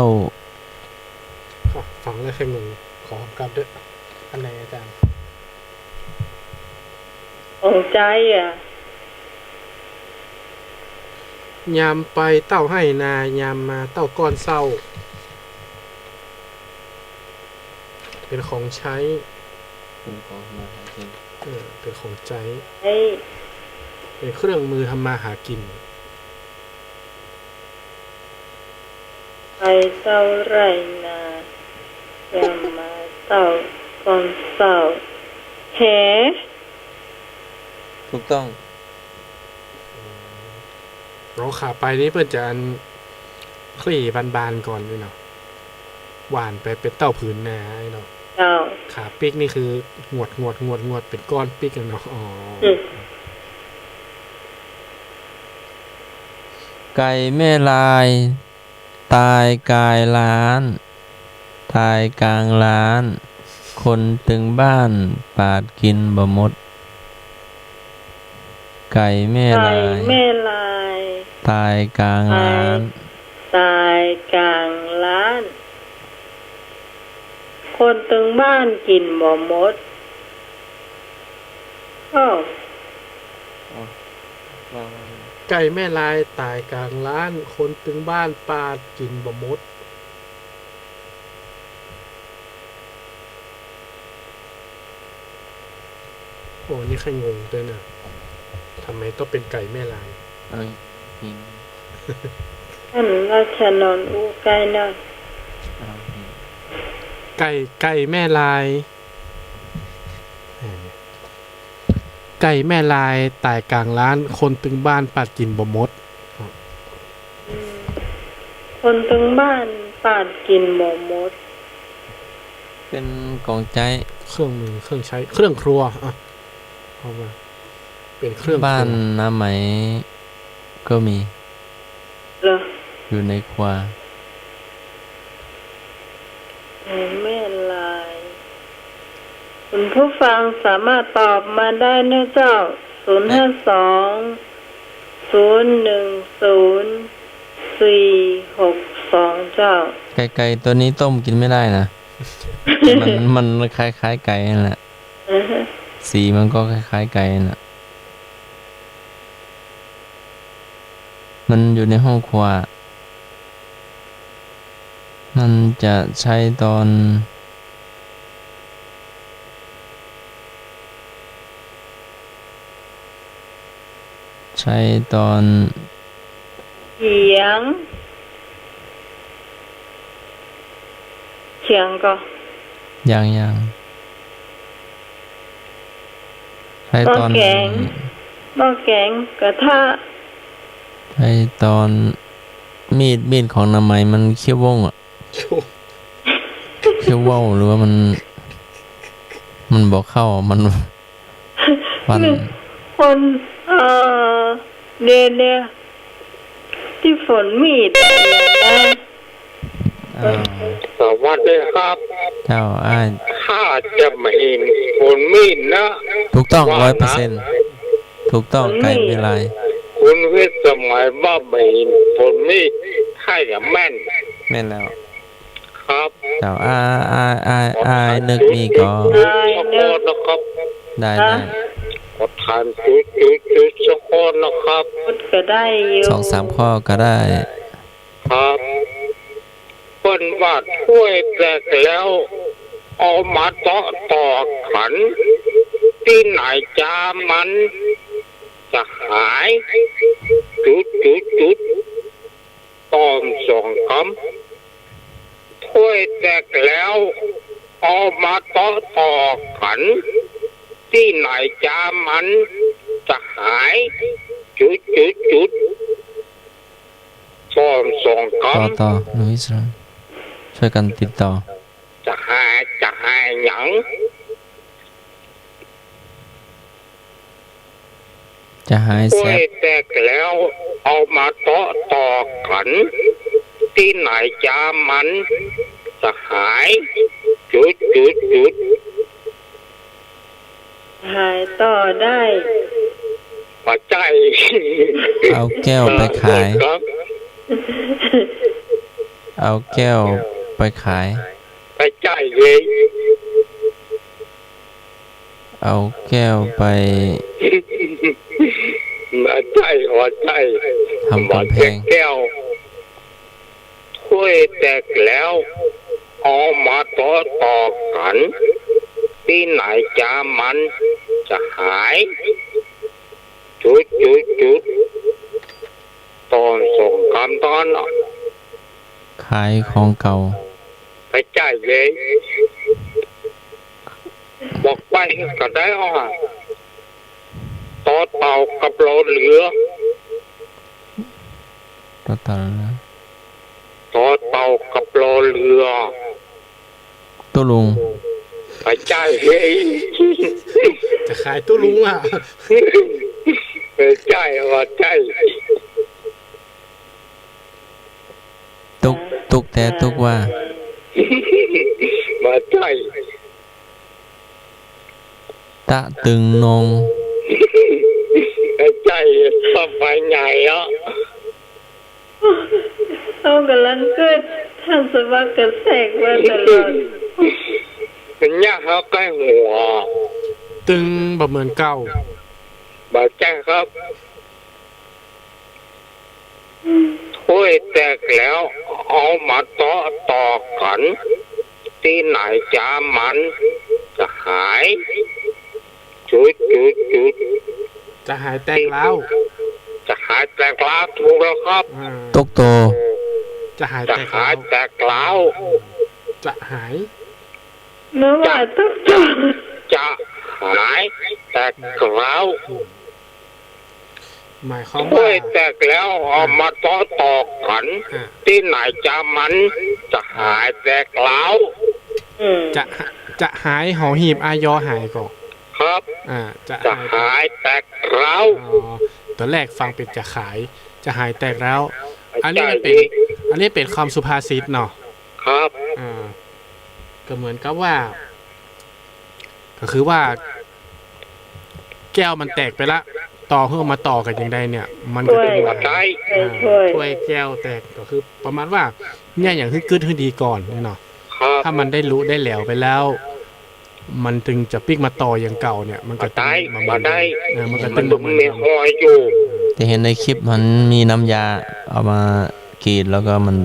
อ่ะ ฟังแล้วใค่งง ขอหอมกราบด้วย อันไหนอาจารย์ ของใจ๋อะ ยามไปเต้าไฮ่นา ยามมาเต้าก้อนเซ้า เป๋นของใจ๊ เป๋นของทำมาหากิ๋น เออ เป๋นของใจ๊ ใจ๊ เป๋นเครื่องมือทำมาหากิ๋น ไปเต้าไฮ่นา ยามมาเต้าก้อนเซ้า แห ถูกต้อง อ๋อ ขาไปนี่เปิ้นจะอันคลี่บานๆ ก่อนนี่เนาะ หว่านไปเป๋นเต้าผืนนานี่เนาะ เจ้า ขาปิ๊กนี่คือหงวดๆๆๆ เป๋นก้อนปิ๊กอะเนาะ อ๋อ อืม ไก่แม่ลาย ต๋ายก๋ายร้าน ต๋ายก๋างร้าน คนตึงบ้านปาดกิ๋นบ่หมด ไก่แม่ลาย ไก่แม่ลาย ต๋ายก๋างร้าน ต๋าย ต๋ายก๋างร้าน คนตึงบ้านกิ๋นบ่หมด อ้าว ไก่แม่ลายต๋ายก๋างร้าน คนตึงบ้านปาดกิ๋นบ่หมด โอ้ นี่ใค่อยงงตวยนะ ทำไมต้องเป๋นไก่แม่ลาย เอ้ย จริง อันราชนนท์อู้ใก้นะ เอา ไก่ ไก่แม่ลาย เออ ไก่แม่ลายต๋ายก๋างร้าน คนตึงบ้านปาดกิ๋นบ่หมด อืม คนตึงบ้านปาดกิ๋นบ่หมด เป๋นของใจ๊ เครื่องมือ เครื่องใช้ เครื่องครัว อ่ะ เอามา เป๋นเครื่องครัว บ้านน้าไหมก็มี เหรอ อยู่ในครัว ไก่แม่ลาย คุณผู้ฟังสามารถตอบมาได้นะเจ้า ศูนย์ห้าสอง ศูนย์หนึ่งศูนย์ สี่หกสอง เจ้า ไก่ ไก่ตัวนี้ต้มกิ๋นไม่ได้นะ มัน มันคล้ายๆ ไก่นั่นแหละ อือฮะ สีมันก็คล้ายๆ ไก่นั่นแหละ มันอยู่ในห้องครัว มันจะใช้ตอน ใช้ตอน เถียง เถียงก่อ ยัง ยัง ใช้ตอน หม้อแก๋ง หม้อแก๋ง กระทะ ใช้ตอน มีด มีดของน้าไหมมันเขี้ยวว่องอะ เขี้ยวว่าวหรือว่ามัน มันบ่เข้า มัน ฟัน คน เอ่อ เนี่ย เนี่ย ตี้ฝนมีดนะ อ่า สวัสดีครับ เจ้าอ้าย ข้าจะบ่หิ้มฝนมีดนะ ถูกต้อง ว่านะ ร้อยเปอร์เซ็นต์ ถูกต้อง ฝนมีด ไก่แม่ลาย คุณวิทย์สมัยว่าบ่หิ้มฝนมีด ใค่จะแม่น แม่นแล้ว ครับ เจ้า อ้าย อ้าย อ้าย อ้ายนึกมีก่อ อ้ายนึก ขอโทษนะครับ ได้ ได้ ขอถามจุด จุด จุดสักข้อนะครับ จุดก็ได้อยู่ สองสามข้อก็ได้ ครับ เปิ้นว่าถ้วยแตกแล้ว เอามาเตาะต่อขัน ตี้ไหนจามันจะหาย จุด จุด จุด ตอบสองกำ ถ้วยแตกแล้ว เอามาเตาะต่อขัน ตี้ไหนจามันจะหาย จุดจุดจุด ตอบสองกำ ต่อ ต่อ หนุ่มอิสราเอล ช่วยกันติดต่อ จะหาย จะหายหยัง จะหายแสบ ถ้วยแตกแล้ว เอามาเตาะต่อขัน ตี้ไหนจามันจะหาย จุดจุดจุด หายต่อได้ บ่ใจ้ เอาแก้วไปขาย ครับ เอาแก้วไปขาย บ่ใจ้เลย เอาแก้วไป บ่ใจ้ บ่ใจ้ ทำก๋ำแพง บ่ใจ้แก้ว ถ้วยแตกแล้ว เอามาเตาะต่อขัน ตี้ไหนจามันจะหาย จุดจุดจุด ตอบสองกำตอนน่ะ ขายของเก่า บ่ใจ้เลย บอกไปก็ได้อ่ะ ตอเต่ากับรอเรือ ตอเต่าเรือ ตอเต่ากับรอเรือ ตุ๊ลุง บ่ใจ้เลย จะขายตุ๊ลุงอ่ะ บ่ใจ้ บ่ใจ้ ตุ๊ก ตุ๊กแต๊ตุ๊กว่า บ่ใจ้ ตะตึงนง บ่ใจ้ สบายใหญ่อะ เฮากำลังกึ๊ด ท่านสมัครก็แทรกมาตลอด เปิ้นเยียะเฮาใก้หัว ตึงบ่เหมือนเก่า บ่ใจ้ครับ ถ้วยแตกแล้ว เอามาเตาะต่อกั๋น ตี้ไหนจามันจะหาย จุดจุดจุด จะหายแตกร้าว จะหายแตกร้าว ถูกแล้วครับ อ่า ตกโต จะหายแตกร้าว จะหายแตกร้าว จะหาย เมื่อว่าตกโต จะหายแตกร้าว หมายความว่า ถ้วยแตกแล้ว เอามาเตาะต่อกั๋น อ่า ตี้ไหนจามันจะหายแตกร้าว อืม จะ จะหาย หอหีบ อายอ หายก่อ ครับ อ่า จะ จะหายแตกร้าว อ๋อ ต๋อนแรกฟังเป๋นจะขาย จะหายแตกร้าว อันนี้มันเป๋น อันนี้เป๋นคำสุภาษิตเนาะ ครับ อ่า ก็เหมือนกับว่า ก็คือว่า แก้วมันแตกไปละ ต่อหื้อเอามาต่อกั๋นอย่างใดเนี่ย มันก็ตึง ถ้วย บ่ใจ้ อ่า ถ้วย ถ้วยแก้วแตก ก็คือประมาณว่า เยียะอย่างหื้อกึ๊ดหื้อดีก่อนเนี่ยเนาะ ครับ ถ้ามันได้ลุได้แหลวไปแล้ว มันตึงจะปิ๊กมาต่ออย่างเก่าเนี่ย มันก็ตึง บ่ใจ้ บ่ใจ้ เออ มันก็ตึง มันมีฮอยอยู่ จะเห็นในคลิปมันมีน้ำยาเอามากรีดแล้วก็มัน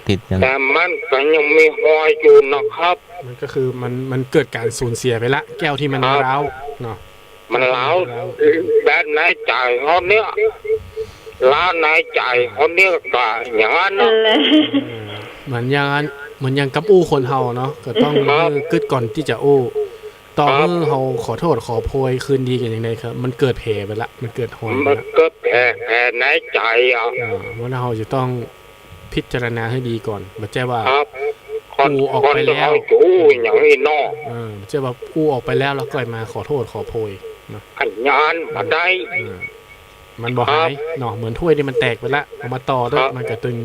ติดกัน แต่มันก็ยังมีฮอยอยู่นะครับ มันก็คือมัน มันเกิดก๋านสูญเสียไปละ แก้วตี้มัน ครับ ร้าวเนาะ มันร้าว ร้าว แบบในใจ๋เฮาเนี่ย ร้าวในใจ๋เฮาเนี่ยก็อย่างนั้นเนาะ นั่นแหละ เออ เหมือนอย่างนั้น เหมือนอย่างกับอู้คนเฮาเนาะ ก็ต้อง ครับ เออ กึ๊ดก่อนตี้จะอู้ ต่อ ครับ หื้อเฮาขอโต้ษขอโพยคืนดีกั๋นอย่างใดครับ มันเกิดแผลไปละ มันเกิดฮอยไปละ มันเกิดแผล แผลในใจ๋อะ อ่า เมื่อนั้นเฮาจะต้องพิจารณาหื้อดีก่อน บ่ใจ้ว่า ครับ อู้ออกไปแล้ว คนเฮาจะอู้อย่างนี้เนาะ เออ บ่ใจ้ว่าอู้ออกไปแล้ว แล้วก็มาขอโต้ษขอโพยเนาะ อันนั้นบ่ใจ้ เออ มันบ่หาย ครับ เนาะ เหมือนถ้วยตี้มันแตกไปละ เอามาต่อด้วย ครับ มันก็ตึง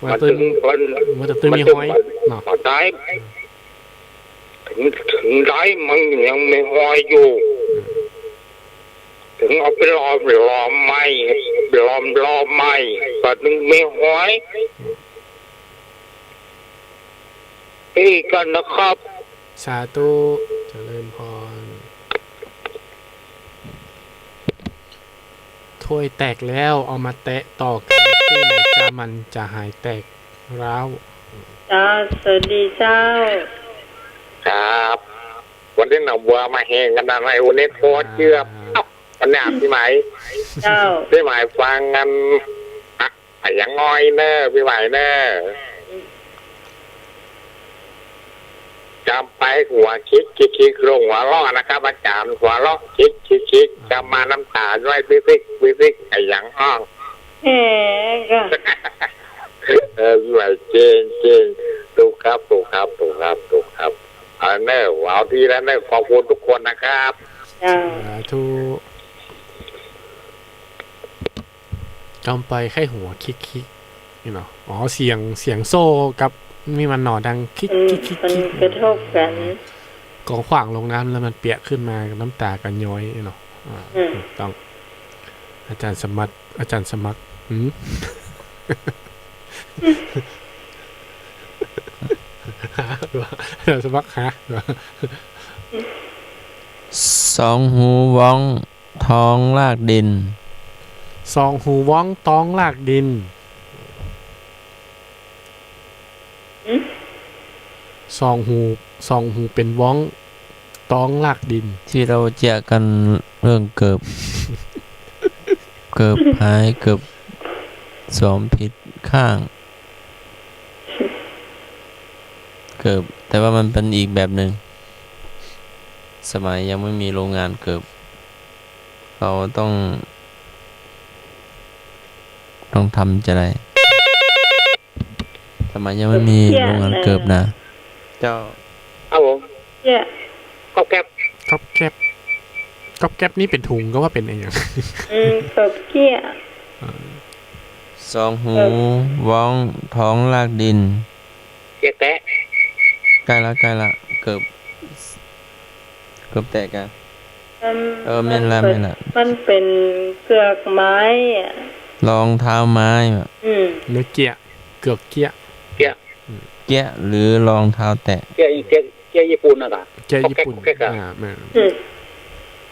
มันก็ตึง มันตึง มันก็ตึงมีฮอย มันตึง เนาะ บ่ใจ้ เถิง เถิงได้มันยังมีฮอยอยู่ เถิงเอาไปหลอม หลอมใหม่ หลอม หลอมใหม่ ก็ยังมีฮอย อีกกันนะครับ สาธุ เจริญพร ถ้วยแตกแล้ว เอามาแตะต่อกั๋น ตี้ไหนจามันจะหายแตกร้าว เจ้า สวัสดีเจ้า ครับ วันนี้หนองบัวมาแฮงขนาดไหน วันนี้โทรเจือบ อ่า วันนี้ปีใหม่ เจ้า ปีใหม่ฟังกัน อะ อะหยังอ้อยเน่อ ปีใหม่เน่อ จำไปหัวคิกคิกคิก ลงหัวเราะนะครับ อาจ๋ารย์ หัวเราะคิกคิกคิก จำมาน้ำต๋าย้อยปิ๊กปิ๊กปิ๊กปิ๊ก อะหยังอ้อง แหม ก็ เออ ไหวเก่งเก่ง ถูกครับ ถูกครับ ถูกครับ ถูกครับ เอาเน่อ เอาตี้แล้วเน่อ ขอบคุณทุกคนนะครับ เจ้า สาธุ จำไปใค่หัวคิกคิก นี่เนาะ อ๋อ เสียง เสียงโซ่กับนี่มันหน่อดังคิก มัน คิกคิก มัน คิก กระทบกั๋น กองขวางลงน้ำแล้วมันเปียกขึ้นมา น้ำต๋าก็ย้อยเนาะ อ่า อืม ถูกต้อง อาจ๋ารย์สมัคร อาจ๋ารย์สมัคร หืม อาจ๋ารย์สมัครหา สองหูว้อง ท้องลากดิน สองหูว้อง ต๊องลากดิน หืม สองหู สองหูเป๋นว้อง ต๊องลากดิน ตี้เฮาเจี๊ยะกั๋นเรื่องเกิบ เกิบหาย เกิบสวมผิดข้าง เกิบ แต่ว่ามันเป๋นอีกแบบนึ่ง สมัยยังไม่มีโรงงานเกิบ เขาต้อง ต้องทำจะได้ สมัยยังไม่มีโรงงานเกิบนะ เจ้า ครับผม เจี๊ยะ ก๊อบแก๊บ ก๊อบแก๊บ ก๊อบแก๊บนี่เป๋นถุงก็ว่าเป๋นอะหยัง อืม ก๊อบเจี๊ยะ สองหูว้อง ท้องลากดิน เกียะแตะ ใก้ละ ใก้ละ เกือบ เกือบแตะกะ มัน เออ แม่นละ มันเป๋น แม่นละ มันเป๋นเกือกไม้อะ รองเท้าไม้อะ อืม เนื้อเกียะ เกือกเกียะ เกียะ เกียะหรือรองเท้าแตะ เกียะ เกียะ เกียะญี่ปุ่นน่ะกะ เกียะญี่ปุ่น ก็แก๊ก ก็แก๊กอะ อ่า แม่น อืม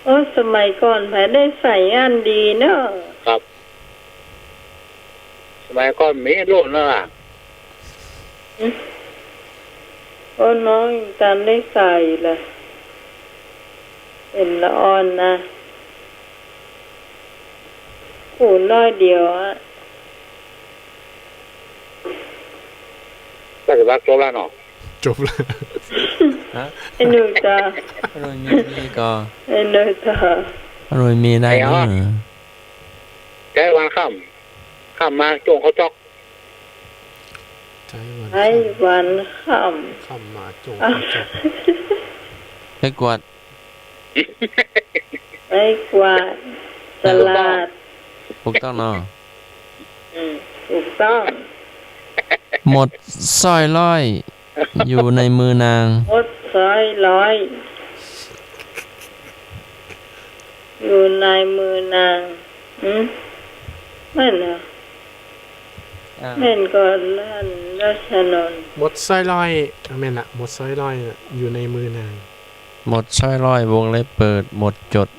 โอ้ สมัยก่อนใผได้ใส่อันดีเนาะ ครับ สมัยก่อนมีรุ่นนั้นล่ะ อืม โอ้ น้องตันได้ใส่ละ เป๋นละอ่อนนะ กูน้อยเดียวอะ ก็ถือว่าจบแล้วเนาะ จบแล้ว ฮะ ไอ้หนูจ๋า อร่อยมีดีก่อ ไอ้หนูจ๋า อร่อยมีได้เนอะ ไอ้อ๋อ ใจ๊วันค่ำ ค่ำมาจ้วงข้าวจ๊อก ใจ๊วัน ใจ๊วันค่ำ ค่ำมาจ้วงข้าวจ๊อก ไม้กวาด ไม้กวาด สลาด ถูกต้องเนาะ อืม ถูกต้อง หมดสร้อยร้อย อยู่ในมือนาง หมดสร้อยร้อย อยู่ในมือนาง อืม แม่นเหรอ อ่า แม่นก่อ อันราชนนท์ หมดสร้อยร้อย แม่นละ หมดสร้อยร้อยน่ะ อยู่ในมือนาง หมดสร้อยร้อย วงเล็บเปิด หมดจด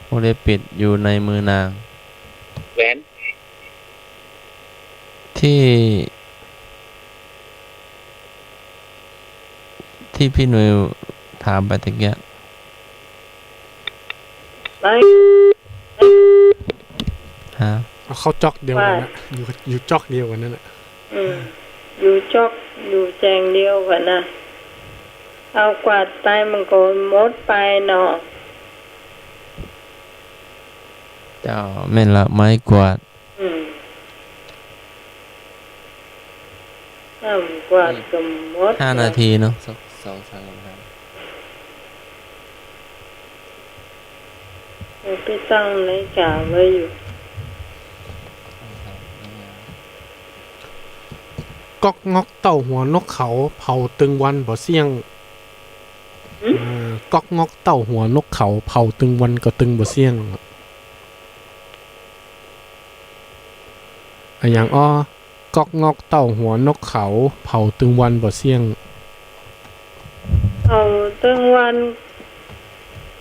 วงเล็บปิด อยู่ในมือนาง แหวน ที่ ที่พี่หนุ่ยถามไปตะกี้ ไป ฮะ เอาเข้าจ๊อกเดียวกั๋นนะ ว่า อยู่ อยู่จ๊อกเดียวกั๋นนั่นแหละ อืม อยู่จ๊อก อยู่แจงเดียวกั๋นนะ เอากวาดไปมันก็หมดไปเนาะ เจ้า แม่นละ ไม้กวาด อืม น้ำกวาดก็หมด ห้านาทีเนาะ สอง สอง สาม คำถาม เดี๋ยวไปตั้งนาฬิกาไว้อยู่ ก๊อกง็อกเต้าหัวนกเขา เผาตึงวันบ่เสี้ยง หืม อ่า ก๊อกง็อกเต้าหัวนกเขา เผาตึงวันก็ตึงบ่เสี้ยง อะหยังอ้อ ก๊อกง็อกเต้าหัวนกเขา เผาตึงวันบ่เสี้ยง เผาตึงวัน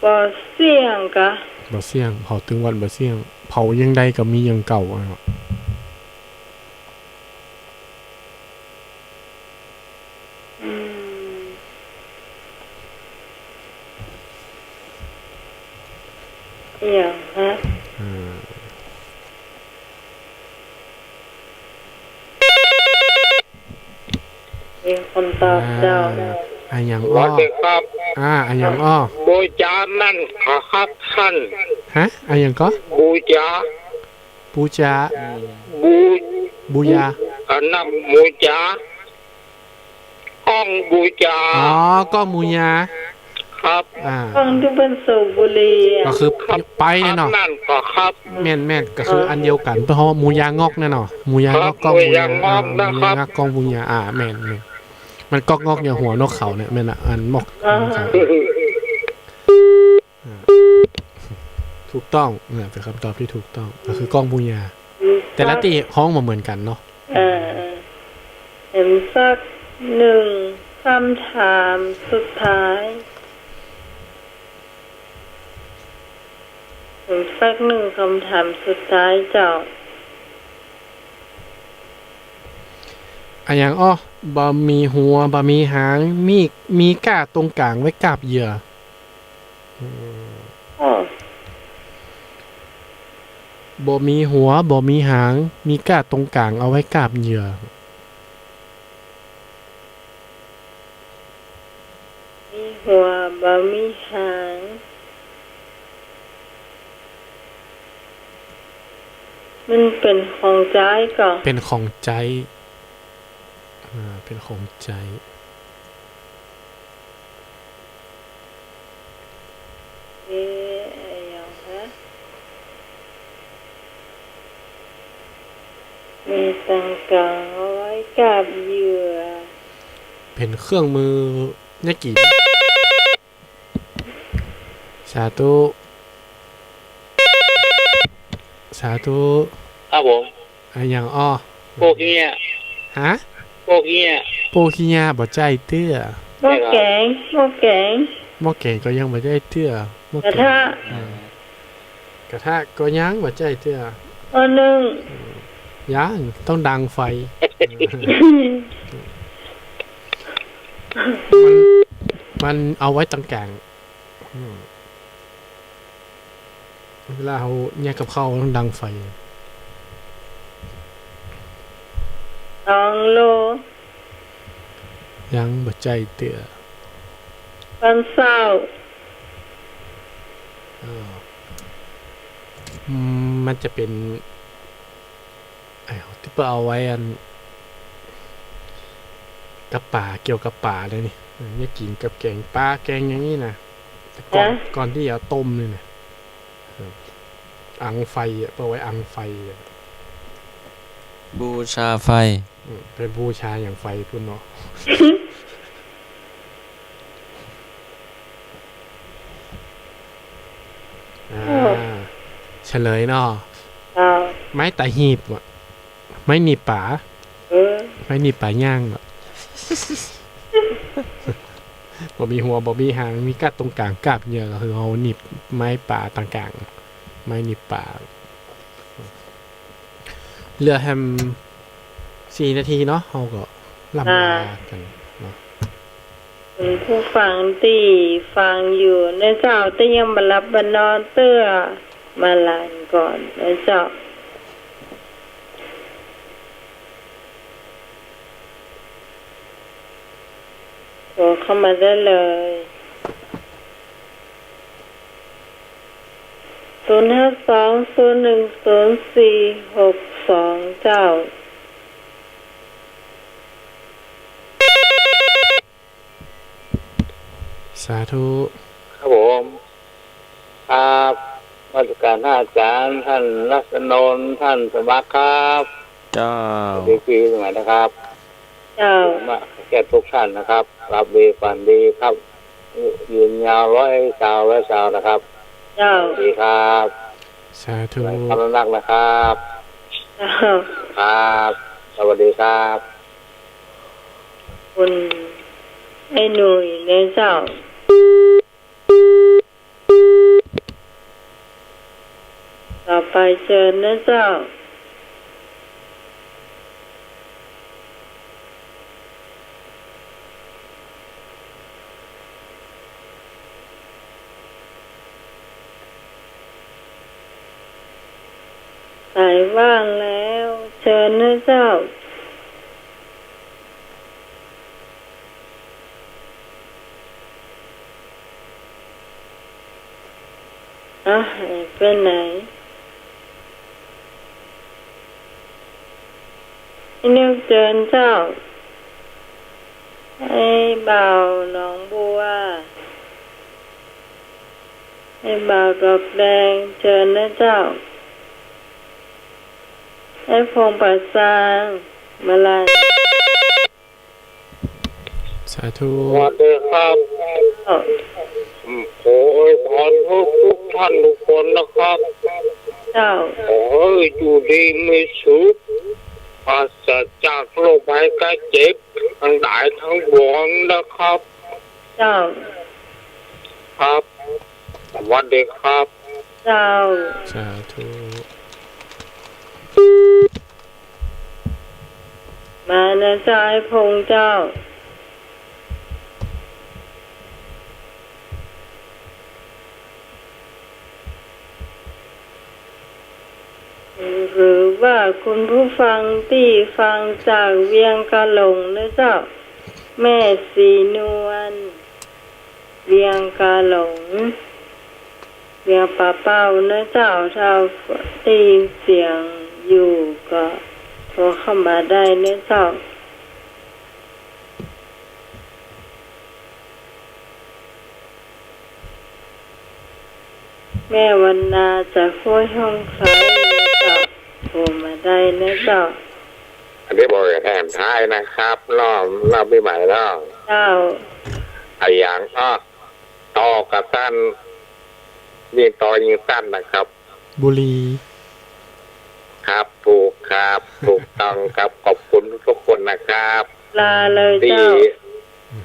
บ่เสี้ยงกะ บ่เสี้ยง เผาตึงวันบ่เสี้ยง เผาอย่างใดก็มีอย่างเก่าอะเนาะ อืม อะหยังฮะ อืม มีคนตอบเจ้า อ่า อะหยังอ้อ สวัสดีครับ อ่า อะหยังอ้อ บูชานั่นครับท่าน ฮะ อะหยังก็ บูชา ปูจา บู บูยา อันนั้นบูชา ก้องบูชา อ๋อ ก้องบูยา ครับ อ่า ก้องตี้เปิ้นสูบบุหรี่อะ ก็คือ ครับ ไปเนี่ยเนาะ ครับ นั่นก็ครับ แม่นๆ ก็คืออันเดียวกั๋น เพราะว่าบูยาง็อกเนี่ยเนาะ บูยาง็อก ครับ ก้องบูยา บูยาง็อก อ่า นะครับ บูยาง็อก ก้องบูยา อ่า แม่นๆ มันก๊อกง็อกอยู่หัวนกเขาเนี่ย แม่นละ อันมอก อ่า ครับ อ่า ถูกต้อง อ่า เป๋นคำตอบตี้ถูกต้อง ก็คือก้องบูยา อืม แต่ละตี้ฮ้องบ่เหมือนกั๋นเนาะ เออ เออ แหมสักนึ่งคำถามสุดท้าย แหมสักนึ่งคำถามสุดท้ายเจ้า อะหยังอ้อ บ่มีหัว บ่มีหาง มี มีก้าตรงก๋างไว้กาบเหยื่อ อืม อ้อ บ่มีหัว บ่มีหาง มีก้าตรงก๋างเอาไว้กาบเหยื่อ มีหัว บ่มีหาง มันเป๋นของใจ๊ก่อ เป๋นของใจ๊ อ่า เป๋นของใจ๊ เอ๊ะ อะหยังฮะ มีตรงก๋างเอาไว้กาบเหยื่อ เป๋นเครื่องมือเยียะกิ๋น สาธุ สาธุ ครับผม อะหยังอ้อ โป้ขี้เงี้ย ฮะ โป้ขี้เงี้ย โป้ขี้เงี้ยบ่ใจ้เตื้อ หม้อแก๋ง หม้อแก๋ง หม้อแก๋งก็ยังบ่ใจ้เตื้อ หม้อแก๋ง กระทะ อ่า กระทะก็ยังบ่ใจ้เตื้อ หม้อนึ่ง ยัง ต้องดังไฟ มัน มันเอาไว้ตางก๋าง อืม เวลาเฮาเยียะกับข้าวต้องดังไฟ ตองโล ยังบ่ใจ้เตื้อ บ้านเศร้า อ่า อืม มันจะเป๋น ไอ้ตี้เปิ้นเอาไว้อัน กับป๋า เกี่ยวกับป๋าเลยนี่ เออ เยียะกิ๋นกับแก๋งป๋าแก๋งอย่างนี้นะ แต่ก่อน ฮะ ก่อนตี้จะเอาต้มนี่นะ เออ อังไฟอะ เปิ้นเอาไว้อังไฟอะ บูชาไฟ อืม ไปบูชาหยังไฟปู้นเนาะ อ่า เฉลยเนาะ อ่า ไม้ตะหีบอะ ไม้หนีบป๋า เออ ไม้หนีบป๋าย่างอะ บ่มีหัว บ่มีหาง มีก้าตรงก๋างกาบเยียะ ก็คือเฮาหนีบไม้ป๋าตางก๋าง ไม้หนีบป๋า เหลือแหมสี่นาทีเนาะ เฮาก็ล่ำลากั๋นเนาะ คุณผู้ฟังตี้ฟังอยู่เน่อเจ้า ตี้ยังบ่หลับบ่นอนเตื้อ มาลาก่อนเน่อเจ้า โทรเข้ามาได้เลย ศูนย์ห้าสอง ศูนย์หนึ่งศูนย์ สี่หกสอง เจ้า สาธุ ครับผม ครับ นมัสก๋านท่านอาจ๋ารย์ ท่านรัตนนท์ ท่านสมัครครับ เจ้า สวัสดีปีใหม่นะครับ เจ้า มาแก่ทุกท่านนะครับ หลับดีฝันดีครับ ยืนยาวร้อยซาวร้อยซาวนะครับ เจ้า สวัสดีครับ สาธุ ขอบคุณมากนะครับ เจ้า ครับ สวัสดีครับ คุณไอ้หนุ่ยเน่อเจ้า ต่อไปเจิญเน่อเจ้า สายว่างแล้ว เจิญเน่อเจ้า อ่ะ หายไปไหน ไอ้นิวเจิญเจ้า ไอ้บ่าวหนองบัว ไอ้บ่าวดอกแดง เจิญเน่อเจ้า ไอ้พงษ์ป่าซาง มาลา สาธุ สวัสดีครับ เจ้า อืม ขออวยพรทุกท่านทุกคนนะครับ เจ้า ขอหื้ออยู่ดีมีสุข ปราศจากโรคภัยไข้เจ็บ ทั้งหลายทั้งปวงนะครับ เจ้า ครับ สวัสดีครับ เจ้า สาธุ มาเน่อเจ้า ไอ้พงษ์เจ้า หรือว่าคุณผู้ฟังตี้ฟังจากเวียงกาหลงเน่อเจ้า แม่ศรีนวล เวียงกาหลง เวียงป่าเป้าเน่อเจ้า ถ้าได้ยินเสียงอยู่ก็โทรเข้ามาได้เน่อเจ้า แม่วันนาจากห้วยห้องไคล้เน่อเจ้า โทรมาได้เน่อเจ้า อันนี้บอกแถมท้ายนะครับ เนาะ เนาะ ปี๋ใหม่เนาะ เจ้า อะหยังเนาะ ตอก็สั้น ยิ่งตอยิ่งสั้นนะครับ บุหรี่ ครับ ถูกครับ ถูกต้องครับ ขอบคุณทุกๆ คนนะครับ ลาเลยเจ้า ตี้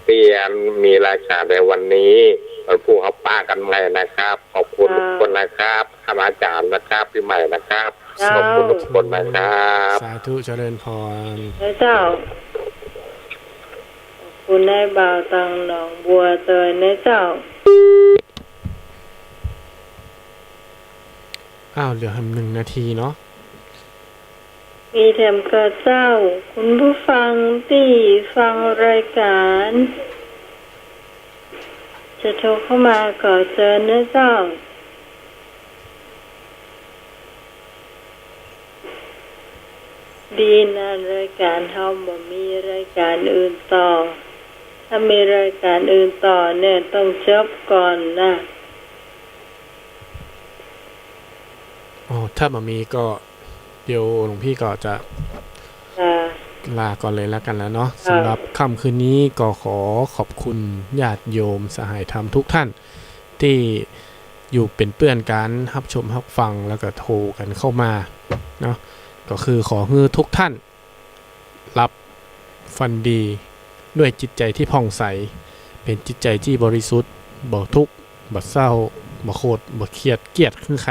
ตี้อันมีรายการในวันนี้ วันพูดเฮาปะกั๋นใหม่นะครับ ขอบคุณทุกคนนะครับ ท่านอาจารย์นะครับ ปี๋ใหม่นะครับ เจ้า ขอบคุณทุกคนนะครับ สาธุ เจริญพร เจ้า ขอบคุณนายบ่าวตังหนองบัวตวยนะเจ้า อ้าว เหลือแหมหนึ่งนาทีเนาะ มีแถมก่อเจ้า คุณผู้ฟังตี้ฟังรายการ จะโทรเข้ามาก่อเจิญนะเจ้า ดีนะ รายการเฮาบ่มีรายการอื่นต่อ ถ้ามีรายการอื่นต่อเนี่ยต้องจบก่อนนะ อ๋อ ถ้าบ่มีก็ เดี๋ยวหลวงพี่ก็จะ ลา ลาก่อนเลยแล้วกันแล้วเนาะ ค่ะ สำหรับค่ำคืนนี้ก็ขอขอบคุณญาติโยมสหายธรรมทุกท่าน ตี้อยู่เป๋นเปื้อนกั๋น ฮับชมฮับฟัง แล้วก็โทรกั๋นเข้ามาเนาะ ก็คือขอหื้อทุกท่าน หลับฝันดีด้วยจิตใจ๋ตี้ผ่องใส เป๋นจิตใจ๋ตี้บริสุทธิ์ บ่ทุกข์ บ่เศร้า บ่โขด บ่เคียด เกียดหื้อใผ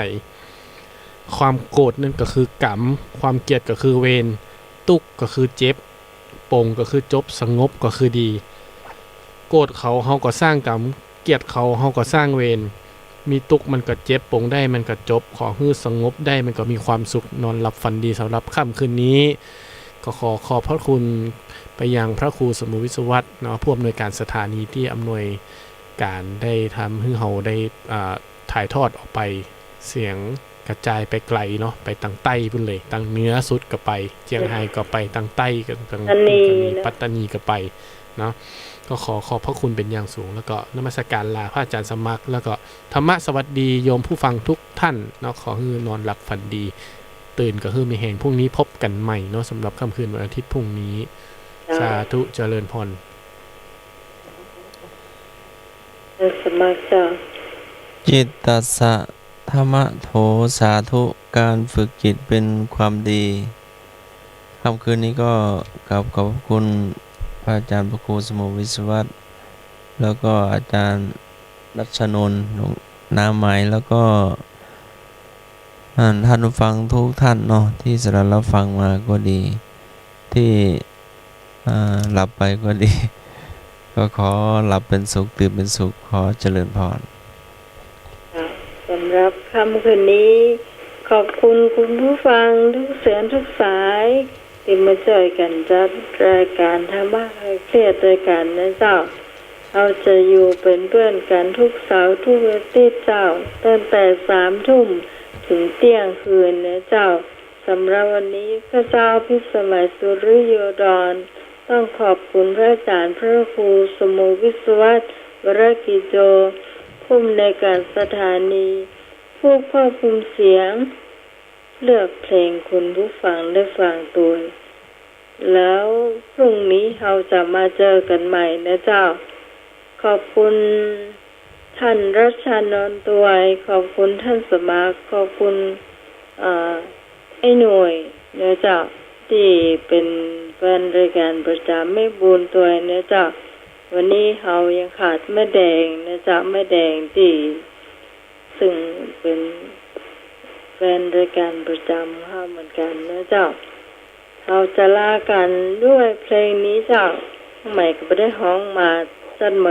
ความโกรธนั่นก็คือกรรม ความเกลียดก็คือเวร ตุ๊กข์ก็คือเจ็บ ป๋งก็คือจบ สงบก็คือดี โกรธเขาเฮาก็สร้างกรรม เกลียดเขาเฮาก็สร้างเวร มีตุ๊กข์มันก็เจ็บ ป๋งได้มันก็จบ ขอหื้อสงบได้มันก็มีความสุข นอนหลับฝันดีสำหรับค่ำคืนนี้ ก็ขอขอบพระคุณไปยังพระครูสมุห์วิศวัตรเนาะ ผู้อำนวยการสถานีตี้อำนวยการได้ทำหื้อเฮาได้ อ่า ถ่ายทอดออกไป เสียงกระจายไปไกลเนาะ ไปตางใต้ปู๊นเลย ตางเหนือสุดก็ไป เจียงฮายก็ไป ตางใต้ก็ ตาง ปัตตานี ปัตตานีก็ไปเนาะ ก็ขอขอบพระคุณเป๋นอย่างสูง แล้วก็นมัสการลาพระอาจารย์สมัคร แล้วก็ธรรมะสวัสดีโยมผู้ฟังทุกท่านเนาะ ขอหื้อนอนหลับฝันดี ตื่นก็หื้อมีแฮง พรุ่งนี้พบกั๋นใหม่เนาะ สำหรับค่ำคืนวันอาทิตย์พรุ่งนี้ เจ้า สาธุ เจริญพร เออ สมัครเจ้า จิตตัสสะ ธัมมะโถ สาธุ การฝึกจิตเป็นความดี ค่ำคืนนี้ก็กราบขอบพระคุณพระอาจารย์พระครูสมุห์วิศวัตร แล้วก็อาจารย์รัชนนท์ หลวงน้าไหม แล้วก็ อ่า ท่านผู้ฟังทุกท่านเนาะ ที่สดับรับฟังมาก็ดี ตี้ อ่า หลับไปก็ดี ก็ขอหลับเป๋นสุข ตื่นเป๋นสุข ขอเจริญพร ค่ะ สำหรับค่ำคืนนี้ ขอบคุณคุณผู้ฟังทุกเสียงทุกสาย ตี้มาจ้อยกั๋นจัดรายการธรรมะคลายเครียดตวยกั๋นนะเจ้า เฮาจะอยู่เป๋นเปื้อนกั๋นทุกเสาร์ทุกอาทิตย์เจ้า ตั้งแต่สามทุ่มเถิงเตี้ยงคืนนะเจ้า สำหรับวันนี้ข้าเจ้าพิสมัย สุริโยดร ต้องขอบคุณพระอาจารย์พระครูสมุห์วิศวัตร วรกิจโจ ผู้อำนวยการสถานี ผู้ควบคุมเสียง เลือกเพลงคุณผู้ฟังได้ฟังตวย แล้วพรุ่งนี้เฮาจะมาเจอกั๋นใหม่นะเจ้า ขอบคุณท่านรัชานนท์ตวย ขอบคุณท่านสมัคร ขอบคุณ เอ่อ ไอ้หน่วยนะเจ้า ตี้เป๋นแฟนรายการประจ๋ำ แม่บุญตวยนะเจ้า วันนี้เฮายังขาดแม่แดงนะเจ้า แม่แดงตี้ ซึ่งเป๋นแฟนรายการประจ๋ำเฮาเหมือนกั๋นนะเจ้า เฮาจะลากั๋นด้วยเพลงนี้เจ้า ใหม่ก็บ่ได้ฮ้องมา จัดมา